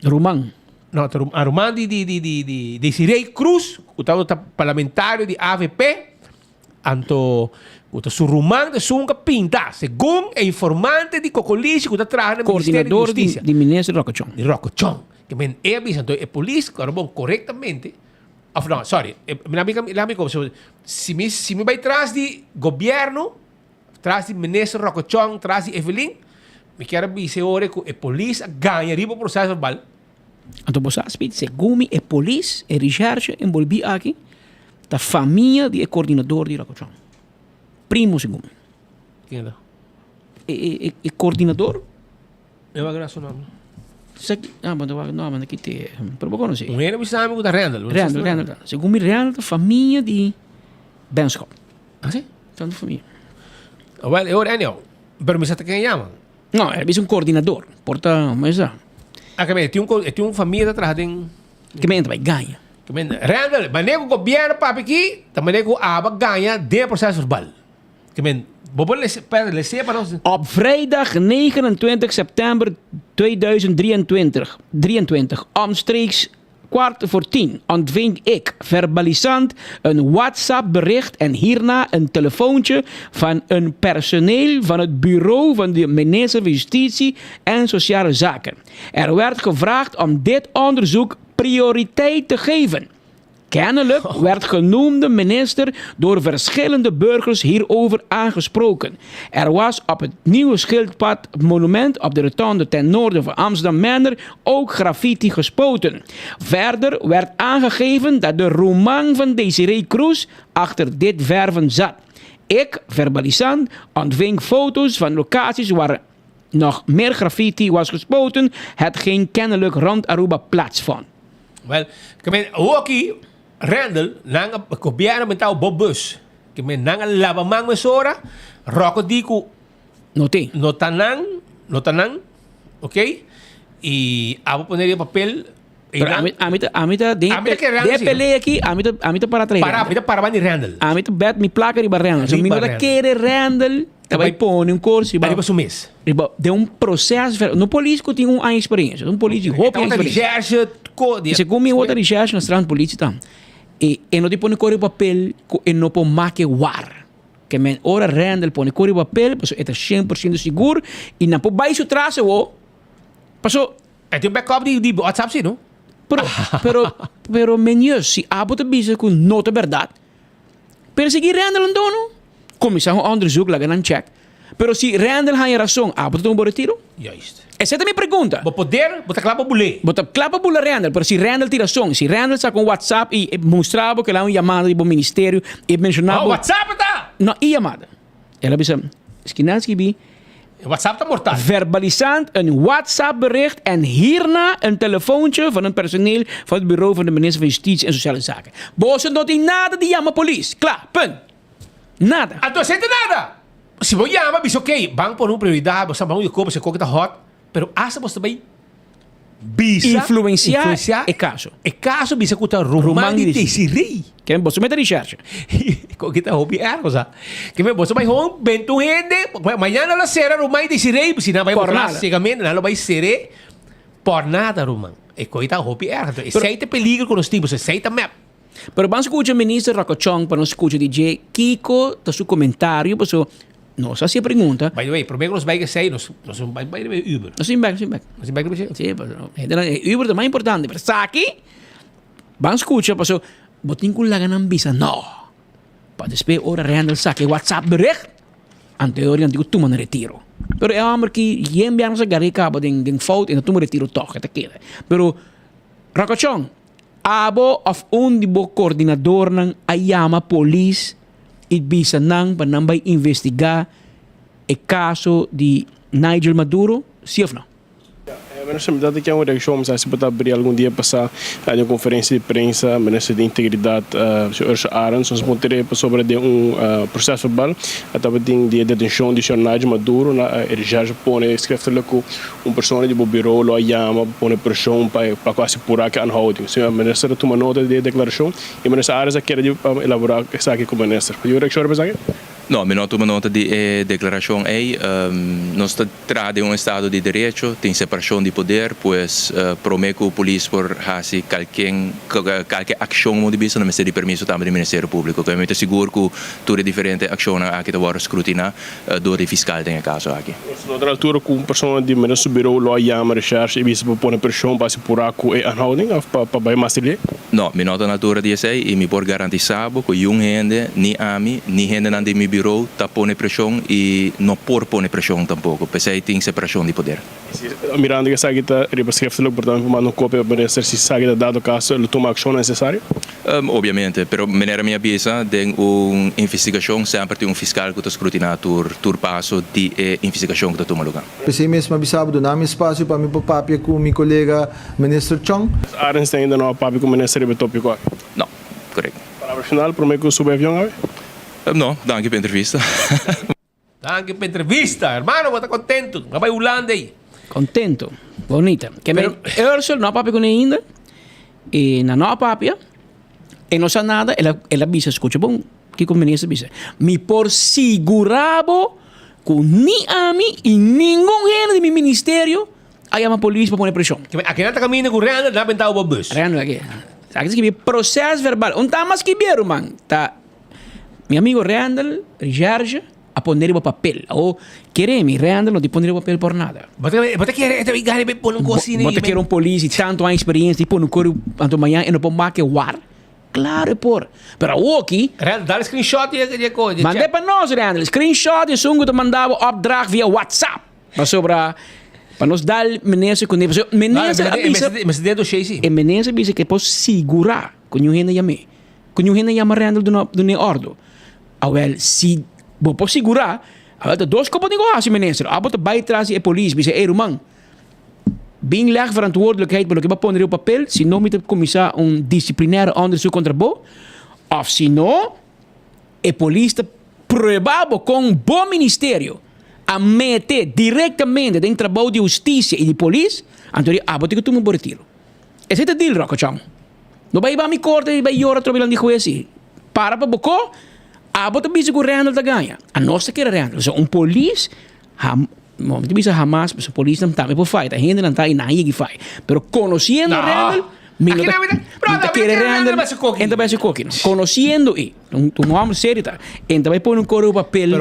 Ruman. No ta ruman di di di di Desiree Cruz ku tabata parlamentario di avp. Anto ku ta su ruman ta esun ku a pinta, segun e informante di Kokolishi ku ta traha na Ministerio di Koordinador Hustisia. di Minister Rocco Chong. Di Rocco Chong. Ke men e a bisa anto e polis ku a bon korektamente, òf no, sorry, laga mi komo, si mi si mi bai tras di gobièrnu, tras di Minister Rocco Chong, tras di Evelyn, mi kier a bisa e ora ku e polis a gaña riba proseso verbal. Anto bo sa Speed, segun mi e polis, e recherche enbolbí aki, Ta famia di e coordinador di Rocochon. Primo segun mi. Ken ta? E, e, e, e coordinador. Mi wak su nomber. Sa ki, ah, but wak nomber na kite, pero bo conoce. Un hende bisa mi ku ta Randall. Randall, Randall. Segun mi Randall ta famia di Benschop. Ah, si? Tanto famia. Well, e ora anyhow, pero mi sa ta ken yama. No, e bisa un coordinador. Por ta, ma esa. Ah, ke men, e tin un, e tin un famia ta traha den. Ke men ta bai gaña. Ke men, Randall, manera ku gobierno papia aki, ta manera ku aba gaña den e proces verbal. Ke men, bo por lese, pera, lese pa nos. Op vrijdag 29 september 2023, 23, omstreeks kwart voor tien, ontving ik verbalisant een WhatsApp-bericht en hierna een telefoontje van een personeel van het bureau van de minister van Justitie en Sociale Zaken. Er werd gevraagd om dit onderzoek prioriteit te geven. Kennelijk werd genoemde minister door verschillende burgers hierover aangesproken. Er was op het nieuwe schildpadmonument op de rotonde ten noorden van Amsterdam Manor ook graffiti gespoten. Verder werd aangegeven dat de roman van Desiree Cruz achter dit verven zat. Ik, verbalisant, ontving foto's van locaties waar nog meer graffiti was gespoten, hetgeen kennelijk rond Aruba plaatsvond. Wel, ke men hoki Randall nan a gobierno mentao bo bus. Ke men nan a laba man mesora, Rocco di ku No tin. No ta nan, no ta nan, ok? I abo pone riba papel. Pero ami, ami ta, ami ta, den, Ami ta kere Randall den sí. pelea aki, ami ta, ami ta para atrás Para, mi ta para banda di Randall. Ami ta bet mi placa riba Randall. So, mi Riba no ta Randall. kere Randall ta bai pone un corsi riba, Riba su mes. Riba, den un proces ver, no polis cu tin un aña experiencia, un polis di hopi aña Tabata experiencia. recherche, co, di- Segun mi wota recherche na strand politie ta. E, e no ti pone cor riba papel cu e no por make war. Ke men ora Randall pone cor riba papel, paso e ta 100% sigur y nan por bai su tras awo. Paso E tin un backup di di WhatsApp si no? Pero, pero, pero meneer, si abo ta bisa ku no ta berdad, persegui Randall anto no? Kuminsá un onderzoek, laga nan check. Pero si Randall haña rason, abo ta tuma bo retiro? Juist. Esei ta mi pregunta. Bo poder, bo ta kla pa bul'é. Bo ta kla pa bula Randall, pero si Randall tin rason, si Randall saka un WhatsApp i mustra bo ku el a un yamada di bo ministerio i menshoná Oh, bo. WhatsApp ta! No, i yamada. El a bisa, Skinan skibi. WhatsApp ta mortal. Verbalisand een WhatsApp-bericht en hierna een telefoontje van een personeel van het bureau van de minister van Justitie en Sociale Zaken. Boso no tin nada di yama polis. Kla, punt. Nada. Anto esei ta nada. Si bo yama bisa ok, ban pone un prioridad, bo sa ban un koop, esei koke ta hot, pero asta bo ta bay bisa Influencia e caso. E caso bisa cu ta ruman di Desiree. Ken boso mete recherche. Koke ta hopi erg, o sa. Ke men boso bay hon benta un hende, mañana lo cera ruman di Desiree, si nan bay Por boso nada. ciegamente nan lo bay cere por nada ruman. E koe ta hopi erg. Anto esey ta e peligro cu nos tin, pasobra esey ta mep. Pero ban scucha minister Rocco Chong pa nos scucha di dje kico ta su comentario paso nos a haci e pregunta. By the way, prome cu nos bay esey nos nos bay bay riba e Uber. Nos tin bek, nos tin bek. Nos tin bek riba esey? Si, paso hendenan e Uber ta mas importante pero esaki ban scucha paso bo tin cu laga nan bisa no pa despues ora Randall saca e WhatsApp bericht anto e ora nan tin cu tuma nan retiro. Pero e homber ki yen bia nos a gare caba den den fout e no tuma retiro toch e ta keda. Pero Rocco Chong Abo of un di bo coordinadornan a yama polis y bisa nan pa nan bay investiga e caso di Nigel Maduro, si of no? Minister, mi ta tin un reaccion, mi sa si bo ta abri algun dia pasa den un conferencia di prensa, Minister di Integridad, señor Ursula Arends, nos a puntra pasobra den un proces verbal a tabatin di e detencion di señor Nigel Maduro, na e recherche pone schriftelijk cu Un persona di bo biro lo a yama pa pone preshon pa pa ku hasi purá ku aanhouding. Señor Minister a tuma nota di e deklarashon i Minister Arends a kere di elaborá esaki ku Minister. Por yu reakshon riba esaki? No, mi no a tuma nota di e deklarashon ei. Nos ta traha den un estado di derecho, tin separashon di poder, pues promé ku polis por hasi kalken kalke akshon modo di bisa nan mester di permiso tambe di Ministerio Públiko. Mi ta sigur ku tur e diferente akshonnan aki ta wòrdu skrutiná. Dor di fiskal den e kaso aki. Nos no ta na altura ku un persona di mester su birou lo a yama recherche i bisa pa pone preshon pa hasi purá ku e aanhouding òf pa bai mas di lei? No, mi no ta na altura di esei i mi por garantisá bo ku yun hende, ni ami, ni hendenan di mi birou ta pone preshon i no por pone preshon tampoko. P'esei tin separashon di poder. Mirando ku esaki ta riba schriftelijk, por tambe por manda un kopia pa minister si esaki ta dado kaso lo tuma akshon nesesario? Obviamente, pero manera mi a bisa, den un investigashon semper tin un fiskal ku ta skrutiná tur tur paso di e investigashon ku ta tuma lugá. P'esei mes mi a bisa bo duna mi espasio pa mi por papia ku mi kolega Minister Chong. Arends ainda no a papia ku minister riba e topiko aki? No, korekto. Palabra final promé ku subi avion awe? No, danki pa e entrevista. Danki pa entrevista, hermano, bo ta contento. Bo a bai Hulanda ei. Contento. Bonita. Ke men Ursel no a papia kuné ainda. E nan no a papia. E no sa nada. El a, el a bisa, skucha bon kiko minister bisa. Mi por sigurá bo ku ni ami i ningun hende di mi ministerio a yama polis pa pone preshon. Ke men aki nan ta kaminda ku Randall, nan a bentá bo bus. Randall aki. Aki ta skibi proces verbal. Un ta mas skibi ruman. Ta Mi amigo Randall Recherche a pone riba papel. Awo, kere mi, Randall no di pone riba papel por nada. Bo ta bo ta kere e ta gana be pone un cos asina Bo ta kere un polis di tanto aña experiencia di pone un cos anto mañana e no por make war? Claro e por. Pero awoki. Randall, dale screenshot di e cos. Manda e pa nos, Randall. Screenshot di esun cu ta manda bo opdracht via WhatsApp. Pasobra pa nos dal minister cu ne. Pasobra minister a bisa. Mester den dossier si. E minister a bisa cu e por sigura cu niun hende yam'e. Ku niun hende yama Randall duna dun'e ordo. Awel, si bo por sigurá, awel ta dos kopo tin ku hasi, minister. Abo ta bai tras di e polis, bisa, ey ruman, bin leg verantwoordelijkheid pa loke bo a pone riba papel, si no mi ta kuminsá un disiplinaire onderzoek kontra bo. Òf si no, e polis ta prueba bo kon bo ministerio a mete direktamente den trabou di hustisia i di polis, anto di abo tin ku tuma bo retiro. Esei ta deal Rockochon. No bai ba mi korte i bai yora trobe lan di hues i para pa boko abo ta bisa ku Randall ta gaña. Anos ta kere Randall. So un polis ham no mi ta bisa hamas pasobra polisnan tambe por faya ta hendenan ta i nan a yega i faya. Pero konosiendo Randall mi no ta mi ta kere Randall en ta bai hasi koki no. Konosiendo e un hòmber serio ta en ta bai pone un kore ku papel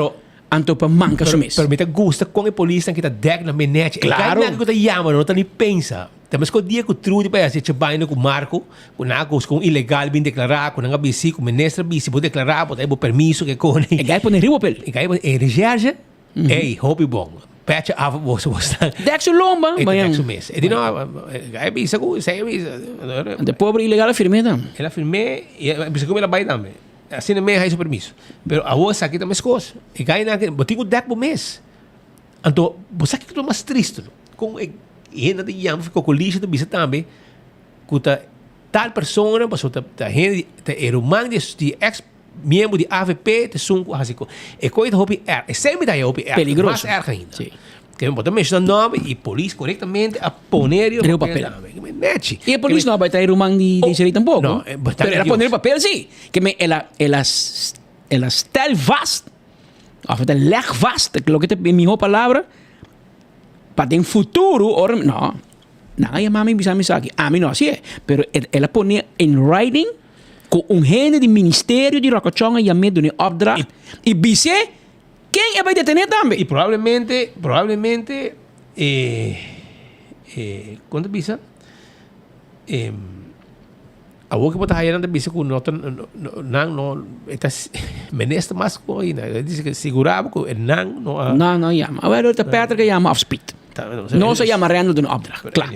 anto pa manka su mes. Pero mi ta gusta kon e polisnan kita dèk nan mes nèchi. E gainan ku ta yama no ta ni pensa. Ta meskos dia ku Trudy bai hasi echa baina ku Marco, ku nan a gosa ku un ilegal bin deklará, ku nan a bisi, ku minister a bisi, bo deklará, bo ta bo permiso ke kone. E gai pone riba papel. E gai pone, e recherche, ey, hopi bon. Pecha af boso bo stan. Dek su lomba, E ta dek su mes. E di no, e gai a bisa ku, esei a bisa. De pobre ilegal a firm'é tambe. El a firm'é i a bisa ku el a bai tambe. Asina mes a hasi su permiso. Pero awor esaki ta meskos. E gainan aki, bo tin ku dek bo mes. Anto, bo sa kiko ta mas tristu? Kon e hende ta yama fi kokolisha ta bisa tambe ku ta tal persona pasobra ta ta hende di ta e ruman di di ex miembro di avp ta esun ku hasi ko. E kos ta hopi erg. Esei mi ta haña hopi erg. Peligroso. Mas erg ainda. Si. Ke bo ta menshoná nòmber i polis korektamente a pone riba papel papel tambe. Nechi. I e polis no a bai trae ruman di Desiree tampoko. No, Pero el a pone riba papel si. Ke men el a el a el a stel vast. Of ta leg vast, loke ta e miho palabra, pa den futuro ora mi, no, nan a yama mi bisa mi esaki, ami no hasié, pero el a pone in writing ku un hende di ministerio di Rocochon a yam'é dun'é opdracht i bis'é ken e bai detené tambe. I probablemente, probablemente e, e, kon ta bisa? E. Awor ke bo ta haya nan ta bisa ku no ta nan no e ta minister mas ku aina e dice ke sigura bo ku e nan no a Nan no yama. Awor ta Patrick a yama of Speed. No sa yama Randall den opdracht. Kla.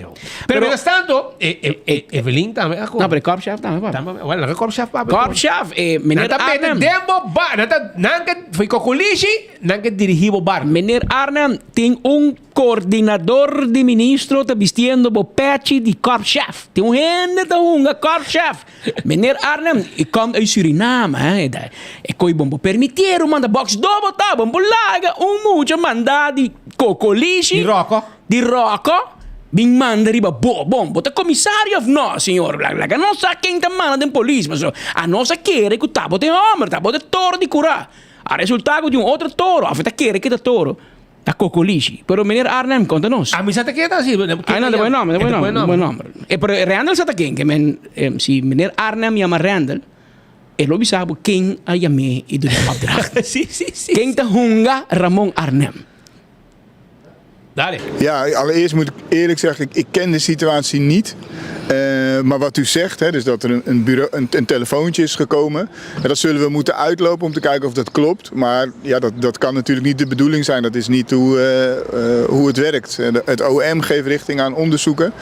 Pero mientras tanto e e Evelyn tambe a No pero e korpschef tambe papia. Tambe well nan korpschef papia. Korpschef e meneer Nan ta mete Arnhem. den bo bar nan ta nan ke fi kokolishi nan ke dirigi bo bar. Meneer Arnhem tin un Coordinador di ministro ta bistiendo bo pechi di korpschef. Tin un hende ta hunga korpschef. Meneer Arnhem, e komt uit Suriname, hè. E da, e koe bon bo permitier un manda box dobo ta, bon bo laga un mucha manda di kokolishi. Di roko. Di roko, bin manda riba bo. Bon, bo ta comisario of no, señor? Laga nos sa ken ta manda den polis, pasobra anos a kere ku ta bo ta e homber, ta bo ta e toro di kura. A resulta ku tin un otro toro, of e ta kere ku ta toro. Ta kokolishi. Pero meneer Arnhem, konta nos. Ami sa ta keda si. Ay no, ta buen nomber, ta buen nomber, buen nomber. E pero Randall sa ta ken, ke men si meneer Arnhem yama Randall, e lo bisa bo ken a yam'é i dun'é opdracht. Si, si, si. Ken ta hunga Ramon Arnhem? Dale. Ja, allereerst moet ik eerlijk zeggen, ik, ik ken de situatie niet. Uh, maar wat u zegt, hè, dus dat er een, een, bureau, een, een telefoontje is gekomen. En dat zullen we moeten uitlopen om te kijken of dat klopt. Maar ja, dat, dat kan natuurlijk niet de bedoeling zijn. Dat is niet hoe, uh, uh, hoe het werkt. Het OM geeft richting aan onderzoeken.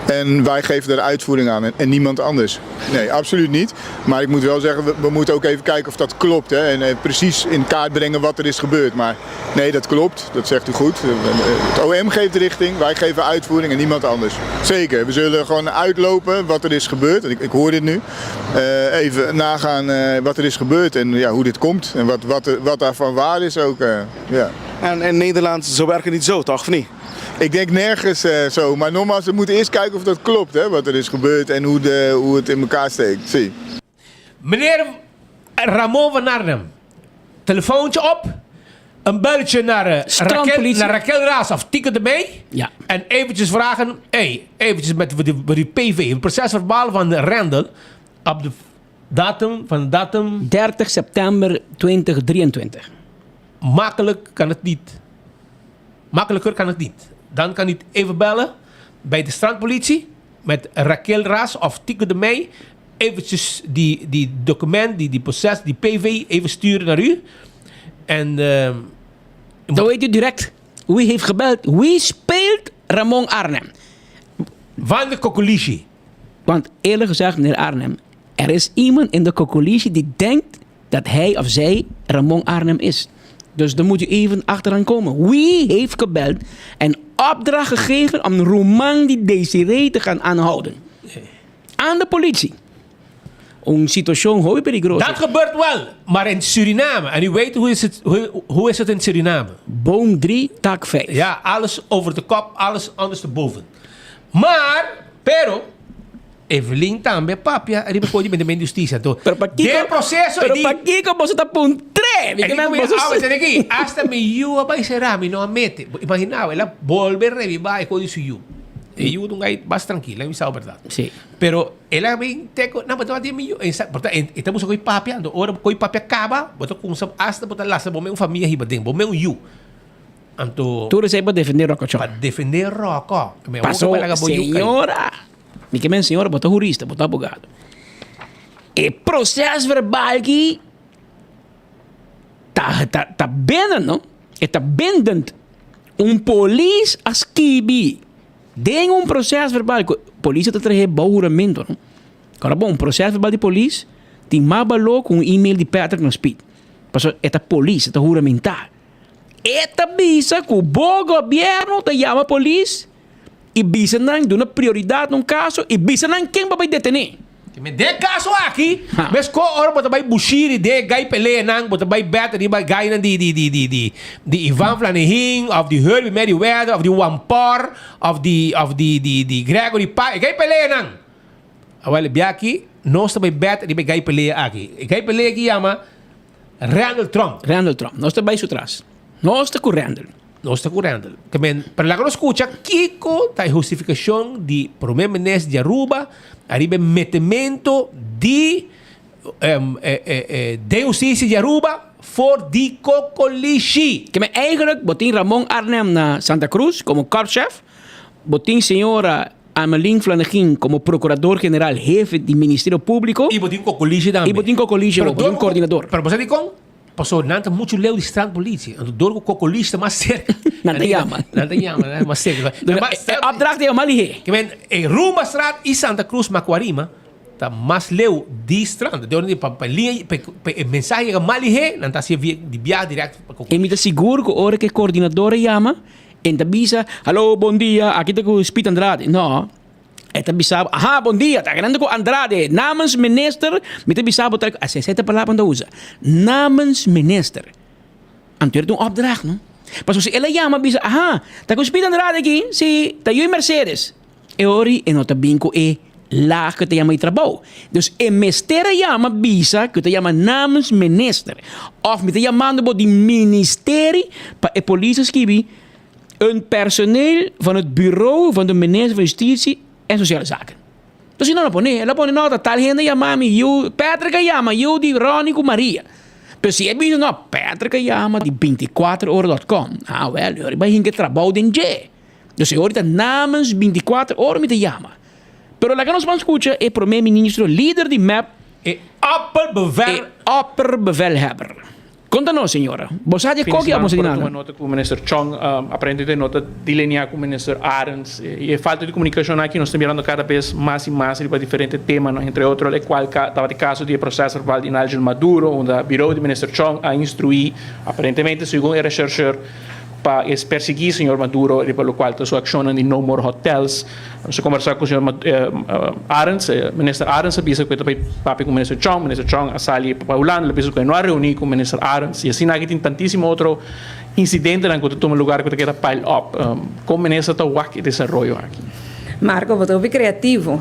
En wij geven daar uitvoering aan en, en niemand anders. Nee, absoluut niet. Maar ik moet wel zeggen, we, we moeten ook even kijken of dat klopt. Hè, en eh, precies in kaart brengen wat er is gebeurd. Maar nee, dat klopt. Dat zegt u goed. Het OM geeft richting, wij geven uitvoering en niemand anders. Zeker, we zullen gewoon uitlopen wat er is gebeurd. Ik, ik hoor dit nu. Uh, even nagaan uh, wat er is gebeurd en ja, hoe dit komt. En wat, wat, wat daarvan waar is ook. Uh, ja. En in Nederland, zo werkt het niet zo, toch? Of niet? Ik denk nergens uh, zo. Maar nogmaals, we moeten eerst kijken of dat klopt, hè, wat er is gebeurd en hoe, de, hoe het in elkaar steekt. Zie. Meneer Ramon van Arnhem, telefoontje op. Een belletje naar, uh, Raquel, naar Raquel Raas of Tieke de Mee. Ja. En eventjes vragen, hey, eventjes met die, met die PV, het procesverbaal van Randall, op de datum van datum... 30 september 2023. Makkelijk kan het niet. Makkelijker kan het niet. Dan kan u even bellen bij de strandpolitie met Raquel Ras of Tieke de Meij. Eventjes die, die document, die, die proces, die PV even sturen naar u. En... Uh, Dan weet u direct wie heeft gebeld. Wie speelt Ramon Arnhem? Van de Kokolishi. Want eerlijk gezegd, meneer Arnhem, er is iemand in de Kokolishi die denkt dat hij of zij Ramon Arnhem is. Dus dan moet u even achteraan komen. Wie heeft gebeld en opdracht gegeven om Roman di Desiree te gaan aanhouden? Aan de politie. Un situacion hopi peligroso. Dat gebeurt wel, maar in Suriname. En u weet hoe is het, hoe, hoe is het in Suriname? Boom 3, tak 5. Ja, alles over de kop, alles ondersteboven. Maar, pero, Evelyn tambe a papia riba kos di metemen di hustisia. Anto, Pero pakiko, den proseso pero di pakiko boso ta puntr'é? Mi E ke di men ku mi boso awe tene aki, hasta mi yu a bai será, mi no a mete. Bo imaginá bo, el a bolbe rebibá e kos di su yu. E yu ta un gai bas trankil, mi sa bèrdat. Sí. Pero el a bin te ku, no, bo tabata tin mi yu. E sa, por ta e ta buska ku e papia, anto ora ku e papia kaba, bo ta kumsa hasta bo ta lasa bo mes un famia hiba den, bo mes un yu. Anto. Tur esei pa defendé Rocco Chon. Pa defendé Rocco. Mi a Paso, boka pa laga bo yu kai. señora, mi ke men señora, bo ta hurista, bo ta abogado. E proces verbal ki ta, ta, ta bindend, no? E ta bindend. Un polis a skibi den un proces verbal ku polis ta trahe bou huramento, no? Ora bon, un proces verbal di polis tin mas balor ku un email di Patrick na Speed. Pasobra e ta polis, e ta huramentá. E ta bisa ku bo gobièrnu ta yama polis i bisa nan duna prioridat na un kaso i bisa nan ken pa bai detené. Den e kaso aki, meskó ora bo ta bai Bushiri den e gai peleanan, bo ta bai bèt riba e gainan di di di di di di Ivan Flanegin òf di Herbie Merryweather òf di Juan Por òf di òf di di di Gregory Paez, e gai peleanan. Awèl, e bia aki nos ta bai bèt riba e gai pelea aki. E gai pelea aki yama Randall Trump. Randall Trump. Nos ta bai su tras. Nos ta ku Randall. Nos ta ku Randall. Ke men, pero laga nos skucha kiko ta e hustifikashon di Prome Minister di Aruba ariba e metemento di den hustisia di Aruba for di Kokolishi. Ke men eigenlijk bo tin Ramon Arnhem na Santa Cruz komo korpschef, bo tin señora Amelin Flanegin komo prokurador general hefe di Ministerio Públiko. I bo tin Kokolishi tambe. I bo tin Kokolishi, bo tin un koordinador. Pero bo sa dikon? Pasobra nan ta muchu leu di strandpolitie. Anto dor ku Kokolishi ta mas serka. Nan ta yama. Nan ta yama, nan ta mas serka. E opdracht ta yama lihé. Ke men, e Rumbastraat i Santa Cruz Macuarima ta mas leu di strand. Dor di pa liña, pa e mensahe yega mas lihé, nan ta hasié via di biaha dirèkt pa Kokolishi. I mi ta sigur ku ora ku e koordinador a yama, E ta bisa, Hallo, bon dia, aki ta ku Speed Andrade. No, e ta bisa bo, Aha, bon dia, ta grandi ku Andrade, namens minister, mi ta bisa bo tal, así esei ta palabra nan ta usa, namens minister. Anto ta un opdracht, no? Pasobra si el a yama bisa, Aha, ta ku Speed Andrade aki, si, ta yu Mercedes. E ora e no ta bin ku e laag ku ta yama di trabou. Dus e mester a yama bisa ku ta yama namens minister. Òf mi ta yamando bo di ministeri pa e polis a skibi een personeel van het bureau van de minister van Justitie en Sociale Zaken. Dus si no lo pone, el a pone no ta tal hende a yama mi, yu Patrick a yama, yu di Ronnie ku Maria. Pero si e bisa no, Patrick a yama di bintikuater ora dot com, ah wèl, e ora bai hinka e trabou den dje. Nos e ora ta namens binticuater ora mi ta yama. Pero laga nos ban scucha e prome ministro lider di mep. E opperbevel. E opperbevelhebber. Conta nos señora. Bo sa di koki of bo sa di nada? Tuma nota cu minister Chong aparentemente no ta delinea cu minister Arends. Y e falta di comunicacion aki nos ta mirando cada bes mas y mas riba diferente temanan, entre otro e cual tabata e caso di e proces verbal di Nigel Maduro unda bureau di minister Chong a instrui aparentemente segun e rechercheur pa e persiguí señor Maduro riba lokual ta su akshonnan di No More Hotels. Nos a kombersá ku señor Arends, minister Arends a bisa ku e ta bai papia ku minister Chong, minister Chong a sali pa Hulanda, el a bisa ku e no a reuní ku minister Arends i asina aki tin tantísimo otro insidentenan ku ta tuma lugar ku ta keda pile up. Kon minister ta wak e desaroyo aki? Marco, bo ta hopi creativo.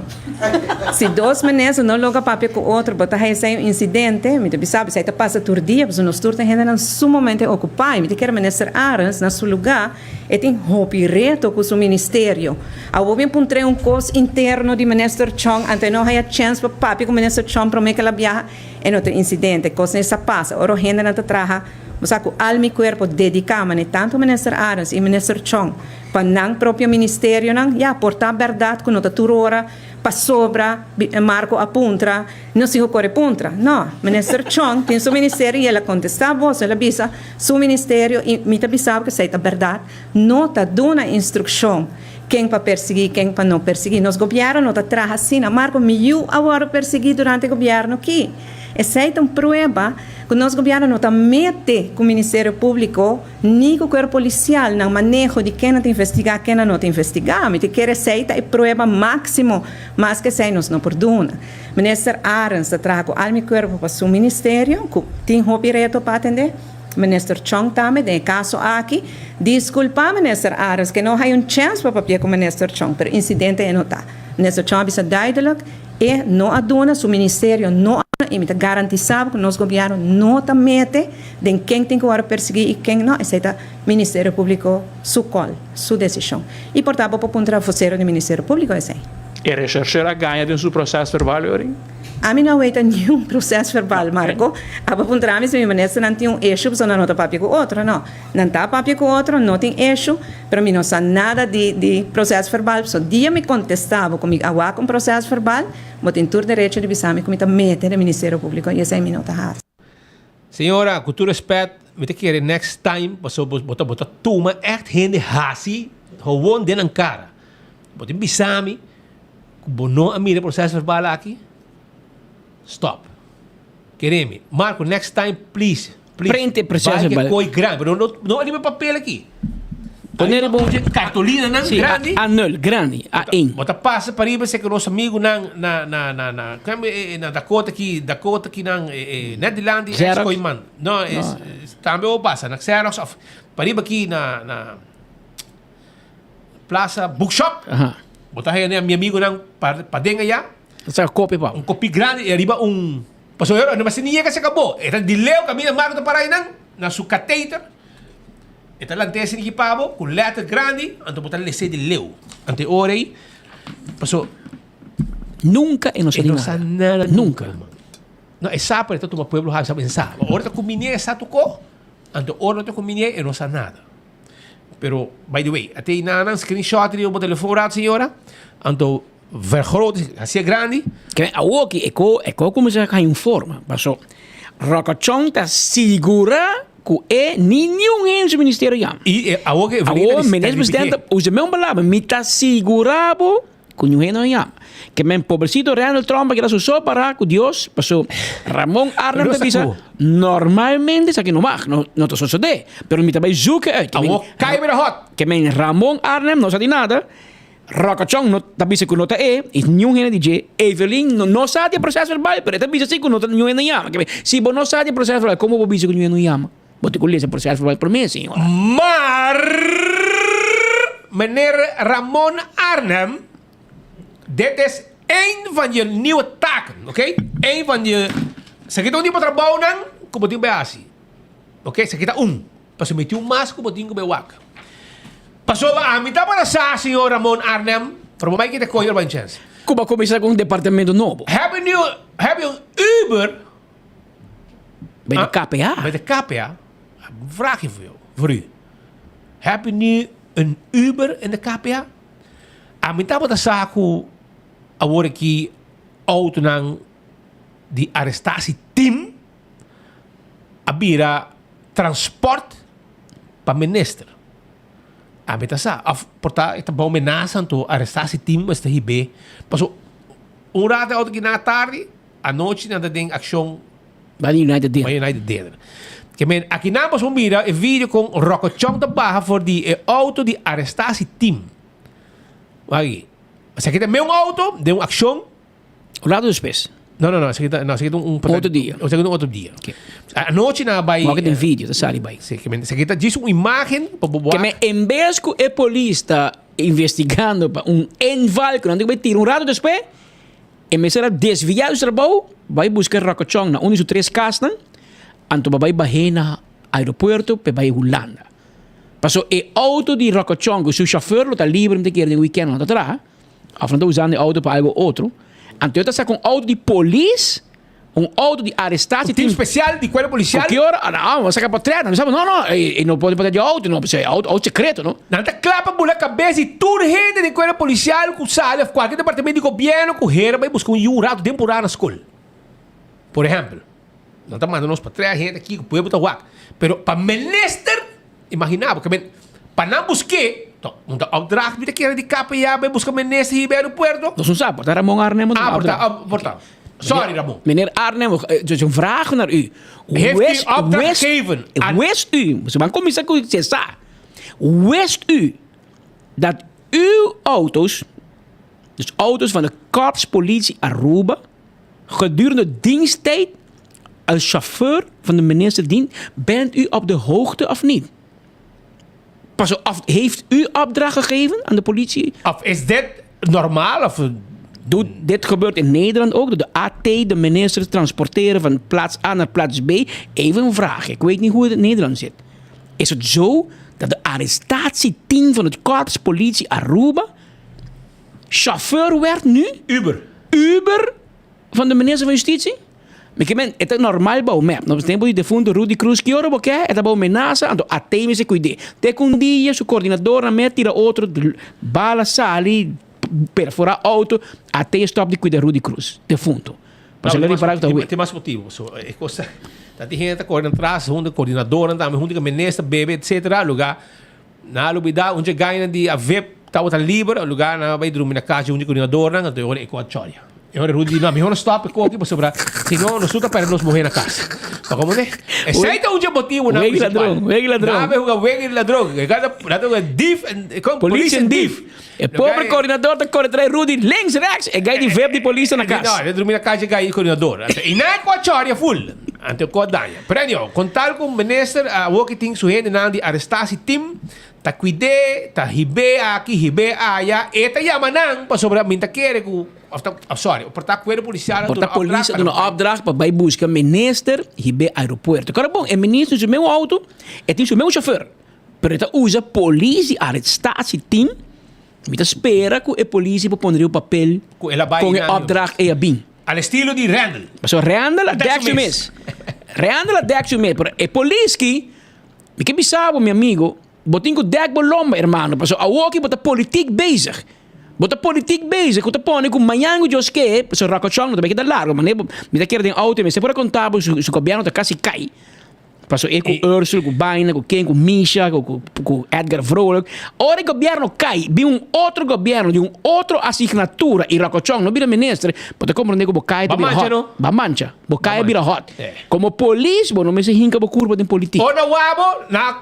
Si dos minister no logra papia cu otro, bo ta haya esei un incidente. Mi ta bisa bo, esei ta pasa tur dia, pasobra nos tur ta hendenan sumamente ocupa. Y mi ta kere minister Arends na su lugar, e tin hopi reto cu su ministerio. Awor bo bien puntr'é un cos interno di minister Chong, anto e no haya chens pa papia cu minister Chong prome cu el a biaha, e no ta un incidente. Cosnan esa pasa. Ora hendenan ta traha, bo sa cu alma y cuerpo dedica, mane tanto minister Arends y minister Chong, Pa nan propio ministerionan, ya, por ta bèrdat ku no ta tur ora pasobra Marco a puntra, nos tin ku kore puntra. No, Minister Chong tin su ministerio i el a kontestá boso, el a bisa su ministerio i mi ta bisa bo ku esei ta bèrdat, no ta duna instrukshon ken pa persiguí, ken pa no persiguí. Nos gobièrnu no ta traha asina. Marco, mi yu a wòrdu persiguí durante e gobièrnu aki. Esei ta un prueba ku nos gobièrnu no ta mete ku Ministerio Públiko. Ni ku kuerpo polisial nan maneho di ken nan ta investigá, ken nan no ta investigá. Mi ta kere esei ta e prueba máksimo, mas ku esei nos no por duna. Minister Arends ta traha ku alma i kuerpo pa su ministerio, ku tin hopi reto pa atendé. Minister Chong tambe den e kaso aki. Diskulpá Minister Arends ke no hay un chèns pa papia ku Minister Chong, pero insidente e no ta. Minister Chong a bisa duidelijk, e no a duna, su ministerio no a duna y mi ta garantisa bo cu nos gobierno no ta mete den ken tin cu worde persigui y ken no, esey ta Ministerio Publico su call, su decision. Y por ta bo por puntra vocero di Ministerio Publico esey. E rechercheur a gaña den su proces verbal Euring? Ami no a weta niun proces verbal, Marco. Abo puntra mi si mi ministernan tin un issue pasobra nan no ta papia cu otro. No. Nan ta papia cu otro, no tin issue, pero mi no sa nada di di proces verbal. So dia mi contesta bo cu mi a wak un proces verbal, bo tin tur derecho di bisa mi cu mi ta mete den Ministerio Publico y esey mi no ta haci. Señora, cu tur respet, mi ta kere next time pasobra bo ta bo ta tuma echt hende haci gewoon den nan cara. Bo tin bisa mi cu bo no a mira e proces verbal aki? Stop. Kere mi. Marco, next time please, please. Print e proces Bai verbal. ke kooi grandi, pero no, no ariba e papel aki. Pone riba un cartolina nan Sí, grandi. A, A0, grandi, A1. Bo ta pasa pariba seke nos amigunan na na na na kende e na Dakota aki, Dakota aki nan e e net dilanti ex Xerox? Kooiman. No, es tambe bo pasa na Xerox of pariba aki na na Plaza Bookshop. Aha. Bo ta haya mi amigunan pa paden aya. Sa copia pa. Un copia grandi y ariba un pasobra no mester ni yega se cabo. E ta di leu caminda Marco ta para aynan na su cateter. E ta lant'é esei di pa bo ku lèter grandi, anto bo ta les'é di leu. Anto e ora ei, paso. Nunka e no sa E di no sa nada. nada Nunka. No, e sa pero e ta tuma pueblo habi sa pensa. Ma ora ta kuminié e sa tokó, anto ora no ta kuminié e no sa nada. Pero, by the way, a te nan screenshot riba bo telefon rato señora, anto vergroot, hasié grandi. Ke awoki e ko e ko kuminsá haña un forma, paso Ròkòchòn ta sigurá ku e ni niun hende su ministerio yama. I e awoki Awor minister presidente usa e mesmo palabra, mi ta sigurá bo ku niun hende no yama. Ke men pobrecito Randall Tromp a keda su so pará ku Dios, paso Ramon Arnhem ta bisa normalmente esaki no mag, no no ta sosodé, pero mi ta bai zoeken uit. Awor kai bira hòt. Ke men Ramon Arnhem no sa di nada. Ròkòchòn no ta bisa ku no ta e, i niun hende di dje. Evelyn no no sa di e proces verbal, pero e ta bisa si ku no ta niun hende yama. Ke si bo no sa di e proces verbal, komo bo bisa ku niun hende no yama? Bo tin ku lesa e proces verbal promé, señora. Maar, meneer Ramon Arnhem, dit is een van je nieuwe taken, oké? Een van je, esaki ta un di bo trabounan ku bo tin bai hasi, oké? Esaki ta un. Pasobra mi tin un mas ku bo tin ku bai wak. Pasobra ami tabata sa, señor Ramon Arnhem, pero bo bai kita kohe ora bai un chèns. Ku bo a kuminsá ku un departamento nobo. Heb je nu, heb je un Uber? Bij de KPA. Bij de KPA. Een vraagje voor jou, voor u. Heb je nu een Uber in de KPA? Ami tabata sa ku awor aki autonan di arrestatieteam a bira transport pa minister. Ami ta sa, of por ta e ta bou menasa anto arrestá si team mester hib'é. Paso un rato e auto ki nan a tardi, anochi nan ta den akshon. Bai United Dinner. Bai United Dinner. Ke men aki nan boso por mira e video kon Ròkòchòn ta baha for di e auto di arrestá si team. Wak aki. Esaki ta meun auto den un akshon. Un rato despues. No, no, no, esaki ta, no, esaki ta un, Otro dia. Esaki ta un otro dia. Anochi nan a bai. Wak den video ta sali bai. Si, esaki ta djis un imagen pa bo wak. Ke men en bes ku e polis ta investigando pa un inval ku nan tin ku bai tira un rato despues, e mester a desvia di su trabou bai buska Ròkòchòn na un di su tres kasnan, anto pa bai bah'é na aeropuerto pa e bai Hulanda. Paso e outo di Ròkòchòn ku su shòfer lo ta liber mi ta kere den wikènt lo no ta traha. Of nan ta usando e auto pa algo otro. Anto yo ta saca un auto di polis, un auto di arrestatie. Un team special di cuerpo policial. Cu ki ora? Ah, no, saca portret. Nan no, no, e no por portret di auto, no, pasobra e auto, auto secreto, no. Nan ta cla pa bula cabes di tur hende den cuerpo policial cu sali of cualkier departamento di gobierno cu hera bay busca un yu un rato den purá na scol. Por ehempel, nan ta manda nos pa trae hende aki cu pueblo ta wak. Pero pa minister. Imagina bo, ke men, pa nan busk'é, to, un ta opdracht mi ta kere di KPA bai buska minister hiba aeropuerto. Nos no sa, por ta Ramon Arnhem a Ah, por ta, opdracht. ah, por ta. Sorry, Ramon. Meneer Arnhem, dus een vraag naar u. Heeft u Wist, opdracht wist, gegeven aan- wist u, ze van commissaris ku se sa, wist u dat uw auto's, dus auto's van de Korps Politie Aruba, gedurende diensttijd als chauffeur van de minister dient, bent u op de hoogte of niet? Pas of heeft u opdracht gegeven aan de politie? Of is dit... normal of Doet, dit gebeurt in Nederland ook, dat de AT de minister transporteren van plaats A naar plaats B. Even een vraag, ik weet niet hoe het in Nederland zit. Is het zo dat de arrestatieteam van het Korps Politie Aruba chauffeur werd nu? Uber. Uber van de minister van Justitie? Mi ke men, e ta normal bou mep. No tempo di defunto Rudy Croes ki ora bo ke, e ta bou menasa, anto AT mester kuid'é. Te ku un dia su koordinadornan me tira otro bala sali, perfora auto, AT stop di kuida Rudy Croes, defunto. Pasobra el a ripara ku ta wet. Tin mas motibu. So e kos ta, ta tin hende ta kore nan tras, huntu ku koordinadornan tambe, huntu ku minister, bebe, etcetera, luga nan a lubida un dje gainan di a vip tabata liber, luga nan a bai drumi na kas di un di koordinadornan, anto e ora e ku a chòria. E ora Rudy di, no, mihor no stop e koki pasobra si no nos tur ta perde nos muher na kas. Pa komo ne? Esei ta un dje motibunan Wega principal. ladron, wega ladron. Nan a bai huga wega di ladron. E kanta nan ta huga dief en, kon? Police en dief. E pobre coordinador ta kore trae Rudy links, rechts, e gai di vep di polis ta na kas. No, e drumi na kas e gai di coordinador. Anto i nan ku a chòria full. Anto ku a daña. Pero anyhow, kon tal ku minister awor ki tin su hendenan di arestasi team, Ta cuid'é, ta hib'é aki, hib'é aya. E ta yama nan pasobra mi ta kere cu, of ta, of sorry, por ta cuerpo policial a Por ta duna opdracht polis a pa duna nan bai. opdracht pa bai busca minister hib'é aeropuerto. Kora bon, e minister tin su meun auto, e tin su meun chauffeur, pero e ta usa polis di arrestatie team. Mi ta spera cu e polis por pone riba papel Cu el a bai con e nan. opdracht ey a bin. Al estilo di Randall. Pasobra Randall a Dek dek su su mes. mes. Randall a dek su mes, pero e polis ki. Mi ke bisa bo, mi amigo, bo tin ku dèk bo lomba, hermano, pasobra awoki bo ta politiek bezig. Bo ta politiek bezig ku ta pone ku mañan ku Dios ke, pasobra Ròkòchòn no ta bai keda largo, manera bo, mi ta kere den outo i mester por a konta bo su su gobièrnu ta kasi kai. Pasobra e ku Ursel, ku Baina, ku ken, ku Misha, ku ku ku Edgar Vrolijk. Ora e gobièrnu kai, bin un otro gobièrnu di un otro asignatura i Ròkòchòn no bira minister, bo ta komprondé ku bo kai ta Ba bira mancha hòt. no? Ba mancha. Bo kaya bira hot. Komo polis bo no mester hinka bo kurpa den politik. Ora wak bo,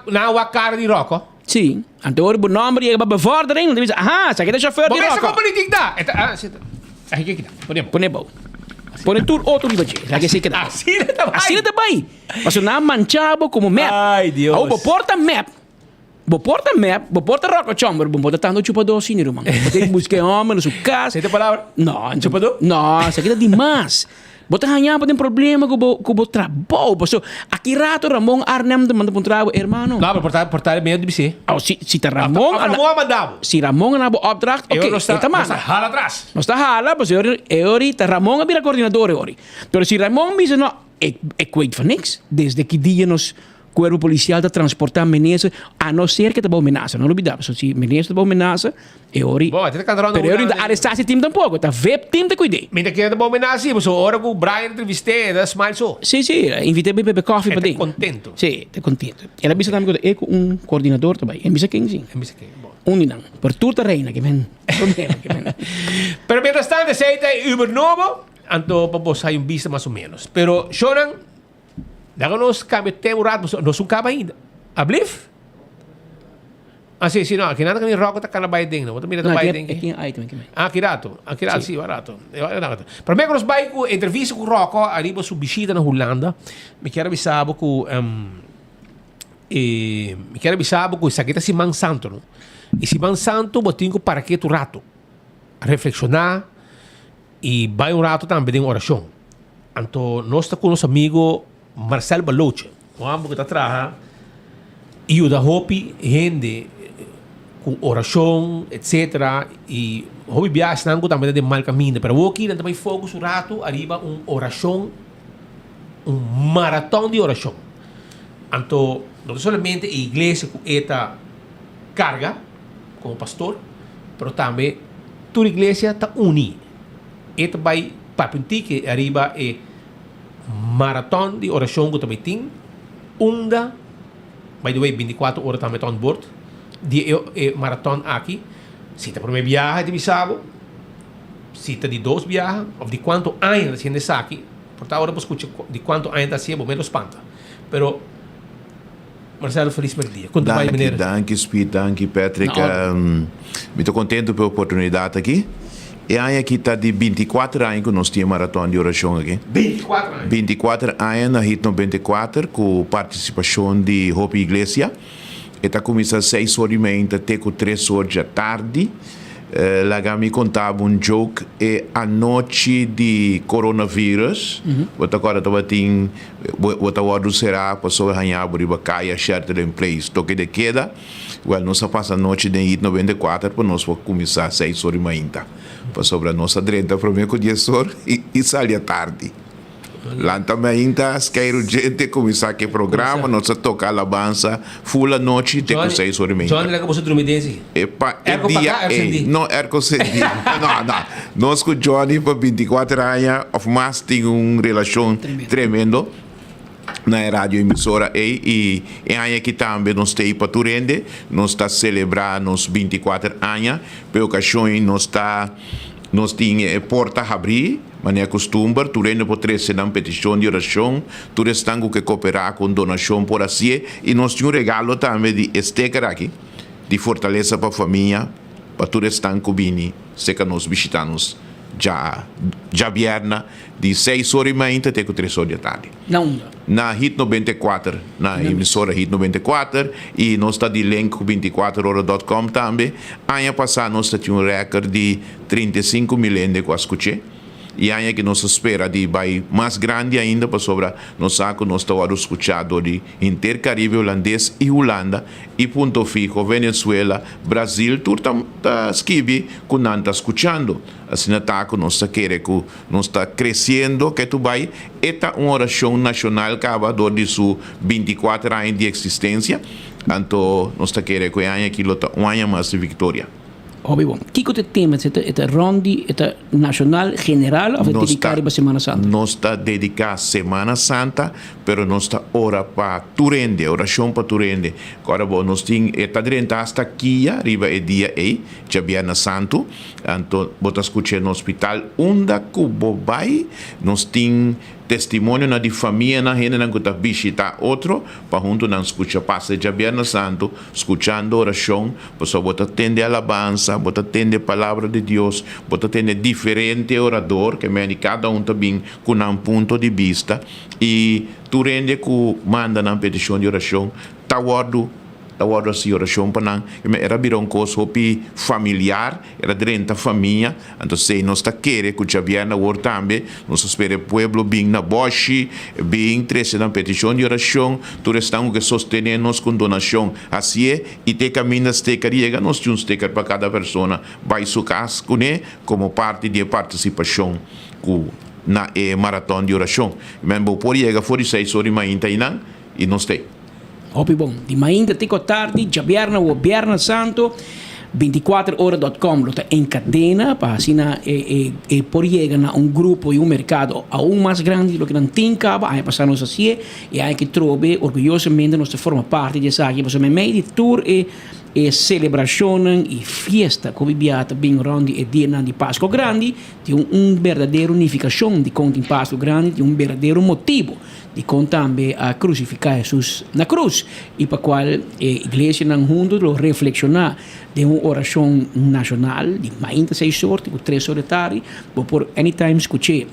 na wak kara di Rocco. Si. Anto ora bo nomber yega pa bevordering, nan ta bisa, aha, esaki ta chauffeur di Bo mester Rocco. kon politik ta. E ta, ah, si ta. Aki ke kita. Pone bo. Pone bo. Pone tur otro riba dje. Esaki así keda. Asina ta bai. Asina ta bai. Pasobra nan a mancha bo komo mep. Ay, Dios. Awor bo por ta mep. Bo por ta mep, bo por ta rokochon, pero bo no por ta tanto chupadó asina, ruman. Bo tin ku buska e hòmber na su kas. Esei ta palabra? No. Chupadó? No, esaki ta dimas. Bo ta haña bo den problema ku bo ku bo trabou. Pasobra aki rato Ramon Arnhem ta manda puntra bo, hermano. No, pero por ta por ta medio di bis'é. Oh, si si ta Ramon Of Ramon a manda bo. Si Ramon a na bo opdracht, E oké, ora nos ta e ta nos ta manda. hala atras. Nos ta hala, pasobra e ora e ora ta Ramon a bira koordinador e ora. Pero si Ramon bisa no, ik ik weet van niks. Desde ki dia nos Cuerpo policial ta transporta menesa, a no ser que ta bao menasa. No lubida, pasobra si menesa ta bao menasa, e ori. Bo, e ta canta rond Pero e ori no ta Hulanda. arresta si team tampoco, ta vep team ta cuid'é. Mi ta kere ta bao menasa si, pasobra ora cu Brian entrevist'é, e ta smile so. Si, si, a invit'é bay bebe koffie E ta paden. contento. Si, e ta contento. El a bisa tambe cu ta e cu un coordinador ta bay. E bisa ken si. E bisa ken, bo. Un di nan. Pero tur ta reina, ke men problema, ke men. Pero mientras tanto, esey ta e Uber nobo, anto pa bo sa un bista mas o menos. Pero, shownan. Laga nos cambia tema un rato, pasobra nos un caba ainda. Ablief? Ah, si, si, no. Aki nan ta cana rock ta cana bay den, no. Bo ta mira ta No, bay aki den. aki tin item aki men. Ah, aki rato. Aki rato, Si. si, rato. Prome cu nos bay cu entrevista cu Rocco ariba su bishita na Hulanda, mi kier a bisa bo cu, e, mi kier a bisa bo cu esaki ta Siman Santo, no? Y Siman Santo bo tin cu para ketu rato, reflexiona y bay un rato tambe den oracion. Anto nos ta ku nos amigo Marcel Baloche, un homber ku ta traha i yuda hopi hende ku orashon etcetera i hopi biaha esnan ku tambe ta den mal kaminda pero awoki nan ta bai focus un ratu ariba un orashon un maraton di orashon. Anto no ta solamente e iglesia ku e ta karga komo pastor pero tambe tur iglesia ta uni e ta bai Papia un tiki ariba e maraton di orashon ku ta bai tin unda, by the way bintikuater ora tambe ta on board di e e maraton aki, si ta prome biaha di bisa bo, si ta di dos biaha of di kuantu aña ta hasiendo esaki, por ta ora bo skucha di kuantu aña ta hasié bo mero spanta. Pero Marcelo felis merdia. Kon ta bai Danki, meneer? danki Speed, danki Patrick. Na orde. Mi ta contento p'e oportunidad aki. E aña aki ta di binticuater aña cu nos tin e maraton di oracion aki. Binticuater aña? Binticuater aña na Hit 94 cu participacion di hopi iglesia. E ta cuminsa seis or di mainta te cu tres or djatardi. Laga mi konta bo un joke, e anochi di coronavirus, bo ta kòrda tabatin, bo ta wòrdu será pasobra haña bo riba kaya shelter in place, toke de keda, wèl nos a pasa anochi den Hit 94 pa nos por kuminsá seis or di mainta, pasobra nos a drenta promé ku dies or i sali atardi. Lanta mainta, skeiru djente, kuminsá ku e programa, nos a toka alabansa ful anochi te ku seis ora i meinta. Johnny laga boso drumi den si. E pa e Erko dia pagá, erko ei. sendí. No, erko sendí. No, no. Nos ku Johnny pa bintikuater aña òf mas tin un relashon tremendo na e radio emisora ei i e aña aki tambe nos ta ei pa tur hende. Nos ta selebrá nos bintikuater aña. Pa e okashon ei nos ta nos tin e porta habrí. Manera kustumber, tur hende por trese nan petishon di orashon, tur esnan ku ke koperá ku un donashon por hasié, i nos tin un regalo tambe di e steker aki, di Fortalesa pa Famia, pa tur esnan ku bini serka nos bishitá nos dja djabièrna di seis ora i meinta te ku tres ora di atardi. Na unda? Na Hit 94, na emisora Hit 94, i nos ta di link ku bintikuater ora dòt kòm tambe. Aña pasá nos ta tin un rèkòrt di 35 mil hende ku a skuch'é i aña ki nos ta spera di bai mas grandi ainda pasobra nos sa ku nos ta wòrdu skuchá dor di henter Karibe Hulandes i Hulanda i Punto Fijo, Venezuela, Brazil tur ta ta skibi ku nan ta skuchando. Asina ta ku nos ta kere ku nos ta kresiendo ke tu bai e ta un orashon nashonal kaba dor di su 24 aña di eksistensia anto nos ta kere ku e aña aki lo ta un aña mas di viktoria. Hopi bon. Kiko ta e tema? E ta e ta rond di e ta nashonal, general of e Nos dediká ta riba Semana Santa? nos ta dediká Semana Santa, pero nos ta ora pa tur hende, orashon pa tur hende. Kòrda bo, nos tin e ta drenta hasta kia riba e dia ei, djabièrnè santu. Anto bo ta skuch'é na hospital unda ku bo bai. Nos tin testimonionan di famianan, hendenan ku ta bishitá otro pa huntu nan skucha pasa e djabièrnè santu skuchando orashon. Pasobra bo ta tende alabansa, bo ta tende palabra di Dios, bo ta tende diferente orador, ke mende kada un ta bin ku nan punto di bista, i tur hende ku manda nan petishon di orashon ta wòrdu ta wòrdu hasi orashon pa nan. Era bira un kos hopi familiar, era drenta famia. Anto esei nos ta kere ku djabièrnè awor tambe nos ta spera e pueblo bin na bòshi, bin trese nan petishon di orashon, tur esnan ku ke sostené nos ku un donashon hasié i te kaminda steker yega nos tin un steker pa kada persona bai su kas kuné komo parti di e partisipashon ku na e maraton di orashon. Men bo por yega for di seis or di mainta einan i nos ta ei. Hopi bon. Di mainta te ku tardi, djabièrnè o bièrnè santu, 24 ora dot com lo ta en kadena pa asina e e por yega na un grupo i un merkado aun mas grandi di loke nan tin kaba. Aña pasá nos hasié i aña aki trobe orguyosamente nos ta forma parti di esaki pasobra meimei di tur e e selebrashonnan i fiesta ku hopi biaha ta bin rònt di e dianan di Paskua Grandi tin un berdadero nifikashon dikon tin Paskua Grandi, tin un berdadero motibu. Dikon tambe a krusifiká Hesus na krus i pa kual e iglesianan huntu lo reflekshoná den un orashon nashonal di mainta seis or te ku tres or di tardi. Bo por anytime skuch'é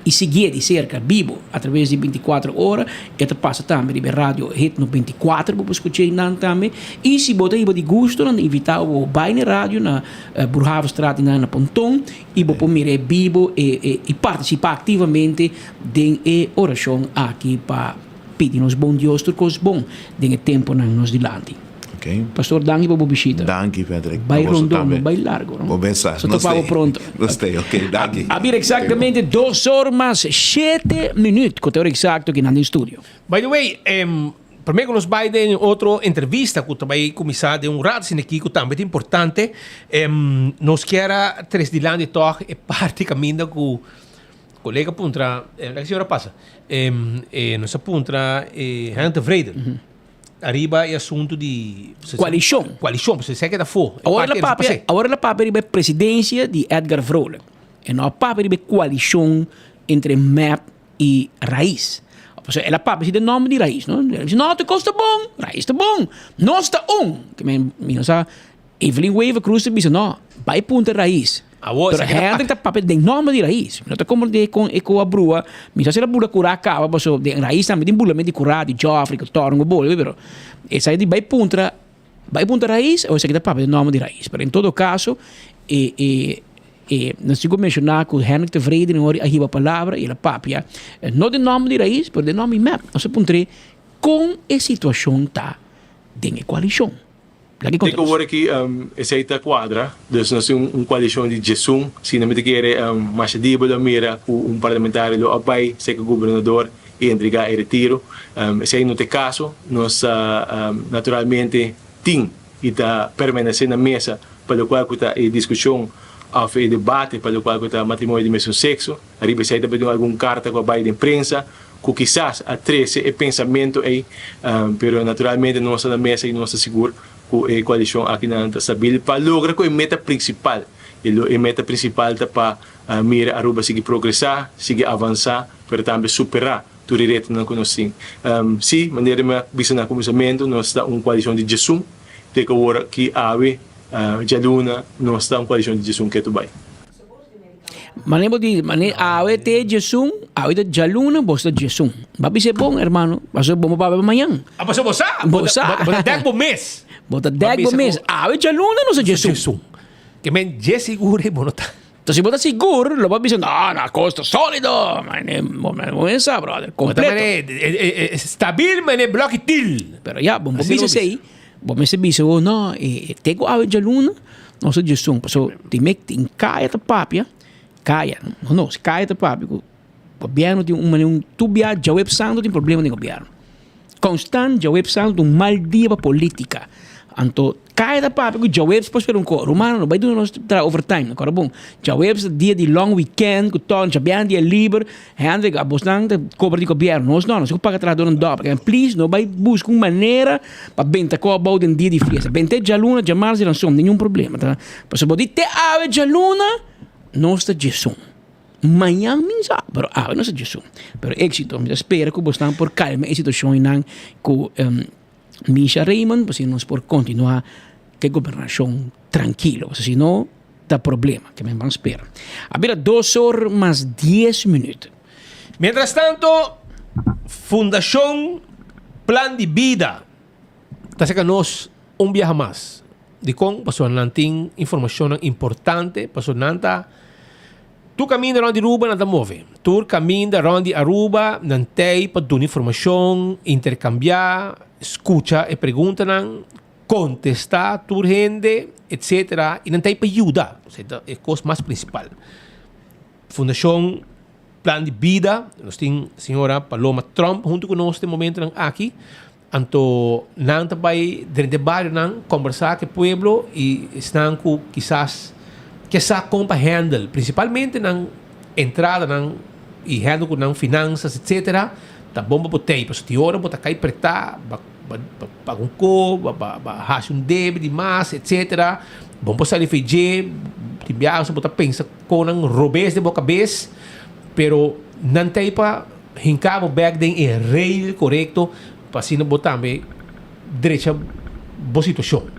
i siguié di serka bibo atraves di 24 ora. E ta pasa tambe riba e radio Hit 94, bo por skuch'é einan tambe. I si bo ta hiba di gusto nan ta invitá bo bai na e radio na Boerhaavestraat einan na Ponton i bo por mir'é bibo i partisipá aktivamente Den e orashon aki pa pidi nos bon Dios tur kos bon den e temponan nos dilanti. Okay. Pastor danki pa bo bishita. Danki Patrick. Bai rondon, no bai largo. No? Bo besa. So topa bo pronto. Nos stay, ok, danki. A bira exactamente dos or mas shete minuut, ku ta ora exacto ki nan den studio. By the way, em, prome ku nos bai den otro entrevista ku ta bai kuminsá den un rato asina aki ku tambe ta importante, em, nos kier a tres dilanti tòg e parti kaminda ku Colega puntra, eh, la señora pasa. Eh, eh, nos a puntra eh, Henk Tevreden. Ariba e asunto di... Coalición. Coalición, pues se queda fo. Awor la papia, awor la papia riba presidencia di Edgar Vrolijk. E no papia riba coalición entre MEP y Raiz. Pasobra el a papia si den nomber di Raiz, no? El a bisa, no, tur cos ta bon, Raiz ta bon. Nos ta un. Ke men, mi no sa, Evelyn Wever Croes ta bisa, no, bai puntra Raiz. Awor, Pero esaki ta Hendrik ta papia den nomber di Raiz. Mi no ta comprende con e cu a brua. Mi sa si el a bula cura caba, paso den Raiz tambe tin bulament di cura, di Joffrey, cu torn cu bolbe, pero esaki di bai puntra, bai puntra Raiz, o esaki ta papia den nomber di Raiz. Pero en todo caso, E e e nos tin ku menshoná ku Hendrik Tevreden ora a hiba palabra i el a papia no den nòmber di Raiz pero den nòmber di mep. Nos a puntr'é kon e situashon ta den e koalishon. Laga e konta Te nos. awor aki esei ta kuadra, dus nos tin un koalishon di djesun. Si no mi ta kere masha dia bo lo mira ku un parlamentario lo a bai serka gobernador i entregá e retiro. Esei no ta e kaso. Nos naturalmente tin i ta permanesé na mesa pa lokual ku ta e diskushon òf e debate pa lokual ku ta matrimonio di mesun sekso. Ariba esei ta bini algun karta ku a bai den prensa ku kisas a trese e pensamentu ei, pero naturalmente nos ta na mesa i nos ta sigur ku e koalishon akinan ta stabil pa logra ku e meta prinsipal. E meta prinsipal ta pa mira Aruba sigui progresá, sigui avansá, pero tambe superá tur e retonan ku nos tin. Sí, manera mi a bisa na kuminsamentu, nos ta un koalishon di djesun, te ku awor aki awe djaluna nos ta un koalishon di djesun ketu bai. Mane bo di, mane awe te djesun, awe ta djaluna, bo ta djesun. Ba bisa e bon, hermano, pasobra bo no papia pa mañan. Ah, pasobra bo sa, Bo sa. bo ta dèk bo mes. Bo ta dèk bo mes. Awe djaluna nos ta djesun. Ke men dje sigur ei bo no ta. Entonces si bo ta sigur, lo bo bisa, no, na kos ta solido. Mane, bo men sa, brother, Bo ta kompleto. mane stabil mane bloki til. Pero ya, bo no Asina bisa bo bisa. esei, bo mester bisa bo, no, e te ku awe djaluna, nos ta djesun. Pasobra tin mek tin kaya ta papia, kaya, no nos, kaya ta papia ku gobièrnu tin un manera, un tur bia djaweps santu tin problema den gobièrnu. Konstant djaweps santu un mal dia pa politica. Anto kaya ta papia ku djaweps por spera un ko. Rumannan no bai duna nos traha overtime no kòrda bon. Djaweps ta dia di long weekend ku tòg djabièrnè dia liber. Hendrik abosnan ta kobra di gobièrnu nos no, nos ku paga trahadornan dòbel. Please no bai buska un manera pa benta kò abou den dia di fiesta. Bent'é djaluna, djamars i ranson ningun problema ta. Pasobra bo di te awe djaluna nos ta djesun. Mañan mi sa, pero awe nos ta djesun. Pero éxito, mi ta spera ku bosnan por kalma e situashon einan ku Misha Raymond, pasobra nos por kontinuá ku e gobernashon trankilo. Pasobra si no, ta problema, ke men ban spera. A bira dos or mas dies minüt. Mientras tanto, Fundashon Plan di Bida ta saka nos un biaha mas. Dikon? Pasobra nan tin informashonnan importante, pasobra nan ta tur kaminda rònt di Aruba nan ta move. Tur kaminda rònt di Aruba nan tei pa duna informashon, interkambiá, skucha e preguntanan, kontestá tur hende, etsetera, i nan tei pa yuda. Esei ta e kos mas prinsipal. Fundashon Plan di Bida, nos tin señora Paloma Tromp huntu ku nos den momentonan aki. Anto nan ta bai drenta e barionan kombersá ku e pueblo i esnan ku kisas ke sa kon pa handle, prinsipalmente nan entradanan i handle ku nan finansas etsetera, ta bon pa bo tei pasobra tin ora bo ta kai pretá ba ba paga un ko, ba ba ba hasi un debe di mas etsetera, bo no por sali for dje, tin biaha bo ta pensa kon nan robes den bo kabes, pero nan tei pa. Hinka bo bek den e rail korekto pa asina bo tambe drecha bo situashon.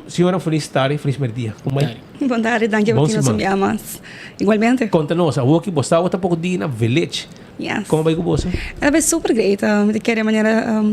Señora felis tardi, felis merdia. Kon bai? Bon tardi, danki pa Bon tino siman. un bia mas. Igualmente. Konta nos, awor ki bo sta awor ta poko dia na Village. Yes. Kon a bai ku boso? A bai super great. Mi ta kere manera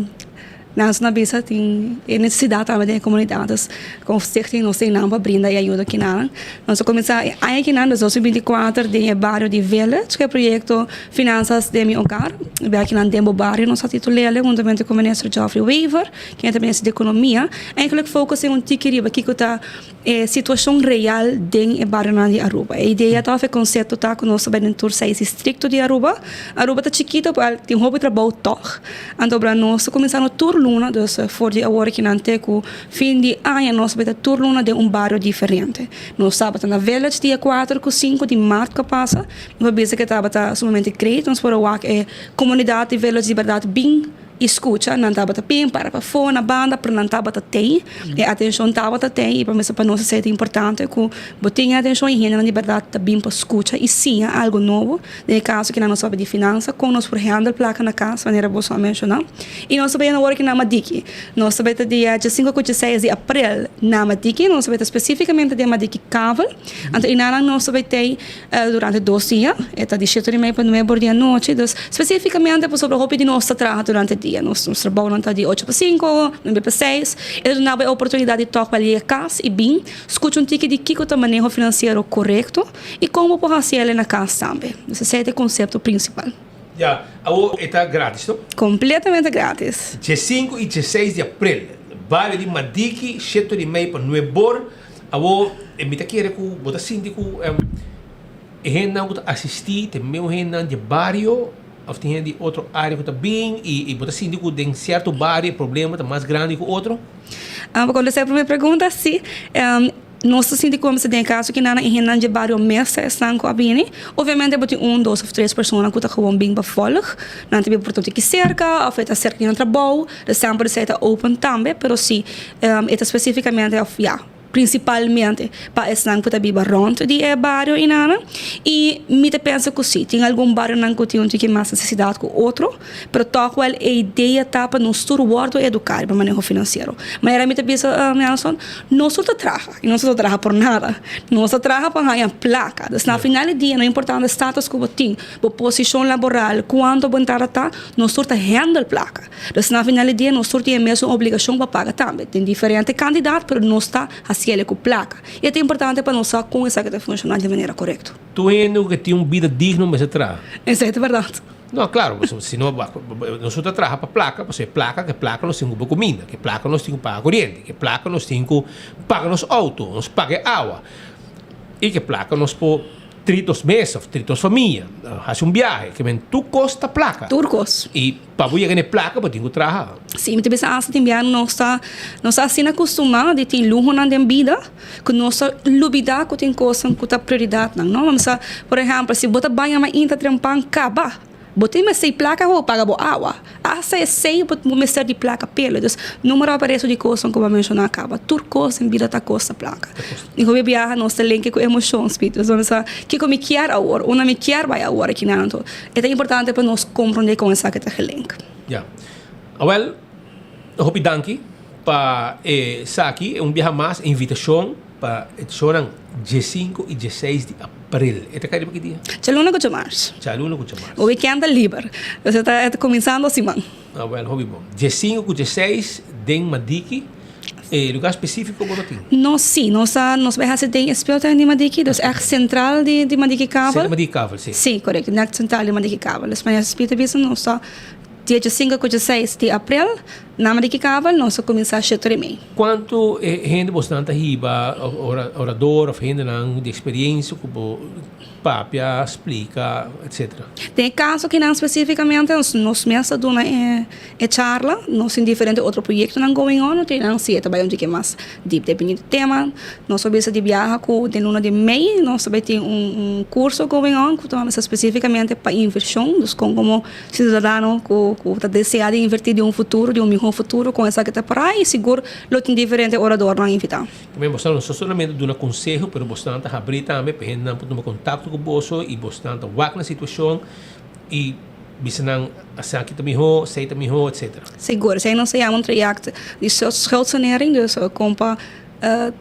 Nancy na bisa tin e nesesidat tambe den e komunidat. Dus komo stichting nos tin nan pa brinda e ayuda kinan. Nos a kuminsá e aña kinan, dus 2024, den e bario di Village ku e proyekto Finanzas den mi Hogar. Bia kinan den bo bario nos a titul'el huntamente ku Minister Geoffrey Wever, ken ta Minister di Ekonomia. Eigenlijk focus den un tiki riba kiko ta e situashon real den e barionan di Aruba. E idea ta òf e konsepto ta ku nos ta bai den tur seis distrikto di Aruba. Aruba ta chikito pero tin hopi trabou tòg. Anto bra nos ta kuminsá no tur luna, dus for di awor kinan te ku fin di aña nos ta bai ta tur luna den un bario diferente. Nos tabata na Village dia kuater ku sinku di mart ku a pasa. Mi por bisa ku e tabata sumamente great. Nos por a wak e komunidat di Village di bèrdat bin. I skucha, nan tabata pin para pafó na banda, pero nan tabata tei. E atenshon tabata tei i pa mester pa nos esei ta importante ku bo tin e atenshon i hendenan di bèrdat ta bin pa skucha i siña algu nobo. Den e kaso kinan nos papia di finansa, kon nos por handle plaka na kas, manera boso a menshoná. I nos ta bai awor aki na Madiki. Nos ta bai ta dia diesinku ku dieseis di aprel na Madiki. Nos ta bai ta spesífikamente den Madiki Kavel. Anto enanan nos ta bai tei Durante dos dia, e ta di shete di mei pa nuebe or di anochi. Dus, spesifikamente pasobra hopi di nos ta traha durante dia. dia. Nos nos trabounan ta di ocho pa sinku, nuebe pa seis. E ta duna bo e oportunidat di tòg wèl yega kas i bin skucha un tiki di kiko ta maneho finansiero korekto i kon bo por hasi el na kas tambe. Dus esei ta e konsepto prinsipal. Ya, awor e ta gratis no? Kompletamente gratis. Diesinku i dieseis di aprel, bario di Madiki, sheto di mei pa nuebor. Awor mi ta kere ku bo ta sinti ku e hendenan ku ta asistí ta e meun hendenan di e bario òf tin hende di otro área ku ta bin i bo ta sinti ku den sierto bario e problema ta mas grandi ku otro? Pa kontestá e promé pregunta, sí. Nos ta sinti ku den e kaso kinan e hendenan di e bario mes ta esnan ku a bini. Obviamente bo tin un, dos òf tres persona ku ta gewoon bin pa vòlg. Nan ta bin por ta un tiki serka òf e ta serka di nan trabou. De semper esei ta open tambe, pero si e ta spesífikamente òf ya, prinsipalmente pa esnan ku ta biba rònt di e bario einana. I mi ta pensa ku si, tin algun barionan ku tin un tiki mas nesesidat ku otro, pero tòg wèl e idea ta pa nos tur wòrdu eduká riba maneho finansiero. Manera mi ta bisa, Nelson, nos tur ta traha i nos no ta traha por nada. Nos ta traha pa haña plaka. Dus na final di dia no importante e status ku bo tin, bo posishon laboral, kuantu bo entrada ta, nos tur ta handle plaka. Dus na final di dia nos tur tin e mesun obligashon pa paga tambe. Tin diferente kandidat pero nos ta hasiel ku plaka. I e ta importante pa nos sa kon esaki ta funshoná di manera korekto. Tur hende ku ke tin un bida digno mester traha. Esei ta bèrdat. No, klaro, pasobra si no nos tur ta traha pa plaka, pasobra e plaka, ke plaka nos tin ku por kuminda, ke plaka nos tin ku paga koriente, ke plaka nos tin ku paga nos outo, nos paga e awa, i ke plaka nos por. Tri nos mes of tri nos famia, hasi un biahe, ke men tur kos ta plaka. Tur kos. I pa bo yega na e plaka bo tin ku traha. Si, mi ta bisa asta tin biaha nos ta nos ta asina kustumá di tin luhonan den bida ku nos ta lubidá ku tin kosnan ku ta prioridatnan, no? Bo sa, por ehèmpel, si bo ta baña mainta trempan kaba. Bo tin mester di plaka pa bo paga bo awa. Asta esei bo mester di plaka p'el. Dus no mora pa resto di kosnan ku bo a menshoná kaba. Tur kos den bida ta kosta plaka. I hopi biaha nos ta linke ku emoshon, spiritu. Nos ta sa, kiko mi kier awor? Unda mi kier bai awor aki nan? Anto e ta importante pa nos komprondé kon esaki ta gelink. Ya. Awel, hopi danki pa esaki. Un biaha mas e invitashon. Pa e shownan diesinku i dieseis di april. E ta kai riba ki dia? Djaluna ku djamars. Djaluna ku djamars. O weekend ta liber. Dus e ta kuminsando siman. Ah wèl, hopi bon. Diesinku ku dieseis den Madiki. E lugar spesífiko bo ta tin? Nos sí. Nos ta nos bai hasi den e speeltuin di Madiki. Dus ègt sentral di di Madiki Kavel. Sentral di Madiki Kavel, sí. Sí, korekto. Nèt sentral di Madiki Kavel. Dus manera Speed ta bisa nos ta dia diesinku ku dieseis di april. Na Madiki Kavel nos a kuminsá shetor i mei. Kuantu hende bosnan ta hiba, orador of hendenan di eksperiencia ku bo papia, splika, etcetera? Den e kaso akinan spesífikamente nos mes ta duna e charla. Nos tin diferente otro proyektonan going on, oké nan si e ta bai un tiki mas dip dependiendo di tema. Nos a bisa di biaha ku den luna di mei nos ta bai tin un kurso going on ku ta spesífikamente pa invershon, dus kon komo Ciudadano cu cu ta desea di inverti di un futuro, di un miho futuro con esaki ta para y sigur lo tin diferente oradornan invita. Tambe bosnan no solamente duna conseho pero bosnan ta habri tambe pa hendenan por tuma contacto cu boso y bosnan ta wak na situacion y bisa nan esaki ta miho, esey ta miho etc. Sigur, esey nos ta yama un trayecto di schuldsanering, dus con pa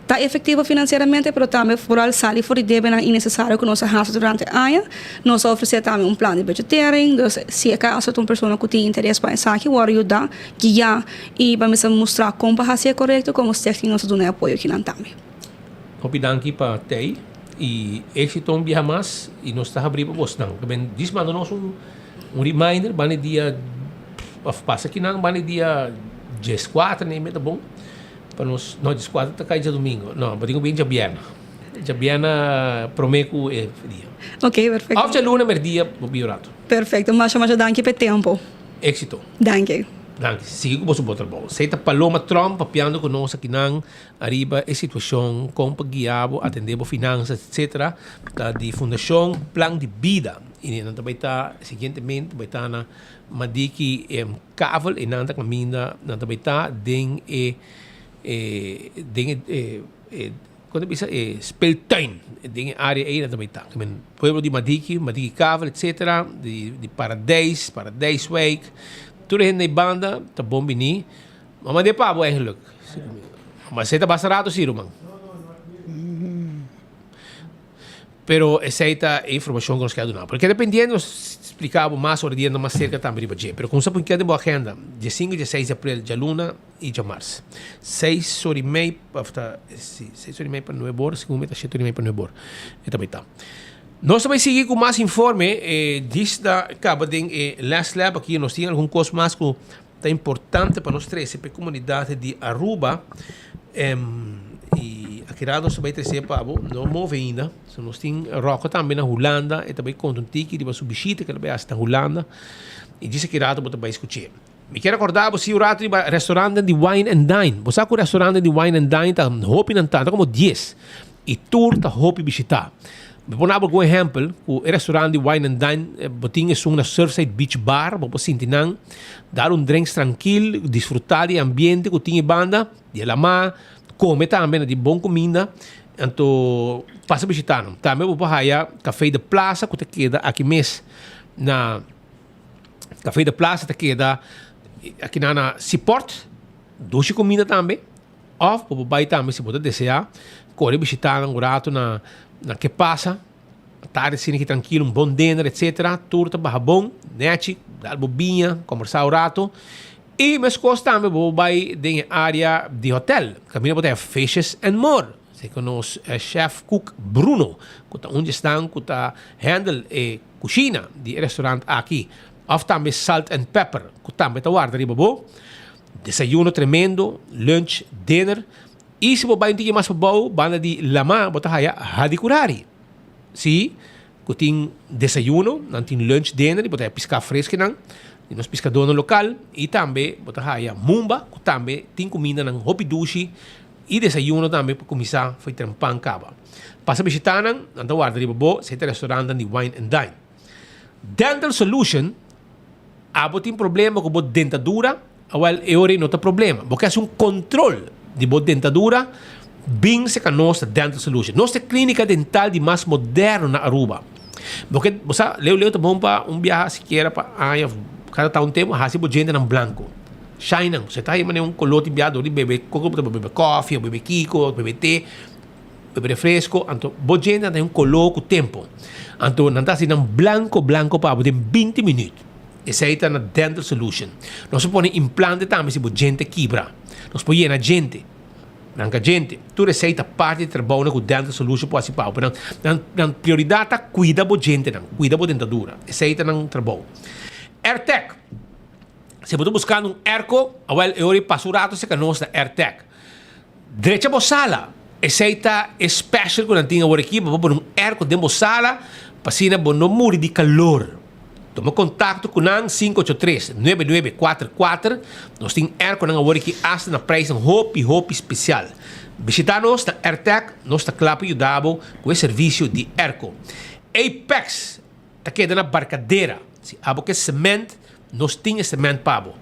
Ta efectivo financieramente, pero tambe vooral sali for di debenan innecesario cu nos a haci durante aña. Nos a ofrece tambe un plan di budgetering, dus si e caso ta un persona cu tin interes pa esaki, worde yuda, guia y pa mester mustra con pa haci e corecto, como stichting nos ta duna e apoyo kinan tambe. Hopi danki pa tei y exito un biaha mas y nos ta habri pa bosnan. Taben djis manda nos un reminder banda e dia of pasa kinan banda e dia dieskuater ne'e ta bon. Pa nos, no, dieskuater ta kai djadumingo. No, bo tin ku bin djabièrnè. Djabièrnè promé ku e dia. Ok, perfecto. Òf djaluna mèrdia bo bin un ratu. Perfecto. Masha, masha danki pa e tempu. Éxito. Danki. Danki. Sigui ku boso bon trabou. Esei ta Paloma Tromp papiando ku nos akinan ariba e situashon kon pa guia bo, atendé bo finansas, etcetera. Ta di Fundashon Plan di Bida. I nan ta bai ta siguientemente bai ta na Madiki Kavel e nan ta kaminda nan ta bai ta den e e den e e kon ta bisa e speeltuin den e area ei nan ta bai ta. Ke men pueblo di Madiki, Madiki Kavel etcetera di di Paradijs, Paradijswijk tur e hende ei banda ta bon bini. Mama de pa bo eigenlijk. Ma esei ta basta rato si ruman. Pero esei ta e informacion cu nos kier duna. Pero keda pendiente, nos. splika bo mas ora dia nan mas serka tambe riba dje. Pero kumsa pon keda den bo agenda, dia sinku i dia seis di aprel, djaluna i djamars. Seis ora i mei, òf ta, si, seis ora i mei pa nuebe ora, segun mi ta shete ora i mei pa nuebe ora. E ta bai ta. Nos ta bai sigui ku mas informe, e djis ta kaba den e last lap aki, nos tin algun kos mas ku Ta importante pa nos trece pa e comunidad di Aruba y aki rato nos ta bay trece pa bo, no move ainda. So nos tin Rocco tambe na Hulanda, e ta bay conta un tiki riba su bishita ke el a bay haci na Hulanda y djis aki rato bo ta bay scuche. Mi kier acorda bo si un rato riba restaurantnan di Wine and Dine. Bo sa cu restaurantnan di Wine and Dine ta hopi nan ta, ta como dies y tur ta hopi bishita. Mi por nabo algun ehempel ku e restaurant di Wine and Dine bo tin esun na Surfside Beach Bar bo por sinti nan dar un drinks trankil disfruta di e ambiente ku tin e banda di e lama kome tambe na di bon kuminda anto pasa bishita nan tambe bo por haya Café de Plaza ku ta keda aki mes na Café de Plaza ta keda aki nan na Seaport dushi kuminda tambe. Of bo por bai tambe si bo ta desea kore bishita nan un rato na na ke pasa tarde asina ki trankilo un bon dinner etcetera tur ta baha bon nechi dal bo biña kombersa un rato y meskos tambe bo por bai den e area di hotel kaminda bo ta haya fishes and more si ku nos chef cook Bruno ku ta un di esnan ku ta handle e kushina di e restaurant aki of tambe salt and pepper ku tambe ta warda riba bo. Desayuno tremendo, lunch, dinner y si bo bay un tiki mas pabou banda di lama bo ta haya Hadicurari. Si, cu tin desayuno, nan tin lunch, dinner y bo ta haya pisca freskenan di nos piscadornan local y tambe bo ta haya Mumba cu tambe tin cumindanan hopi dushi y desayuno tambe pa cuminsa fo'i trempan caba. Pasa bishita nan, nan ta warda riba bo, esey ta restaurantnan di Wine and Dine. Dental Solution. Abo tin problema ku bo dentadura? Awel, e ora ei no ta problema. Bo ke hasi un kontrol di bo dentadura? Bin seka nos ta Dental Solution. Nos ta e klinika dental di mas moderno na Aruba. Bo ke, bo sa, leu leu ta bon pa un biaha sikiera pa aña of kada ta un tempu hasi bo djentenan blanko. Shine nan. Bo ta haña manera un kolor tin biaha dor di bebe koko bo ta bebe kòfi of bebe kiko of bebe te. Bebe refresco, anto bo djente nan ta un color cu tempo. Anto nan ta haci nan blanco blanco pa bo den binti minuut. Esey ta na Dental Solution. Nos por pone implante tambe si bo djente kibra. Nos por yena djente, ranca djente. Tur esey ta parti di trabounan cu Dental Solution por haci pa bo. Pero nan nan prioridad ta cuida bo djentenan, cuida bo dentadura. Esey ta nan trabou. Airtec. Si bo ta buscando un airco, awel e ora y pasa un rato cerca nos na Airtec. Drecha bo sala. Esei ta e special ku nan tin awor aki, bo por pone un airco den bo sala pa asina bo no muri di kalor. Tuma kontakto ku nan 583 9944. Nos tin airconan awor aki asta na prijsnan hopi hopi special. Bishita nos na Airtec, nos ta kla pa yuda bo ku e servisio di airco. Apex ta keda na Barcadera. Si abo ke cement, nos tin e cement pa bo.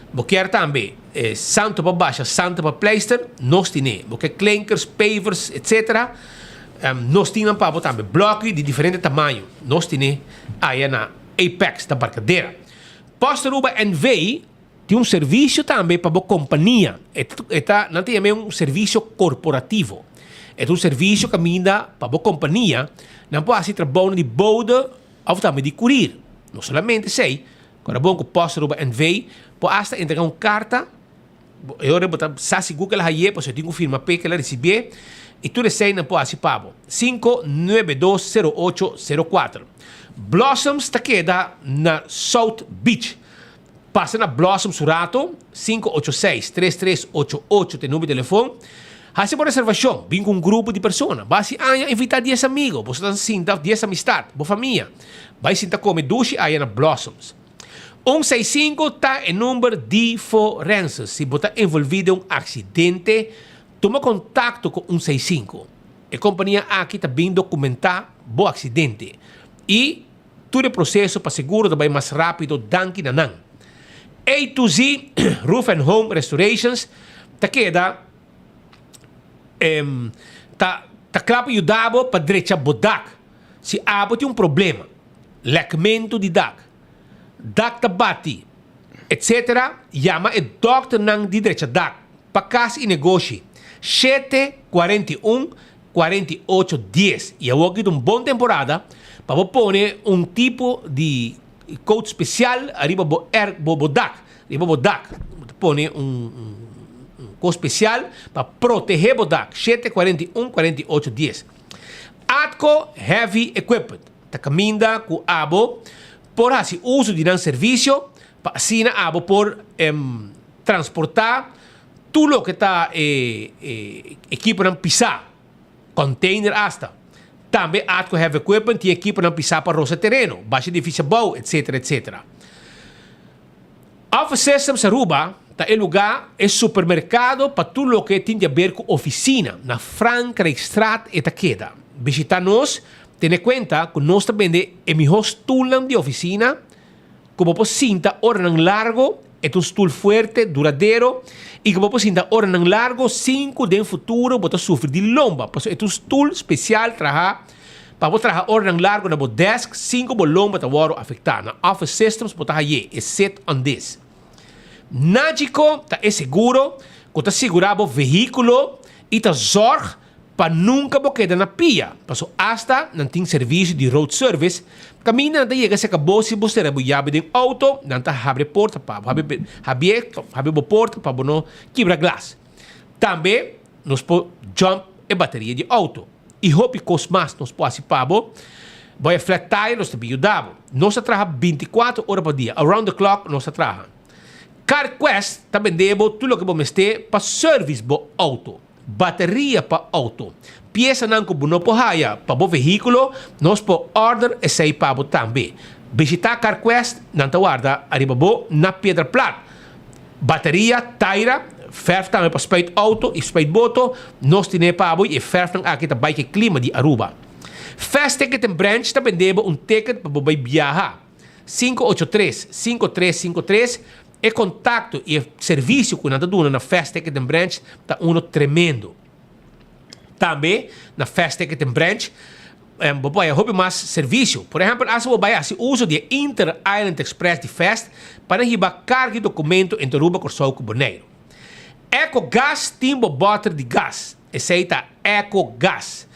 Bo kier tambe e santo pa basha, santo pa pleister, nos tine. Bo ke klinkers, pavers, etc. Nos tin nan pa bo tambe. Bloki di diferente tamaño, nos tine aya na Apex ta Barcadera. Post Aruba NV tin un servicio tambe pa bo compania. E ta, nan ta yama e un servicio corporativo. E ta un servicio caminda pa bo compania, nan por haci trabounan di bode of tambe di kurir. No solamente esei, ora bon ku Post Aruba NV por asta entrega un karta, e ora bo ta sa sigur ku el a haye pasobra e tin ku firma p'e ku el a risibié, i tur esei nan por hasi pa bo. 5920804. Blossoms ta keda na South Beach. Pasa na Blossoms un rato, 586 3388 ta e number di telefon. Hasi bo reservashon, bin ku un grupo di persona. Bo hasi aña, invitá dies amigo, boso ta sinta òf dies amistat, bo famia. Bai sinta kome dushi aya na Blossoms. Un seis sinku ta e number di forense. Si bo ta envolví den un aksidente, tuma kontakto ku un seis sinku. E kompania aki ta bin dokumentá bo aksidente i. Tur e proseso pa seguro ta bai mas rápido danki na nan. A to Z Roof and Home Restorations ta keda ta ta kla pa yuda bo pa drecha bo dak. Si abo tin un problema, lèkmentu di dak, dak ta bati, etc. Yama e dòkternan di drecha dak pa kas i negoshi shete 41 48 dies. I awor ki ta un bon temporada pa bo pone un tipo di coat spesial ariba bo air bo bo dak, riba bo dak. Bo ta pone un un kos spesial pa protehé bo dak. 7 41 48 10. Atco Heavy Equipment ta kaminda ku abo por hasi uso di nan servisio pa asina abo por transportá tur loke ta e ekiponan pisá, container asta. Tambe Atco Heavy Equipment tin ekiponan pisá pa rosa tereno, basha edifisio abou, etcetera, etcetera. Office Systems Aruba ta e lugá, e supermerkado pa tur loke tin di aber ku ofisina. Na Frankrijkstraat e ta keda. Bishitá nos, tene kuenta ku nos ta bende e mihó stulnan di ofisina ku bo por sinta oranan largo, e ta un stul fuerte, duradero i ku bo por sinta oranan largo sin ku den futuro bo ta sufri di lomba. Pasobra e ta un stul spesial trahá Pa bo traha oranan largo na bo desk sin ku bo lomba ta wòrdu afektá. Na Office Systems bo ta haye e Sit on This. Nagico ta e seguro ku ta sigurá bo vehíkulo i ta zòrg pa nunka bo keda na pia. Paso asta nan tin servisio di road service kaminda nan ta yega serka bo si bo sera bo yabi den outo nan ta habri e porta pa bo habri habri bo porta pa bo no kibra glas. Tambe nos por jump e bateria di outo. I hopi kos mas nos por hasi pa bo. Bo e flat tire nos ta bin yuda bo. Nos ta traha bintikuater ora pa dia, around the clock nos ta traha. CarQuest ta bende bo tur loke bo mester pa service bo auto, bateria pa auto, piesanan ku bo no por haya pa bo vehíkulo, nos por order esei pa bo tambe. Bishita CarQuest, nan ta warda ariba bo na Piedra Plat. Bateria, taira, verf tambe pa spuit auto y spuit boto, nos tine pa bo y e verfnan aki ta bai ke clima di Aruba. Fast Ticket and Branch ta bende bo un ticket pa bo bai biaha. 583 5353 E contacto y e servicio cu nan ta duna na Fast Ticket and Branch ta uno tremendo. Tambe na Fast Ticket and Branch bo por haya hopi mas servicio. Por ehempel, asa bo bai hasi uso di e Inter Island Express di Fast pa nan hiba karga i documento entre Aruba, Kòrsou ku Boneiru. Eco Gas tin bo bòter di gas. Esei ta Eco Gas.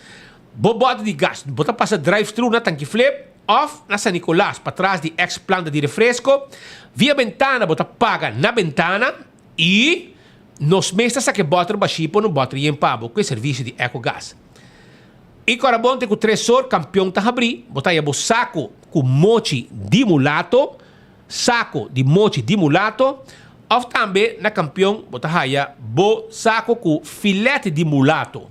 Bo bòter di gas, bo ta pasa drive-thru na Tanki Flip òf na San Nicolas patras di ex planta di refresco. Via bentana bo ta paga na bentana i Nos mes ta saka e bòter bashí pone un bòter yen pa bo ku e servisio di Ecogas. I kòrda bon te ku Tresor Kampion ta habrí, bo ta haña bo sako ku mochi di mulato, sako di mochi di mulato, òf tambe na Kampion bo ta haña bo sako ku filèt di mulato.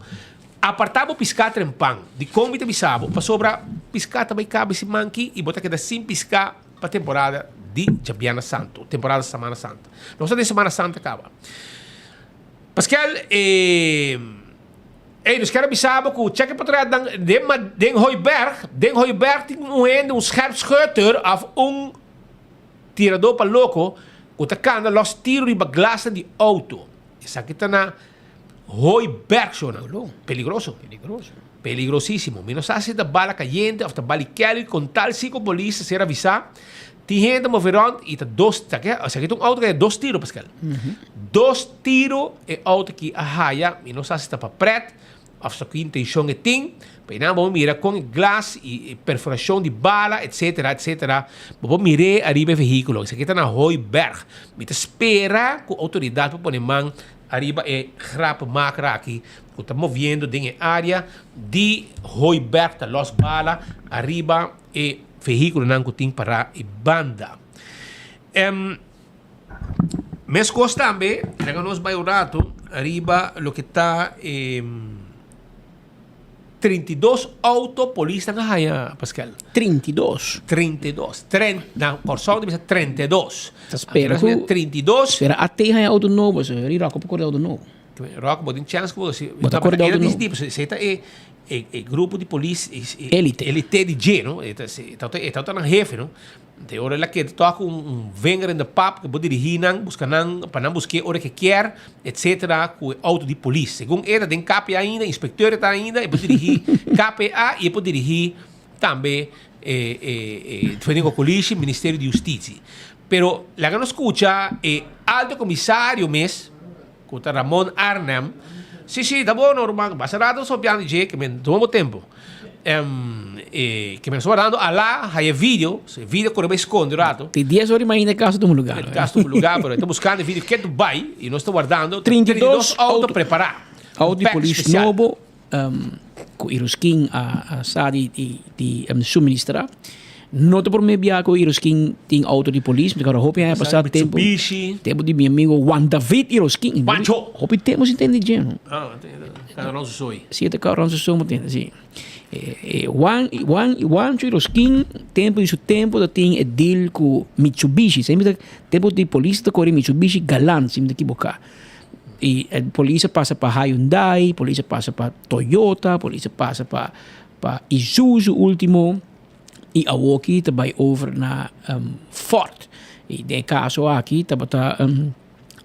Apartá bo piská trempan. Dikon mi ta bisa bo? Pasobra piská ta bai kaba si manki i bo ta keda sin piská pa temporada di Djabièrnè Santu, temporada Semana Santa. Nos ta den Semana Santa kaba. Paskel, e, ey, nos kier a bisa bo ku chèk e potretnan den ma, den Hooiberg, den Hooiberg tin un hende, un scherpschutter òf un tiradó pa loko ku ta kanda lòs tiro riba glasnan di outo. Esaki ta na Hooiberg, shownan. Peligroso. Peligroso. Peligrosísimo. Mi no sa si ta bala kayente òf ta bala di kèli, kon tal si ku polis ta ser avisá, tin hende ta move rònt i ta dos, sa ke, sa ke ta un outo ku a haya dos tiro, Pascal. Dos tiro e outo aki a haya, mi no sa si ta pa prèt òf sa ki intenshon e tin, pero einan bo mira kon e glas i e perforashon di bala, etsetera, etsetera, bo por mir'é ariba e vehíkulo. Esaki ta na Hooiberg. Mi ta spera ku outoridat por pone man Ariba e grappenmaker aki ku ta moviendo den e área di Hooiberg ta los bala ariba e vehíkulonan ku tin pará e banda. Em, meskos tambe, laga nos bai un ratu ariba loke ta e 32 auto polisnan a haya, Pascal. 32? 32. Tren, na Kòrsou ta bisa 32. Ta spera ku. 32. Spera AT haya auto nobo, so ri Rocco por kore auto nobo. Rocco bo tin chance ku bo si. Bo ta kore auto nobo. Esei ta e e grupo di polis. Elite. Elite di dje, no? E ta e ta nan hefe, no? Te ora el a keda tok un un vinger in de pap ku bo dirigí nan, buska nan pa nan busk'é ora ke kier, etsetera, ku e outo di polis. Segun e ta den KPA ainda, inspekteur e ta ainda, e por dirigí KPA i e por dirigí tambe e e e Verenigde Coalitie, Ministerio di Hustitie. Pero laga nos skucha e alto komisario mes, ku ta Ramon Arnhem, Si, si, ta bon, no, ruman, basta rato nos papiando di dje, ke men tuma bo tempu. E ke men wardando ala haya video, e video kore bai skonde rato. Ti 10 ora imagina e kaso ta un lugar. E kaso ta un lugar, pero e ta buskando e video ke tu bai i nos ta wardando 32 auto prepará. Auto di polis nobo ku Iroskin a sa di di suministrá. No ta promé bia ku Iroskin tin auto di polis, mi ta kòrda hopi aña pasá tempu tempu di mi amigo Juan David Iroskin. Pancho! Hopi tempu sin tende dje no. Ah, ta rond su soy. Si, ta rond su soy mo tende, si. Juan, Juan, Juancho Iroskin tempu di su tempu ta tin e deal ku Mitsubishi. Si mi ta tempu di polis ta kore Mitsubishi Galant, si mi ta kiboká. I e polis a pasa pa Hyundai, polis a pasa pa Toyota, polis a pasa pa pa Isuzu ultimo i awoki ta bai over na Ford. I den e kaso aki tabata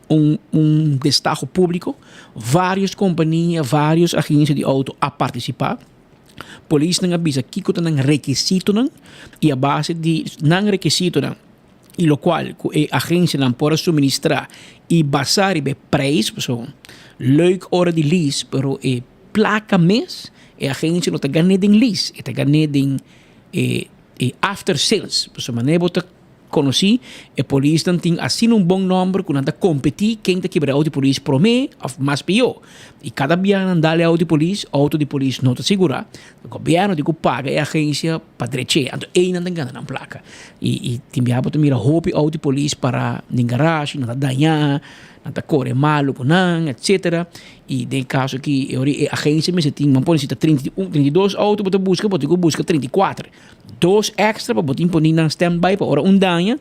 un un destaho públiko, vários kompania, vários agensia di outo a partisipá. Polisnan a bisa kiko ta nan rekisitonan i a base di nan rekisitonan i lokual ku e agensianan por a suministrá i basá riba e preis, pasobra leuk ora di lease pero e plaka mes e agensia no ta gan'é den lease, e ta gan'é den e e after sales, pasobra manera bo ta konosí e polisnan tin asina un bon nòmber ku nan ta kompetí ken ta kibra e outo di polis promé òf mas pió i kada biaha nan dal e outo di polis, outo di polis no ta sigurá, gobièrnu tin ku paga e agensia pa drech'é, anto einan ta gana nan plaka i i tin biaha bo ta mira hopi outo di polis pará den garashi nan ta dañá, nan ta kore malu ku nan etsetera. I den e kaso aki e ora e agensia mester tin, bo pone si ta 31, 32 outo bo ta buska, bo tin ku buska 34. Dos èkstra pa bo tin pone nan standby pa ora un daña,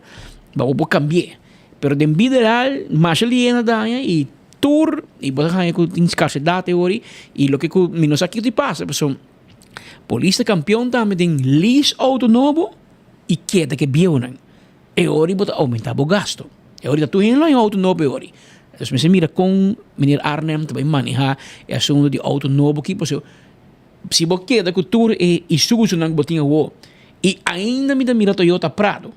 pa bo por kambi'é. Pero den bida real masha liena daña i tur i bo ta haña ku tin skarsedat e ora i loke ku mi no sa kiko ta pasa pasobra polis ta kampion tambe den lease outo nobo i keda ku e bieunan. E ora bo ta aumenta bo gasto. E ora ta tur hende lo haña auto nobo e ora. Dus mester mira kon meneer Arnhem ta bai maneha e asunto di auto nobo aki pasobra si bo keda ku tur e Isuzunan ku bo tin awor i ainda mi ta mira Toyota Prado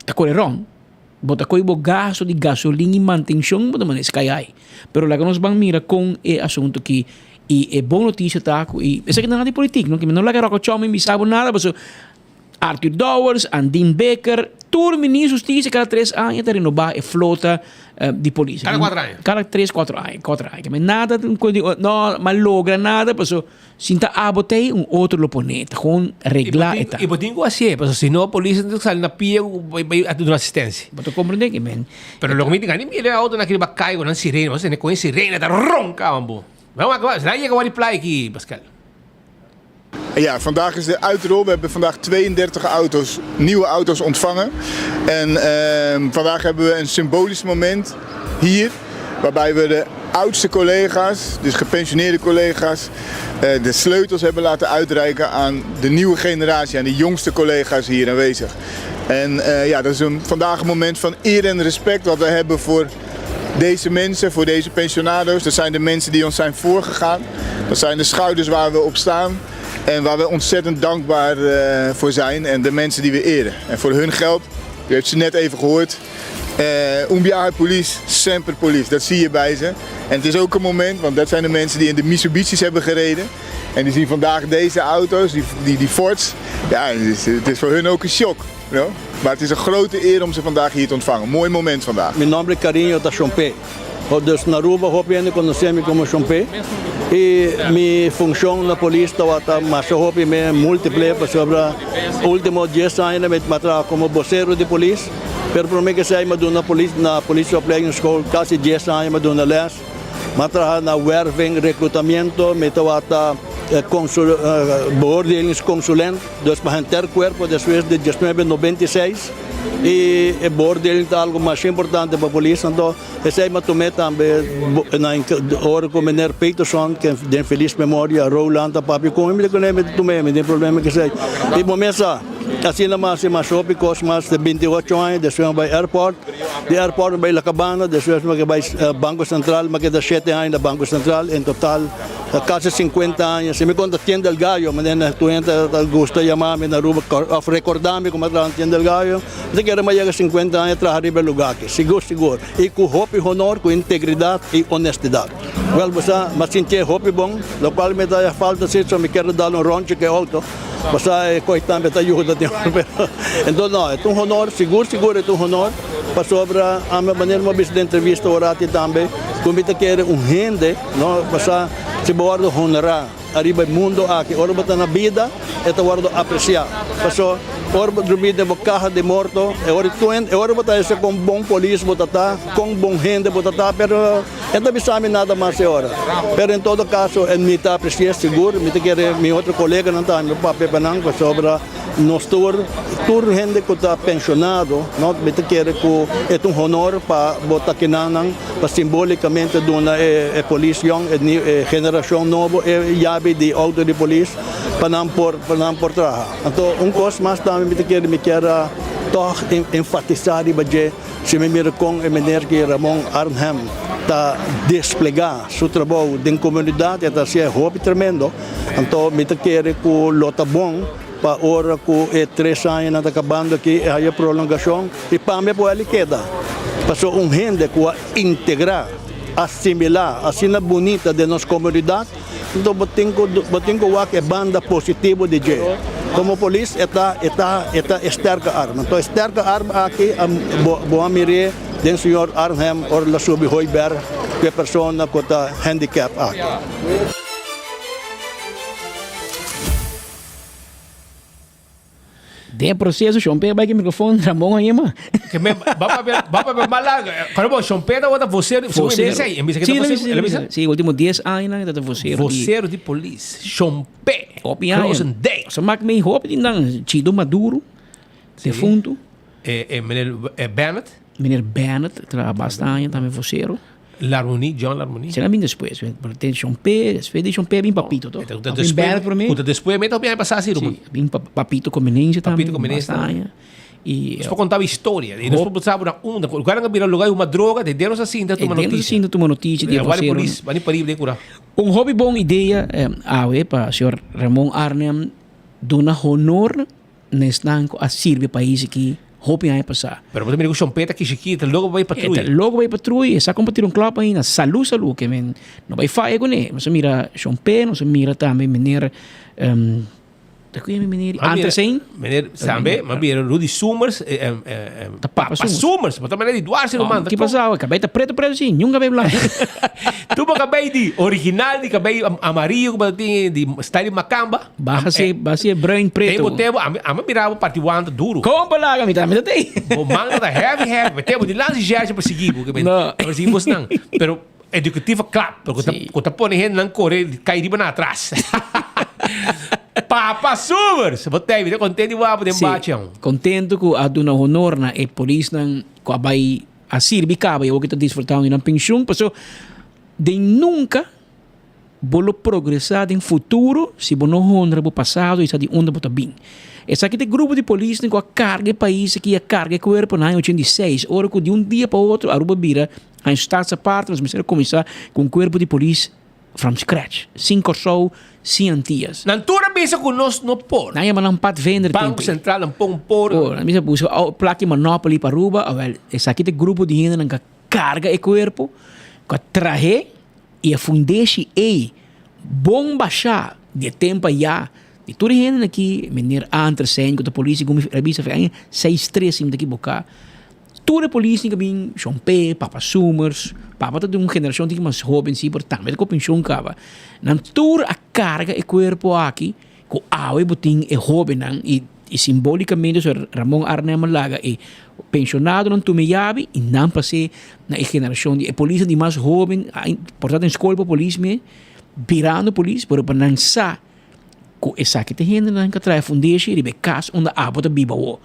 ta kore rond bo ta kohe bo gasto di gasolin i mantenshon bo ta manda sky high. Pero laga nos ban mira kon e asunto aki i e bon notisia ta ku i esaki ta nada di politik no no laga ròkòchò mi bisa bo nada pasobra Arthur Dowers, Andin Bikker, tur ministro hustisia kada tres aña ta renobá e flota di polis. Kada kuater aña? Kada tres, kuater aña, kuater aña. Keme nada no m'a logra nada paso sin ta abo t'ei un otro lo pone. Ta gewoon reglá e ta. I bo tin ku hasié paso si no polis ta sali na pia bai duna asistensia. Bo ta komprendé ke men. Pero loke mi tin gana di mira e autonan aki riba kai ku nan sirena, bo tende kon e sirena ta ronka man bo. Nan yega wak di playa aki Pascal. Ja, vandaag is de uitrol. We hebben vandaag 32 auto's, nieuwe auto's ontvangen. En uh, vandaag hebben we een symbolisch moment hier. Waarbij we de oudste collega's, dus gepensioneerde collega's, eh, de sleutels hebben laten uitreiken aan de nieuwe generatie, aan de jongste collega's hier aanwezig. En uh, ja, dat is een, vandaag een moment van eer en respect wat we hebben voor deze mensen, voor deze pensionado's. Dat zijn de mensen die ons zijn voorgegaan. Dat zijn de schouders waar we op staan. En waar we ontzettend dankbaar uh, voor zijn. En de mensen die we eren. En voor hun geld, u heeft ze net even gehoord. Uh, un Police, semper police. Dat zie je bij ze. En het is ook een moment, want dat zijn de mensen die in de Mitsubishi's hebben gereden. En die zien vandaag deze auto's, die, die, die Fords. Ja, het is, het is voor hun ook een shock. You know? Maar het is een grote eer om ze vandaag hier te ontvangen. Mooi moment vandaag. Mi nomber cariño ta Shompe. Dus na Aruba hopi hende conoce mi como Shompe. Y mi funcion na polis tabata masha hopi me multiple pasobra ultimo dies aña mi a traha como vocero di polis. Pero prome ke esei mi a duna polis na politieopleidingsschool casi dies aña mi a duna les. Mi a traha na werving, reclutamiento, mi tabata beoordelingsconsulent, dus pa henter cuerpo despues di diesnuebe nobenta i seis y e beoordeling ta algo masha importante pa polis, anto esey mi a tum'e tambe na ora cu meneer Peterson, ken den feliz memoria, Roland a papia cu mi, mi di cu ne mi ta tum'e, mi tin problema cu esey. Y bo mes sa. Asina mi a hasi mas hopi kos mas di binti ocho aña, despues mi a bai airport, di airport mi bai La Cabana, despues mi a bai Banco Central, mi a keda shete aña na Banco Central, en total kasi sinkuenta aña. Si mi konta Tien del Gallo, manera tur hende ta gusta yama mi na Aruba òf rekorda mi ku mi a traha na Tien del Gallo, mi ta kere mi a yega sinkuenta aña traha riba e lugá aki, sigur sigur, i ku hopi honor, ku integridat i honestidat. Wèl bo sa, mi a sintié hopi bon, lokual mi ta falta si, so mi kier a dal un ròntje ku e outo. Pasá e kos tambe ta yuda tin ora pero enton no e ta un honor sigur sigur e ta un honor pasobra ami manera mi a bisa den entrevista orati tambe ku mi ta kere un hende no pasá si bo wòrdu honrá ariba e mundo aki ora bo ta na bida e ta wòrdu apresiá paso ora bo drumí den bo kaha di morto e ora tur hende e ora bo ta hese kon bon polis bo ta ta kon bon hende bo ta ta pero E ta bisa mi nada mas e ora. Pero en todo caso e mi ta aprecia sigur, mi ta kere mi otro coleganan tambe papia pa nan pasobra nos tur, tur hende cu ta pensionado, no, mi ta kere cu e ta un honor pa bo ta kinanan pa simbolicamente duna e e polis yong, e new, e generacion nobo e yabi di auto di polis pa nan por, pa nan por traha. Anto un cos mas tambe mi ta kere mi kier a tog enfatisa riba dje. Si mi mira kon e meneer ki Ramon Arnhem ta desplegá su trabou den komunidat e ta hasié hopi tremendo. Anto mi ta kere ku lo ta bon pa ora ku e tres añanan ta kabando aki e haya prolongashon i pambia por el keda. Pasobra un hende ku a integrá, asimilá asina bunita den nos komunidat, Anto bo tin ku bo tin ku wak e banda positivo di dje. Komo polis e ta e ta e ta e sterke arm. Anto e sterke arm aki a bo bo a mir'é den señor Arnhem ora el a subi Hooiberg ku e persona ku ta handicap aki. Den e proceso Shon Pe bai ki microfon Ramon a yema. Ke me ba papia ba papia mas largo. Kòrda bo Shon Pe tabata vocero segun e bisa ei e bisa ke ta vocero el a bisa? Si ultimo dies añanan e tabata vocero di Vocero di polis Shon Pe Hopi aña. Krozendijk. Sa mak mei hopi di nan Chido Maduro defunto. E e meneer Bennett. Meneer Bennett traha basta aña tambe vocero. Larmonie, John Larmonie. Sera bin despues, pero ten Shon Pe, despues di Shon Pe bin Papito to. Eta despues, bin Bennett prome. Kuta despues meta hopi aña pasa si Ruman. Si, bin Papito Comenencia tambe. Papito Comenencia tambe. Aña. Y, nos por contaba historia. Y nos por sabe na unda. Lugar nan bira lugar huma droga, de denos a sinta tuma noticia. De denos a sinta tuma noticia. Di Wani polis, wani parib den cura. Un hopi bon idea awe pa señor Ramon Arnhem duna honor na esnan ku a sirbi e pais aki hopi aña pasá. Pero bo ta mira ku Shon Pe ta kishikí, e ta loko pa bai patruya. E ta loko pa bai patruya, e sa kon pa tira un klòp ainda. Salú salú ke men no bai faya kuné. Nos a mira Shon Pe, nos a mira tambe meneer, ta ku yama e meneer? Antersen. Meneer tambe, mi a mira Rudy Soemers, Ta Papa Papa Soemers, bo ta mira di Duarse ruman. Ki pasa awe? Kabei ta preto preto si, niun kabei blanko. Tur bo kabei di original di kabei amarillo ku bo ta tin di style di makamba. Baha si, baha si e bruin preto. Tebo, tebo, ami, ami mira bo parti wanta duro. Kompa laga, mi ta, mi ta tei. Bo man ta heavy, heavy. Tebo, di lansi jersey pa sigui bo, ke men. No. Pa sigui bosnan. Pero educativo klap, pero ku ta, ku ta pone hendenan kore kai riba nan atras. Papa Summers, bo tei, mi ta kontento di wak bo den Si, bachi aun. kontento ku a duna honor na e polisnan ku a bai a sirbi kaba i awor ki ta disfrutando di nan penshun, paso den nunka Bo lo progresá den futuro si bo no honra bo pasado i sa di unda bo ta bin. Esaki ta e grupo di polisnan ku a karga e pais aki, a karga e kuerpo na aña 86, ora ku di un dia pa otro Aruba bira een staats apart, nos mester a kuminsá ku un kuerpo di polis from scratch, sin Kòrsou, sin Antias. Nan tur a bisa ku nos no por. Nan yama nan padvinder Banko tempu. Sentral nan pon por. Por. Nan bisa buska plak di Monopoly pa Aruba, awel esaki ta e grupo di hendenan ku a karga e kuerpo, ku a trah'é. I e fundeshi ei bon bashá di e tempu ayá di tur e hendenan aki, meneer Antersen ku ta polis segun mi revista for aña seis tres si mi ta ekiboká, tur e polisnan ku a bin Shon Pe, Papa Summers, Papa ta di un generashon tiki mas hoben si pero tambe ta ku penshon kaba, nan tur a karga e kuerpo aki ku awe bo tin e hobennan i i simbolikamente so Ramon Arnhem a laga e penshonadonan tuma e yabi i nan pas'é na e generashon di e polisnan di mas hoben por ta den skol pa polis me birando polis pero pa nan sa ku esaki ta e hendenan ku a traha e fundeshi riba e kas unda abo ta biba awo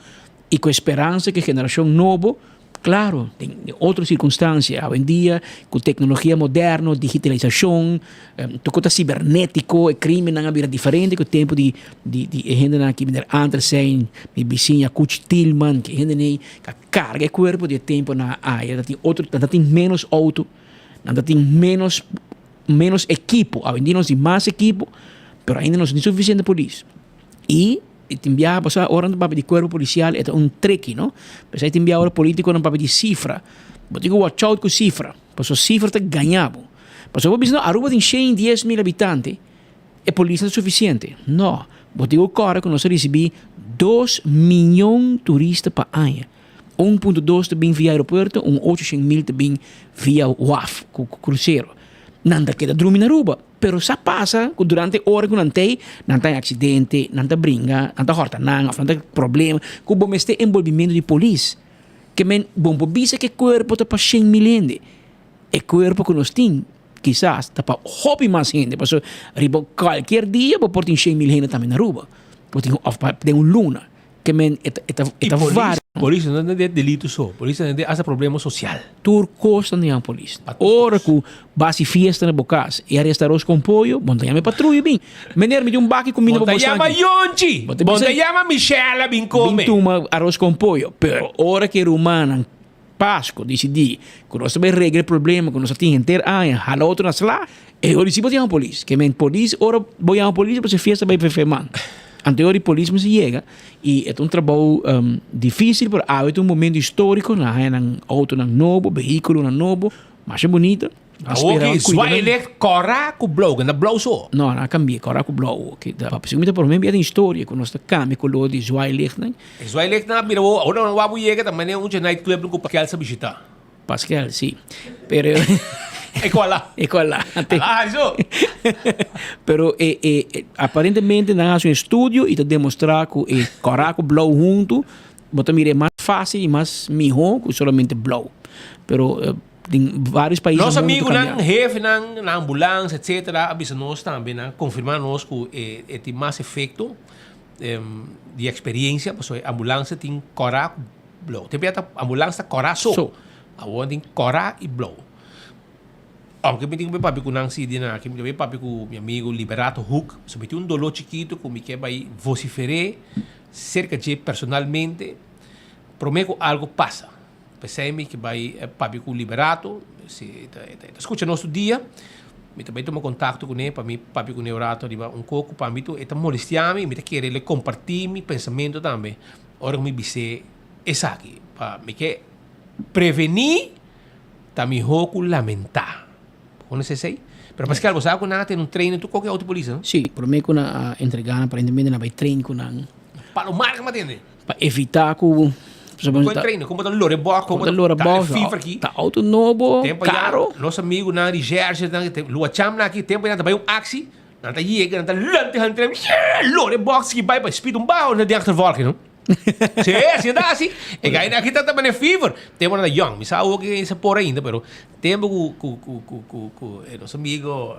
i ku e speransa ku e generashon nobo. Claro, den otro circunstancia, awendia cu tecnologia moderno, digitalisacion, tur cos ta cibernetico, e crimennan a bira diferente cu tempo di di di e hendenan aki, meneer Andersen, mi bisiña Cuchi Tilman, cu e hendenan ey a carga e cuerpo di e temponan aya, ta tin otro, nan ta tin menos auto, nan ta tin menos menos ekipo, awendia nos tin mas ekipo, pero ainda nos no tin suficiente polis. Y e tin biaha pasobra ora nan ta papia di cuerpo policial e ta un treki no. P'esei tin biaha ora politiconan papia di cifra, bo tin cu watch out cu cifra, pasobra cifra ta gaña bo. Pasobra bo bisa no Aruba tin shen y dies mil habitante, e polis no ta suficiente. No, bo tin cu corda cu nos a ricibi dos miyon turista pa aña. Un punto dos ta bin via aeropuerto, un ocho shen mil ta bin via waf cu crucero. Nan ta keda drumi na Aruba. Pero sa pasa ku durante e ora ku nan t'ei, nan ta den aksidente, nan ta bringa, nan ta hòrta nan òf nan ta problema ku bo mester enbolbimentu di polis. Ke men bo por bisa ku e kuerpo ta pa 100.000 hende. E kuerpo ku nos tin kisas ta pa hopi mas hende pasobra riba kualkier dia bo por tin 100.000 hende tambe na Aruba. Bo tin òf den un luna. Ke men e ta e ta e ta varia. Polis no ta den delito so, polis ta den hasta problema social. Tur kos ta yama polis. Ora ku ba hasi fiesta na bo kas i a resta aros kon pollo, bo no ta yama e patruya bin. Meneer mi tin un baki kuminda pa bo esaki. Bo ta yama Yonchi, bo ta yama Michelle bin kome. Bin tuma aros kon pollo. Pero ora ku e rumannan Pasco disidí ku nos ta bai regla e problema ku nos a tin henter aña, hala otro na sla, e ora si bo ta yama polis. Ke men polis, ora bo yama polis bo fiesta bai fefe man. Anto e ora di polis mester yega i e ta un trabou dificil pero awe ta un momento historico, nan a haña nan autonan nobo, vehículonan nobo, masha bunita. Awor ki zwaailicht kòrá ku blou, ke na blou so. No, nan a kambia kòrá ku blou awor ki. Pasobra mi ta promé bia den historia ku nos ta kambia kolor di zwaailichtnan. E zwaailichtnan a bira awor, awor nan wou yega ta manera un dje nightclub ku Pascal sa bishitá. Pascal, si. Pero E kuala. E kuala. Ala hari so. Pero e e aparentemente nan a hasi un estudio i ta demostrá ku e kòrá ku blou huntu bo ta mira e mas fásil i mas mihó ku solamente blou. Pero Den varios país Nos amigunan, hefenan na ambulans etc. A bisa nos tambe, nan a konfirmá nos ku e e tin mas efekto di eksperiencia pasobra e ambulans tin kòrá ku blou. Te bia ta ambulans ta kòrá so. So. Awor tin kòrá i blou. Aunke mi tin ku bai papia ku nan si di nan aki, mi ta bai papia ku mi amigu Liberato Hoek, pasobra mi tin un doló chikitu ku mi ke bai vosifer'é serka dje personalmente promé ku algu pasa. P'esei mi ke bai papia ku Liberato, si e ta e ta skucha nos tur dia, mi ta bai tuma kontakto kuné pa mi papia kuné un rato riba un koko pa mi tur e ta molestia mi i mi ta kere le kompartí mi pensamentu tambe ora ku mi bis'é esaki. Pa mi ke prevení ta mihó ku lamentá. Bo konosé esei? Pero Pascal, bo sa ku nan a tene un training tur koke outo polis, no? Sí, promé ku nan a entregá nan aparentemente nan a bai train ku nan. Palomar ke matende. Pa evita ku Kon trainer, kon bo ta lora e bòk, kon bo ta lora bòk, ta auto nobo, karo. Nos amigunan di Jersey, lua chamnan aki, tempo nan ta bai un aksi, nan ta yega, nan ta lanta e hantren, lora e bòk sigui bai pa speed un baho na den achtervolging no. Si, asina ta hasi. E gainan aki ta ta mane fever. Tempo nan ta yong, mi sa awor ke sa por ainda, pero tempo ku ku ku ku ku nos amigo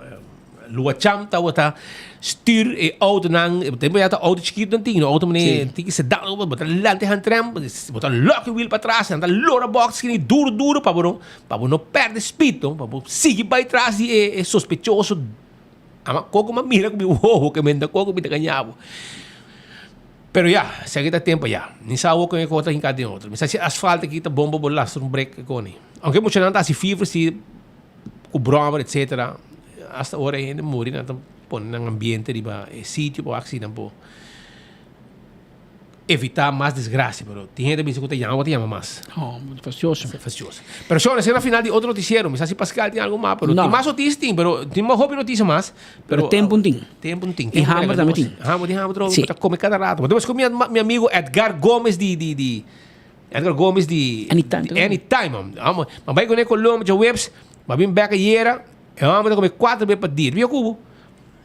Lua Cham tabata stuur e autonan, tempo ya ta auto chikitu nan tin, no auto mane tin ki sedan, bo ta lanta e handrem, bo ta lock e wiel patras, nan ta lora box kini duro duro pa bo no, pa bo no perde speed no, pa bo sigui bai tras di e e sospechoso. Ama koko mi a mira ku mi wowo ke men ta koko mi ta gaña bo. Pero ya, esaki ta tempo ya. Ni sa awor kon e kos ta hinka den otro. Mi sa si asfalt aki ta bon pa bo lastra un brek koni. Aunke muchanan ta hasi fever si. Ku bròmer etsetera hasta ora e hende muri nan ta pone nan ambiente riba e sitio pa wak si nan por evitá mas desgrasia pero tin hende ta bisa ku ta yama bo ta yama mas. Oh, fastioso. Fastioso. Pero shon esei na final di otro notisiero mi sa si Pascal tin algu mas pero tin mas notisia tin pero tin mas hopi notisia mas pero tempu tin. Tempu tin. I hamber tambe tin. Hamber tin hamber trobe ta kome kada rato. Bo ta ku mi amigo Edgar Gomez di di di Edgar Gomez di Anytime. Di Anytime. Man. Amo, ma bai kuné Colombia djaweps, ma bin bek ayera, e homber ta kome kuater be pa dia. Bia kubo.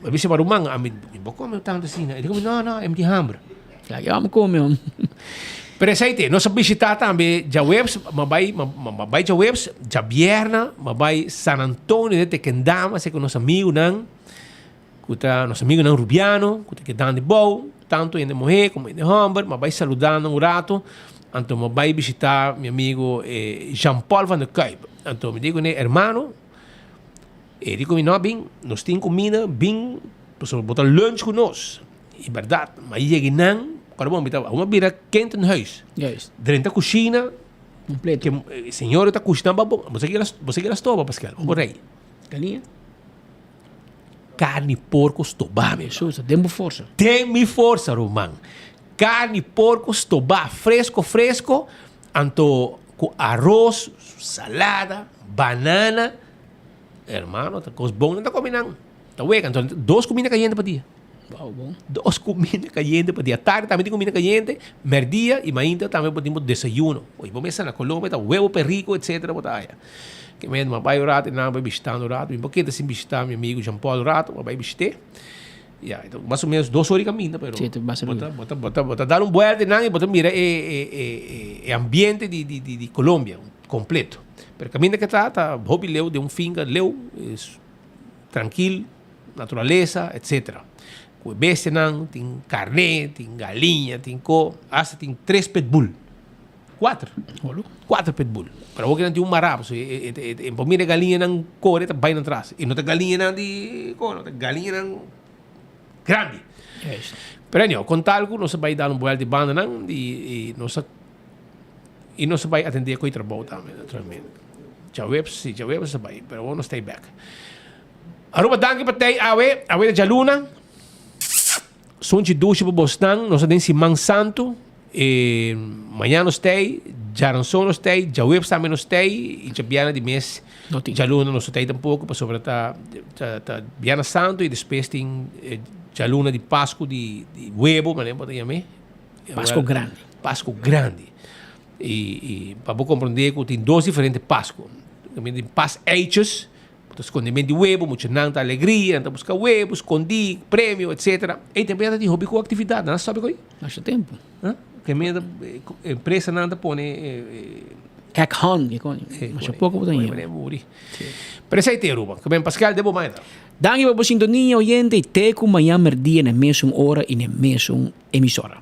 Ma bisa ma ruman, ami mi bo kome tantu asina. E di kome, no, no, e mi tin hamber. Ya ke amo kome, hom. Pero esei te, nos a bishita tambe djaweps, ma bai, ma, ma bai djaweps, djabierna, ma bai San Antonio de Tequendama, esei ku nos amigunan, ku ta nos amigunan Rubiano, ku ta kedando bou, tantu hende muhé komo hende hòmber, ma bai saluda nan un ratu. Anto mi a bai bishita mi amigo Jean Paul van der Kuyp. Anto mi di kuné, hermano, e di ku mi, no bin, nos tin kumida, bin, pasobra bo ta lunch ku nos. I bèrdat, mi a yega einan, ora bo mi ta, mi a bira kind in huis. Drenta kushina, Completo. Ke señora ta kushina pa bo, bo sa kila, bo sa kila stoba, Pascal, bo rei. Galiña? Carni porco stobá, mi Jesús, den bo forsa. Den mi forsa, ruman. Carni porco stobá, fresco, fresco, anto cu aros, salada, banana. Hermano, ta cos bon nan ta come nan. Ta weka, anto dos cuminda cayente pa dia. Wow, bon. Dos cuminda cayente pa dia. Tarde tambe tin cuminda cayente, merdia y mainta tambe bo tin bo desayuno. Oye, bo mesa na Colombia ta huevo perico, etcetera, bo ta haya. Ke men m'a bai un rato y nan a bai bishitando un rato. Mi por keda sin bishita mi amigo Jean Paul un rato, m'a bai bishit'é. Ya, e ta mas o menos dos ora di caminda, pero Sí, ta basta bo ta, bo ta, bo ta, bo ta dar un buelta einan y bo ta mira e, e, e, e ambiente di, di, di, di Colombia completo. Pero caminda ke ta, ta hopi leu den un finca leu, es trankil, naturalesa, etcetera. Ku e bestianan, tin karné, tin galiña, tin ko, hasta tin tres pitbull. Kuater. Kuater pitbull. Pero awor ku nan tin un mará, pasobra e, e, e, e por mira e galiñanan kore ta bai nan tras. I no ta galiñanan di ko, no ta galiñanan grandi. Pero anyhow, kon tal ku nos a bai dal un buelta di bandanan i, i nos a i nos a bai atendé ku e trabou tambe, naturalmente. Djaweps, si, djaweps nos a bai, pero awor nos ta ei bèk. Aruba danki pa tei awe, awe ta djaluna. Sunchi dushi pa bosnan, nos ta den siman santu, e mañana nos tei, djaranson nos tei, djaweps tambe nos tei i djabièrnè di mes djaluna nos no tei tampoko pasobra ta ta bièrnè santu i despues tin djaluna di pasku di webo manera bo ta yam'é. Pasku grandi. Pasku grandi. I i pa bo komprondé ku tin dos diferente pasku. Tin pas eitjes. Bo ta skonde men di webo, muchanan ta alegria, nan ta buska webo, skondí, premio, etcetera. Ey tempo ya ta tin hopi ku aktividat, nan a stòp e koi? Masha tempu. Ha? Ke men ta, empresanan ta pone Egg hunt, ke koni. Masha poko bo ta hera. Pone muri. Pero esei te Aruba. Ke men Pascal den bo mañana. Danki pa bo sintonia, oyente, i te ku mañan merdia na e mesun ora i na e mesun emisora.